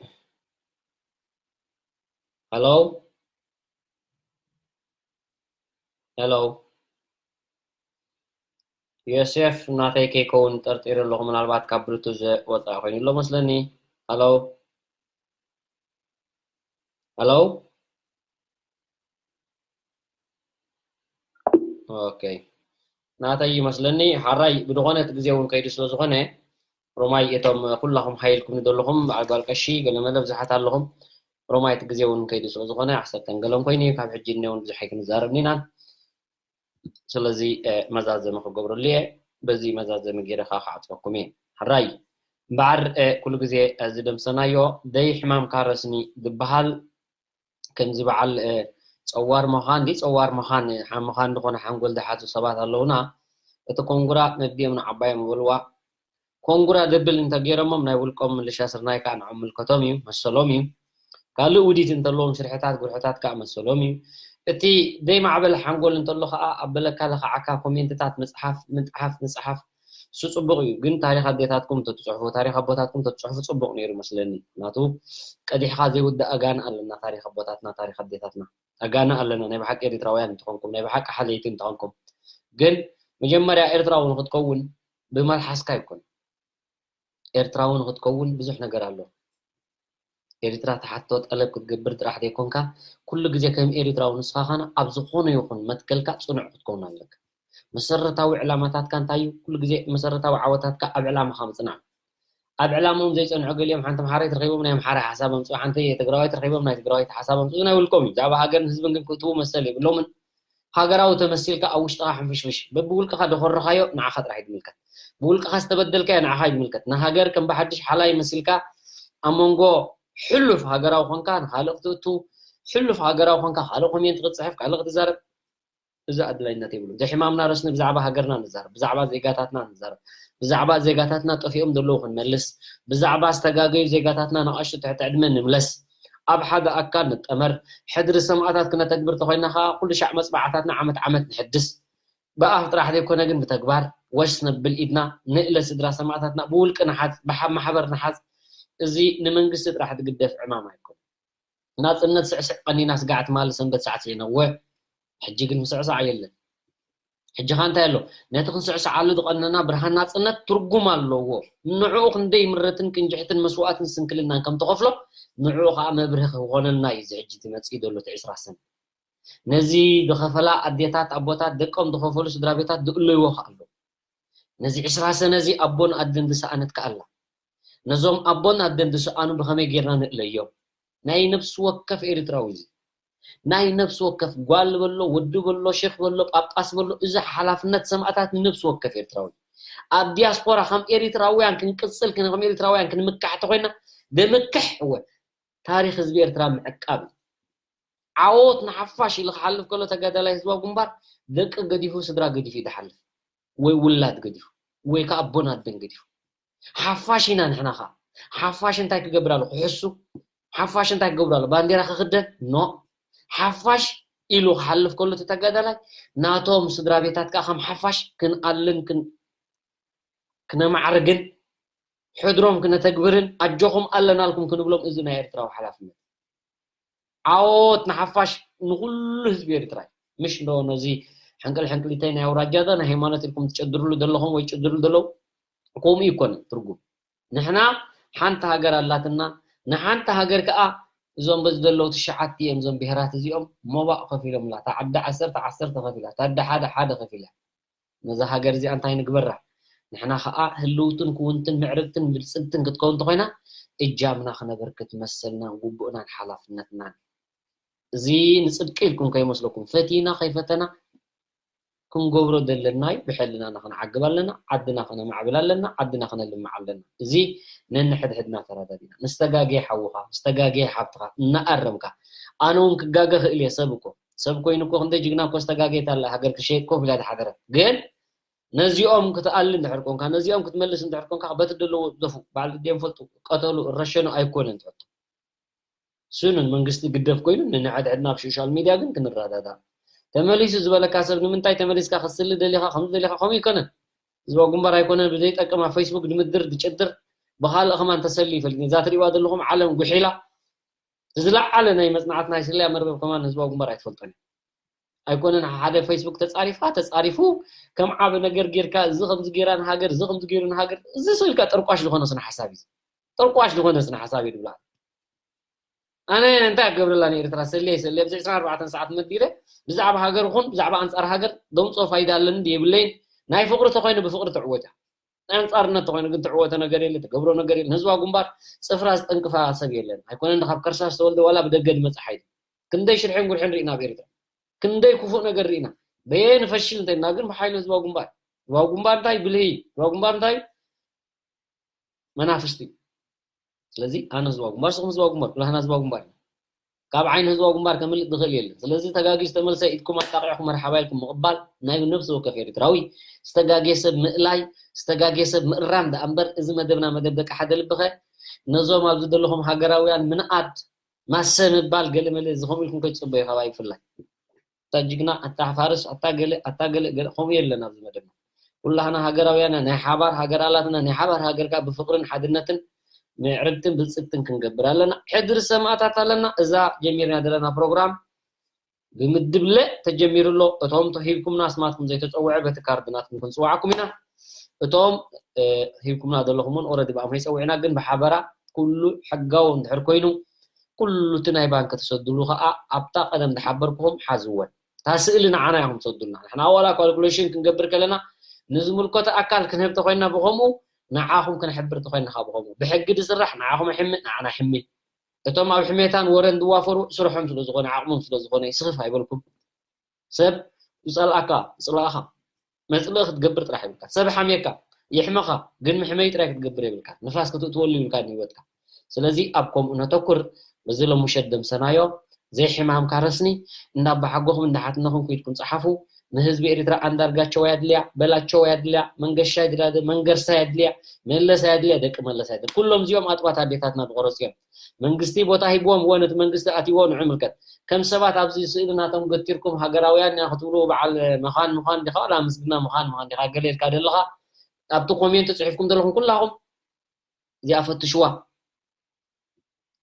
ሃሎ። ሄሎ። ዮሴፍ ናተይ ከይከውን ጠርጢረ ኣለኹ፣ ምናልባት ካብ ብሉቱዝ ወፃኢ ኮይኑ ኣሎ መስለኒ። ሃሎ። ሃሎ። ኦኬ። ናተይ ይመስለኒ። ሓራይ ብድኾነ እቲ ግዜ እውን ከይዱ ስለ ዝኾነ፣ ሮማይ እቶም ኩላኹም ሓይልኩም ዘለኹም በዓል ጓል ቀሺ ገለመለ ብዙሓት ኣለኹም። ሮማይ እቲ ግዜ እውን ከይዱ ስለ ዝኾነ ዓሰርተን ገለን ኮይኑ እዩ፣ ካብ ሕጂ እኔ እውን ብዙሕ ኣይክንዛረብን ኢና። ስለዚ፣ እ፣ መዛዘሚ ክገብረሉ እየ። በዚ መዛዘሚ ገይረ ከዓ ክዓፅወኩም እየ። ሕራይ እምበኣር፣ እ፣ ኩሉ ግዜ፣ እ፣ ዝደምሰናዮ ደይ ሕማምካ ረስኒ ዝበሃል ከምዚ በዓል፣ እ፣ ፀዋር ምዃን፣ እንዲ ፀዋር ምዃን፣ እ፣ ሓ-፣ ምዃን ዝኾነ ሓንጎል ዝሓዙ ሰባት ኣለዉና። እቲ ኮንጉራ ነዲኦም ንዓባዮም ይበልዋ። ኮንጉራ ደብል እንተገይሮሞም ናይ ውልቆም ምልሻ ስርናይ ከዓ ንዖም ምልከቶም እዩ፣ መሰሎም እዩ። ካልእ ውዲት እንተለዎም ሽርሕታት፣ ጉርሕታት ከዓ መሰሎም እዩ። እቲ ደይ ማዕበል ሓንጎል እንተሎ ከዓ ኣብ በለካ ለኸዓካ ኮሜንትታት ምፅሓፍ፣ ምፅሓፍ፣ ምፅሓፍ እሱ ፅቡቕ እዩ። ግን ታሪኽ ኣዴታትኩም እንተትፅሕፉ፣ ታሪኽ ኣቦታትኩም እንተትፅሕፉ ፅቡቕ ነይሩ መስለኒ። ምክንያቱ ቀዲሕኻ ዘይውዳእ ኣጋን ኣለና፣ ታሪኽ ኣቦታትና፣ ታሪኽ ኣዴታትና። ኣጋና ኣለና፣ ናይ ብሓቂ ኤሪትራውያን እንተኾንኩም፣ ናይ ብሓቂ ሓለይቲ እንተኾንኩም። ግን መጀመርያ ኤርትራዊ ንክትከውን ብመልሓስካ ኣይኮን። ኤርትራዊ ንክትከውን ብዙሕ ነገር ኣሎ። ኤርትራ ትሓቶ ጠለብ ክትገብር ጥራሕ ዘይኮንካ፣ ኩሉ ግዜ ከም ኤሪትራዊ ንስኻ ኻና ኣብ ዝኾነ ይኹን መትከልካ ጽኑዕ ክትከውን ኣለካ። መሰረታዊ ዕላማታትካ እንታይ እዩ? ኩሉ ግዜ መሰረታዊ ዓወታትካ ኣብ ዕላማኻ ምጽናዕ። ኣብ ዕላምኦም ዘይጸንዑ ገሊኦም ሓንቲ ኣምሓራይ ትረኺቦም ናይ ኣምሓራይ ሓሳብ ኣምጽኡ፣ ሓንቲ ትግራዋይ ትረኺቦም ናይ ትግራዋይ ሓሳብ ኣምጽኡ፣ ናይ ውልቆም እዩ። ብዛዕባ ሃገርን ህዝብን ግን ክእትዉ መሰል የብሎምን። ሃገራዊ ተመሲልካ ኣብ ውሽጥኻ ሕንፍሽፍሽ፣ በብውልቅኻ ደኾረኻዮ ንዓኻ ጥራሕ እዩ ዝምልከት። ብውልቅኻ ዝተበደልካዮ ንዓኻ እዩ ዝምልከት። ንሃገር ከም ብሓድሽ ሓላይ መሲልካ ኣብ መንጎ ሕሉፍ ሃገራዊ ኾንካ ንኻልእ ክትእቱ፣ ሕሉፍ ሃገራዊ ኾንካ ካልእ ኮሜንት ክትጽሕፍ፣ ካልእ ክትዛረብ፣ እዚ ኣድላይነት የብሉን። ዘይሕማምና ረስኒ ብዛዕባ ሃገርና ንዛረብ፣ ብዛዕባ ዜጋታትና ንዛረብ፣ ብዛዕባ ዜጋታትና ጠፊኦም ዘለዉ ክንመልስ፣ ብዛዕባ ዝተጋገዩ ዜጋታትና ንኣሽቱ ትሕቲ ዕድመ ንምለስ፣ ኣብ ሓደ ኣካል ንጠመር፣ ሕድሪ ሰማእታት ክነተግብር ተኾይና ኸዓ ኩሉ ሻዕ መጽባዕታትና ዓመት ዓመት ንሕድስ። ብኣፍ ጥራሕ ዘይኮነ ግን ብተግባር ወስ ነብል ኢድና ንእለ ስድራ ሰማእታትና ብውልቂ ንሓዝ፣ ብሓ-፣ ማሕበር ንሓዝ። እዚ ንመንግስቲ ጥራሕ ዝግደፍ ዕማም ኣይኮነን። ናጽነት ስዕስዕ ቀኒና ስጋዕ ትማሊ ሰንበት ሳዕሲዕና እወ፣ ሕጂ ግን ምስዕሳዕ የለን። ሕጂ ኸ እንታይ ኣሎ? ነቲ ክንስዕስዓሉ ዝቐነና ብርሃን ናጽነት ትርጉም ኣለዎ። ንዕኡ ክንደይ ምረትን ቅንጅሕትን መስዋእትን ስንክልናን ከም ተኸፍሎ፣ ንዕኡ ኸኣ መብርሂ ክኾነና እዩ እዚ ሕጂ ዝመጽእ ዘሎ እቲ ዕስራ ሰነ። ነዚ ዝኸፈላ ኣዴታት፣ ኣቦታት፣ ደቆም ዝኸፈሉ ስድራ ቤታት ዝእለይዎ ኸኣ ኣሎ። ነዚ ዕስራ ሰነ እዚ ኣቦን ኣደን ዝሰኣነት ከኣ ኣላ። ነዞም ኣቦን ኣደን ዝሰኣኑ ብኸመይ ጌርና ንእለዮም? ናይ ነፍሲ ወከፍ ኤርትራዊ እዚ። ናይ ነፍሲ ወከፍ ጓል በሎ፣ ወዲ በሎ፣ ሼኽ በሎ፣ ጳጳስ በሎ፣ እዚ ሓላፍነት ሰማእታት ንነፍሲ ወከፍ ኤርትራዊ። ኣብ ዲያስፖራ ከም ኤርትራውያን ክንቅጽል፣ ክን-፣ ከም ኤርትራውያን ክንምካሕ ተኾይና፣ ብምክሕ እወ፣ ታሪኽ ህዝቢ ኤርትራ ምዕቃብ እዩ። ዓወት ንሓፋሽ ኢሉ ክሓልፍ ከሎ ተጋዳላይ ህዝባዊ ግንባር ደቂ ገዲፉ፣ ስድራ ገዲፉ እዩ ዝሓልፍ። ወይ ውላድ ገዲፉ፣ ወይ ከኣ ኣቦን ኣደን ገዲፉ። ሓፋሽ ኢና ንሕና ኸኣ። ሓፋሽ እንታይ ክገብር ኣሎ? ክሕሱ? ሓፋሽ እንታይ ክገብር ኣሎ? ባንዴራ ክኽደን? ኖ። ሓፋሽ ኢሉ ክሓልፍ ከሎ እቲ ተጋዳላይ፣ ናቶም ስድራ ቤታት ከኣ ከም ሓፋሽ ክንኣልን ክን-፣ ክነማዕርግን፣ ሕድሮም ክነተግብርን፣ ኣጆኹም ኣለናልኩም ክንብሎም፣ እዚ ናይ ኤርትራዊ ሓላፍነት። ዓወት ንሓፋሽ፣ ንኹሉ ህዝቢ ኤርትራ እዩ። ምሽ እንዶ ነዚ ሕንቅል ሕንቅሊተይ ናይ ኣውራጃ ዶ ናይ ሃይማኖት ኢልኩም ትጨድርሉ ዘለኹም ወይ ጭድርሉ ዘለዉ፣ ከምኡ ይኮነ ትርጉም። ንሕና ሓንቲ ሃገር ኣላትና። ንሓንቲ ሃገር ከዓ እዞም በዚ ዘለዉ ትሽዓተ እዮም እዞም ብሄራት እዚኦም ሞባእ ከፊሎምላ። እታ ዓዲ ዓሰርተ፣ ዓሰርተ ከፊላ፣ እታ ዓዲ ሓደ፣ ሓደ ከፊላ። ነዛ ሃገር እዚኣ እንታይ ንግበራ? ንሕና ከዓ ህልውትን ክውንትን ምዕርግትን ብልፅግትን ክትከውን እንተኮይና እጃምና ክነበርክት መሰልናን ግቡእናን ሓላፍነትናን። እዚ ንፅድቂ ኢልኩም ከይመስለኩም፣ ፈቲና ከይፈተና ክንገብሮ ዘለና እዩ። ብሕልናና ክንዓግብ ኣለና፣ ዓድና ከነማዕብል ኣለና፣ ዓድና ከነልምዓ ኣለና። እዚ ነንሕድሕድና ተረዳዲና፣ ንዝተጋገየ ሓውኻ፣ ዝተጋገየ ሓብትኻ እናኣረምካ፣ ኣነ እውን ክጋገ ክእል እየ። ሰብ እኮ ሰብ ኮይኑ እኮ ክንደይ ጅግና እኮ ዝተጋገየት ኣላ፣ ሃገር ክሸይጥ ኮፍ ኢላ ዝሓደረ። ግን ነዚኦም ክትኣሊ እንድሕር ኮንካ፣ ነዚኦም ክትመልስ እንድሕር ኮንካ፣ በቲ ደለዎ ደፉ፣ በዓል ግዲኦም ፈልጡ፣ ቀተሉ፣ ረሸኑ ኣይኮነን ትሕቶ። ስኑን መንግስቲ ግደፍ ኮይኑ ንንዕድዕድና ኣብ ሶሻል ሚድያ ግን ክንረዳዳእ። ተመሊሱ ዝበለካ ሰብ ንምንታይ ተመሊስካ ክትስሊ ደሊኻ፣ ከምዚ ደሊኻ ከምኡ ይኮነን። ህዝባዊ ግንባር ኣይኮነን ብዘይጠቅም ኣብ ፌስቡክ ድምድር ድጭድር ብኻልእ ከማን ተሰሊ ይፈልጥ። እዛ ትሪእዋ ዘለኹም ዓለም ጉሒላ ዝለዓለ ናይ መጽናዕቲ ናይ ስለያ መርበብ ከማን ህዝባዊ ግንባር ኣይትፈልጦን እያ። ኣይኮነን ሓደ ፌስቡክ ተጻሪፍካ ተጻሪፉ ከም ዓቢ ነገር ጌርካ እዚ ከምዚ ጌራ ንሃገር እዚ ከምዚ ጌሩ ንሃገር እዚ ስልካ ጠርቋሽ ዝኾነ ስነ ሓሳብ እዩ። ጠርቋሽ ዝኾነ ስነ ሓሳብ እዩ ድብላ። ኣነ እንታይ ክገብረላ ንኤርትራ ሰልየ ሰልየ ኣብዚ ዕስራን ኣርባዕተን ሰዓት መዲረ ብዛዕባ ሃገር ይኹን ብዛዕባ ኣንጻር ሃገር ደምፅኦ ፋይዳ ኣለኒ የብለይን። ናይ ፍቕሪ ተኾይኑ ብፍቕሪ ትዕወት እያ። ናይ ኣንጻርነት ተኾይኑ ግን ትዕወቶ ነገር የለ፣ ትገብሮ ነገር የለ። ንህዝባዊ ግንባር ጽፍራ ዝጠንቅፋ ሰብ የለን። ኣይኮነን ካብ ከርሳ ዝተወልደ ዋላ ብደገ ዝመጽእ ሓይሊ። ክንደይ ሽርሕን ጉርሕን ርኢና ኣብ ኤርትራ። ክንደይ ክፉእ ነገር ርኢና። በየን ፈሽል እንተይልና ግን ብሓይሊ ህዝባዊ ግንባር። ህዝባዊ ግንባር እንታይ ብልሂ፣ ህዝባዊ ግንባር እንታይ መናፍስቲ። ስለዚ ኣነ ህዝባዊ ግንባር፣ ንስኹም ህዝባዊ ግንባር፣ ኩላህና ህዝባዊ ግንባር ኢና። ካብ ዓይኒ ህዝባዊ ግንባር ከምልጥ ዝኽእል የለን። ስለዚ ተጋጊ ዝተመልሰ ኢድኩም ኣጣቂዕኩም መርሓባ ኢልኩም ምቕባል ናይ ነብሲ ወከፍ ኤርትራዊ። ዝተጋግየ ሰብ ምእላይ፣ ዝተጋግየ ሰብ ምእራም ደኣ እምበር እዚ መደብና መደብ ደቂ ሓደ ልብኸ ነዞም ኣብዚ ዘለኹም ሃገራውያን ምንኣድ ማሰ ምባል ገለ መለ እዚ ከምኡ ኢልኩም ከይትጽበዩ ካባይ ብፍላይ። ኣታ ጅግና፣ ኣታ ፋርስ፣ ኣታ ገለ፣ ኣታ ገለ፣ ገለ፣ ከምኡ የለን ኣብዚ መደብና። ኩላህና ሃገራውያን ናይ ሓባር ሃገር ኣላትና፣ ናይ ሓባር ሃገር ከኣ ብፍቕርን ሓድነትን ምዕርግትን ብልጽግትን ክንገብር ኣለና። ሕድሪ ሰማእታት ኣለና። እዛ ጀሚርና ዘለና ፕሮግራም ብምድብለ ተጀሚሩ ኣሎ። እቶም ተሂብኩምና ኣስማትኩም ዘይተጸውዐ በቲ ካርድ ናትኩም ክንጽውዓኩም ኢና። እቶም፣ እ፣ ሂብኩምና ዘለኹም እውን ኦረዲ ብኣምሀይ ጸዊዕና፣ ግን ብሓበራ ኩሉ ሕጋዊ እንድሕር ኮይኑ ኩሉ እቲ ናይ ባንክ ትሰድሉ ከኣ ኣብታ ቀደም ዝሓበርኩኹም ሓዝወን። እታ ስእሊ ንዓና ኢኹም ትሰዱልና። ንሕና ዋላ ካልኩሌሽን ክንገብር ከለና ንዝምልከቶ ኣካል ክንህብ ተኾይንና ብኸምኡ ንዓኹም ክንሕብር ተኾይንና ከኣ ብኸምኡ። ብሕጊ ዝስራሕ ንዓኹም ኣሕሚ፣ ንዓና ኣሕሚ። እቶም ኣብ ሕሜታን ወረን ዝዋፈሩ ስርሖም ስለ ዝኾነ፣ ዓቕሞም ስለ ዝኾነ ይስኽፍ ኣይበልኩም። ሰብ ዝጸልኣካ፣ ዝጽልኣኻ መጽልኢ ክትገብር ጥራሕ ይብልካ። ሰብ ሓምየካ፣ የሕመኻ፣ ግን መሕመዪ ጥራይ ክትገብር የብልካ። ንፋስ ክትእትወሉ ይብልካ ንህይወትካ። ስለዚ ኣብ ከምኡ ነተኩር። በዚ ሎሚ ምሸት ደምሰናዮ። ዘይሕማምካ ረስኒ፣ እንዳባሓጎኹም እንዳሓትነኹም ኩይድኩም ጸሓፉ። ንህዝቢ ኤርትራ ኣንዳርጋቸው ኣየድልያ፣ በላቸው ኣየድልያ፣ መንገሻ ኣየድልያ፣ መንገርሳ ኣየድልያ፣ መለስ ኣየድልያ፣ ደቂ መለስ ኣየድልያ። ኩሎም እዚኦም ኣጥባት ኣዴታትና ዝቆረጹ እዮም። መንግስቲ ቦታ ሂብዎም፣ እወ፣ ነቲ መንግስቲ ኣትይዎ፣ ንዑ ይምልከት። ከም ሰባት ኣብዚ ስእሊ ናቶም ገቲርኩም ሃገራውያን ኢና ክትብሉ፣ በዓል መኻን ምዃን ዲኻ፣ ዋላ ምስግና ምዃን ምዃን ዲኻ፣ ገለ ኢልካ ዘለኻ፣ ኣብቲ ኮሜንት ጽሒፍኩም ዘለኹም ኩላኹም እዚኣ ፈትሽዋ።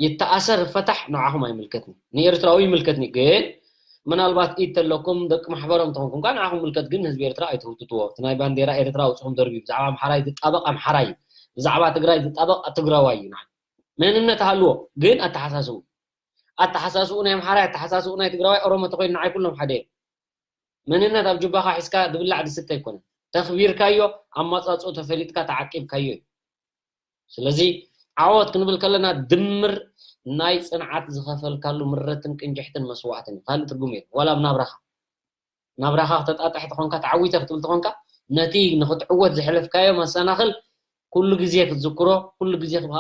ይተኣሰር ይፈታሕ ንዓኹም ኣይምልከትኒ። ንኤርትራዊ ይምልከትኒ፣ ግን ምናልባት ኢድ ተለኩም ደቂ ማሕበሮም ተኾንኩም ከኣ ንዓኹም ምልከት፣ ግን ንህዝቢ ኤርትራ ኣይትህውትትዎ። እቲ ናይ ባንዴራ ኤርትራ ኣውጽኹም ደርብዩ። ብዛዕባ ኣምሓራይ ዝጣበቕ ኣምሓራ እዩ። ብዛዕባ ትግራይ ዝጣበቕ ትግራዋይ እዩ። ንዓይ መንነት ሃልዎ፣ ግን ኣተሓሳስቡ፣ ኣተሓሳስቡ ናይ ኣምሓራይ፣ ኣተሓሳስቡ ናይ ትግራዋይ፣ ኦሮሞ ተኾይኑ ንዓይ ኩሎም ሓደ እዮም። መንነት ኣብ ጁባኻ ሒዝካ ዝብላዕ ዝስተ ኣይኮነን። ተኽቢርካዮ፣ ኣመጻጽኡ ተፈሊጥካ ተዓቂብካዮ እዩ። ስለዚ ዓወት ክንብል ከለና ድምር ናይ ጽንዓት ዝኸፈልካሉ ምረትን ቅንጅሕትን መስዋእትን እዩ። ካልእ ትርጉም የለን። ዋላ ኣብ ናብራኻ፣ ናብራኻ ክተጣጥሕ ተኾንካ፣ ተዓዊተ ክትብል ተኾንካ፣ ነቲ ንኽትዕወት ዘሕለፍካዮ መሰናኽል ኩሉ ግዜ ክትዝክሮ፣ ኩሉ ግዜ ከዓ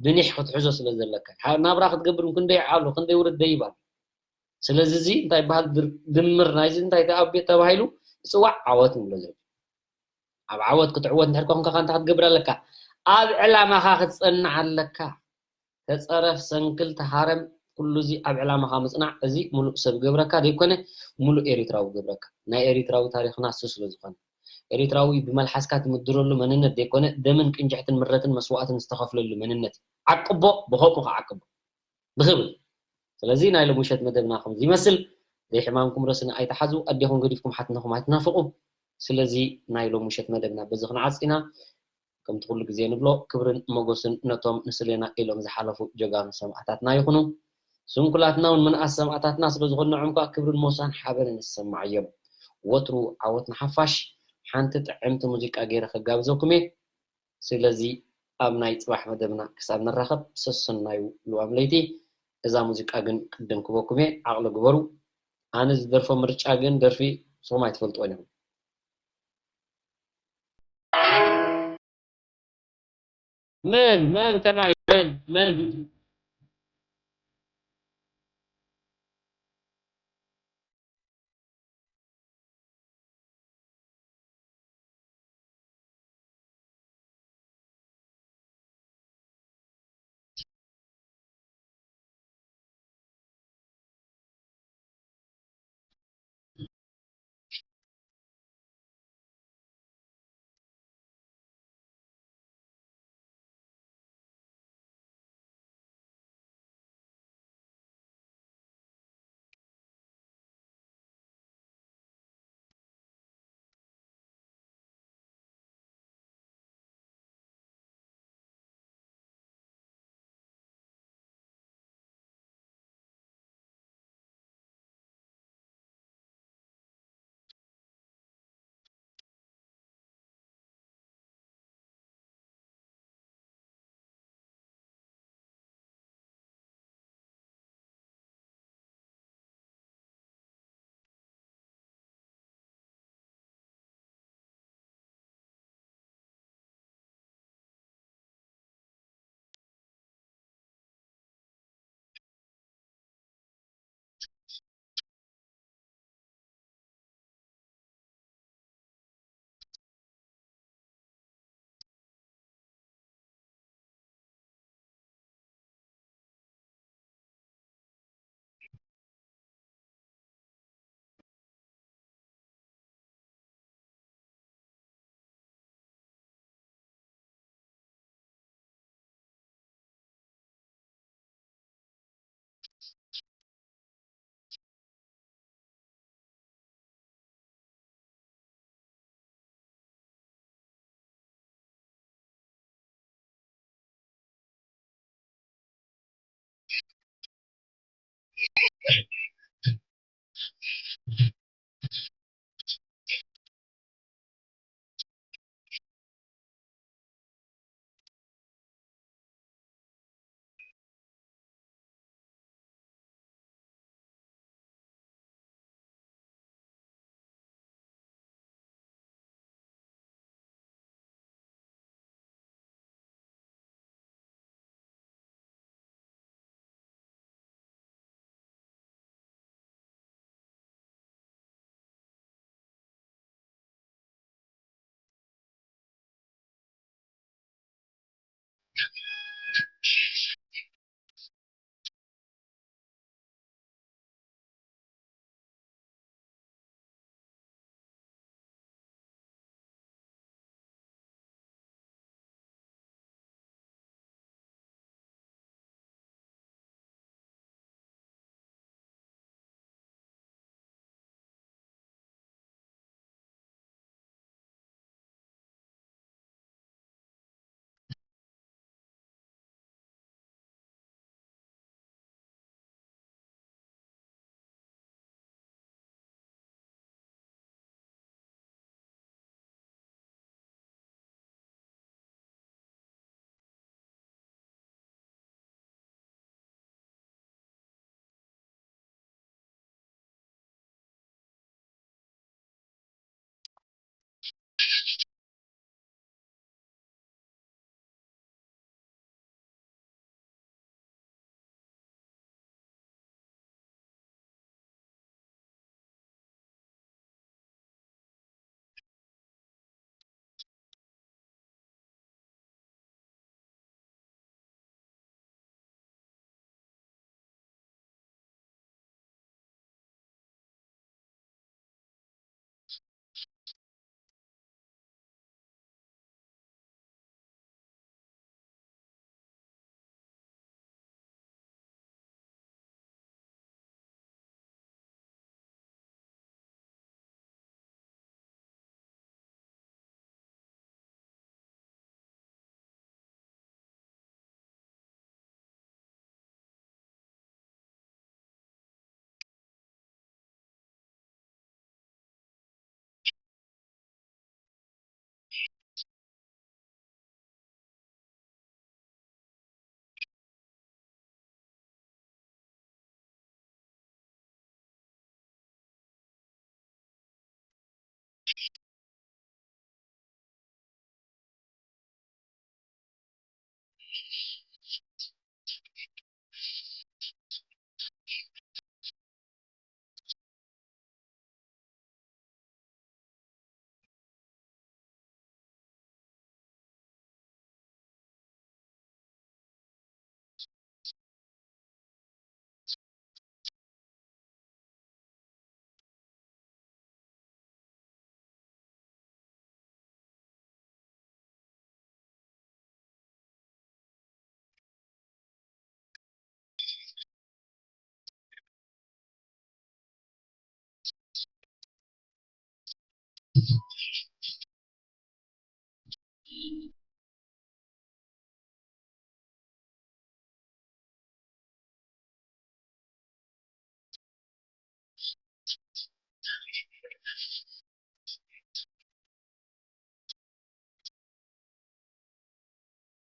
ብኒሕ ክትሕዞ ስለ ዘለካ። ሓ-፣ ናብራ ክትገብር እውን ክንደይ ዓብሎ፣ ክንደይ ውርድ ደይብ ኣሎ። ስለዚ እዚ እንታይ ይበሃል? ድር-፣ ድምር ናይዚ እንታይ ተኣብ-፣ ተባሂሉ ይጽዋዕ? ዓወት ንብሎ ዘለና። ኣብ ዓወት ክትዕወት እንድሕር ኮንካ ከ እንታይ ክትገብር ኣለካ? ኣብ ዕላማኻ ክትጸንዕ ኣለካ። ተጸረፍ፣ ሰንክል፣ ተሃረም፣ ኩሉ እዚ ኣብ ዕላማኻ ምጽናዕ፣ እዚ ሙሉእ ሰብ ገብረካ ዘይኮነ፣ ሙሉእ ኤሪትራዊ ገብረካ። ናይ ኤሪትራዊ ታሪኽና እሱ ስለ ዝኾነ። ኤሪትራዊ ብመልሓስካ ትምድረሉ መንነት ዘይኮነ፣ ደምን ቅንጅሕትን ምረትን መስዋእትን ዝተኸፍለሉ መንነት። ዓቅቦ፣ ብኸምኡ ከዓቅቦ። ብኽብል። ስለዚ ናይ ሎሚ ምሸት መደብና ከምዚ ይመስል። ዘይሕማምኩም ረስኒ ኣይትሓዙ፣ ኣዴኹም ገዲፍኩም ሓትነኹም ኣይትናፍቑ። ስለዚ ናይ ሎም ምሸት መደብና በዚ ክንዓጽ ኢና። ከምቲ ኩሉ ግዜ ንብሎ፣ ክብርን ሞገስን ነቶም ንስሌና ኢሎም ዝሓለፉ ጀጋኑ ሰማእታትና ይኹኑ። ስንኩላትና እውን ምንኣስ ሰማእታትና ስለ ዝኾንንዖም ከኣ ክብርን ሞሳን ሓበንን ይሰማዓዮም። ወትሩ ዓወት ንሓፋሽ። ሓንቲ ጥዕምቲ ሙዚቃ ገይረ ከጋብዘኩም እየ። ስለዚ ኣብ ናይ ጽባሕ መደብና ክሳብ ንራኸብ ሰሰናዩ ልዋም ለይቲ። እዛ ሙዚቃ ግን ቅድም ክበኩም እየ፣ ዓቕሊ ግበሩ። ኣነ ዝደርፎ ምርጫ ግን ደርፊ ንስኹም ኣይትፈልጥዎን ኢኹም። መን መን ከናይ መን መን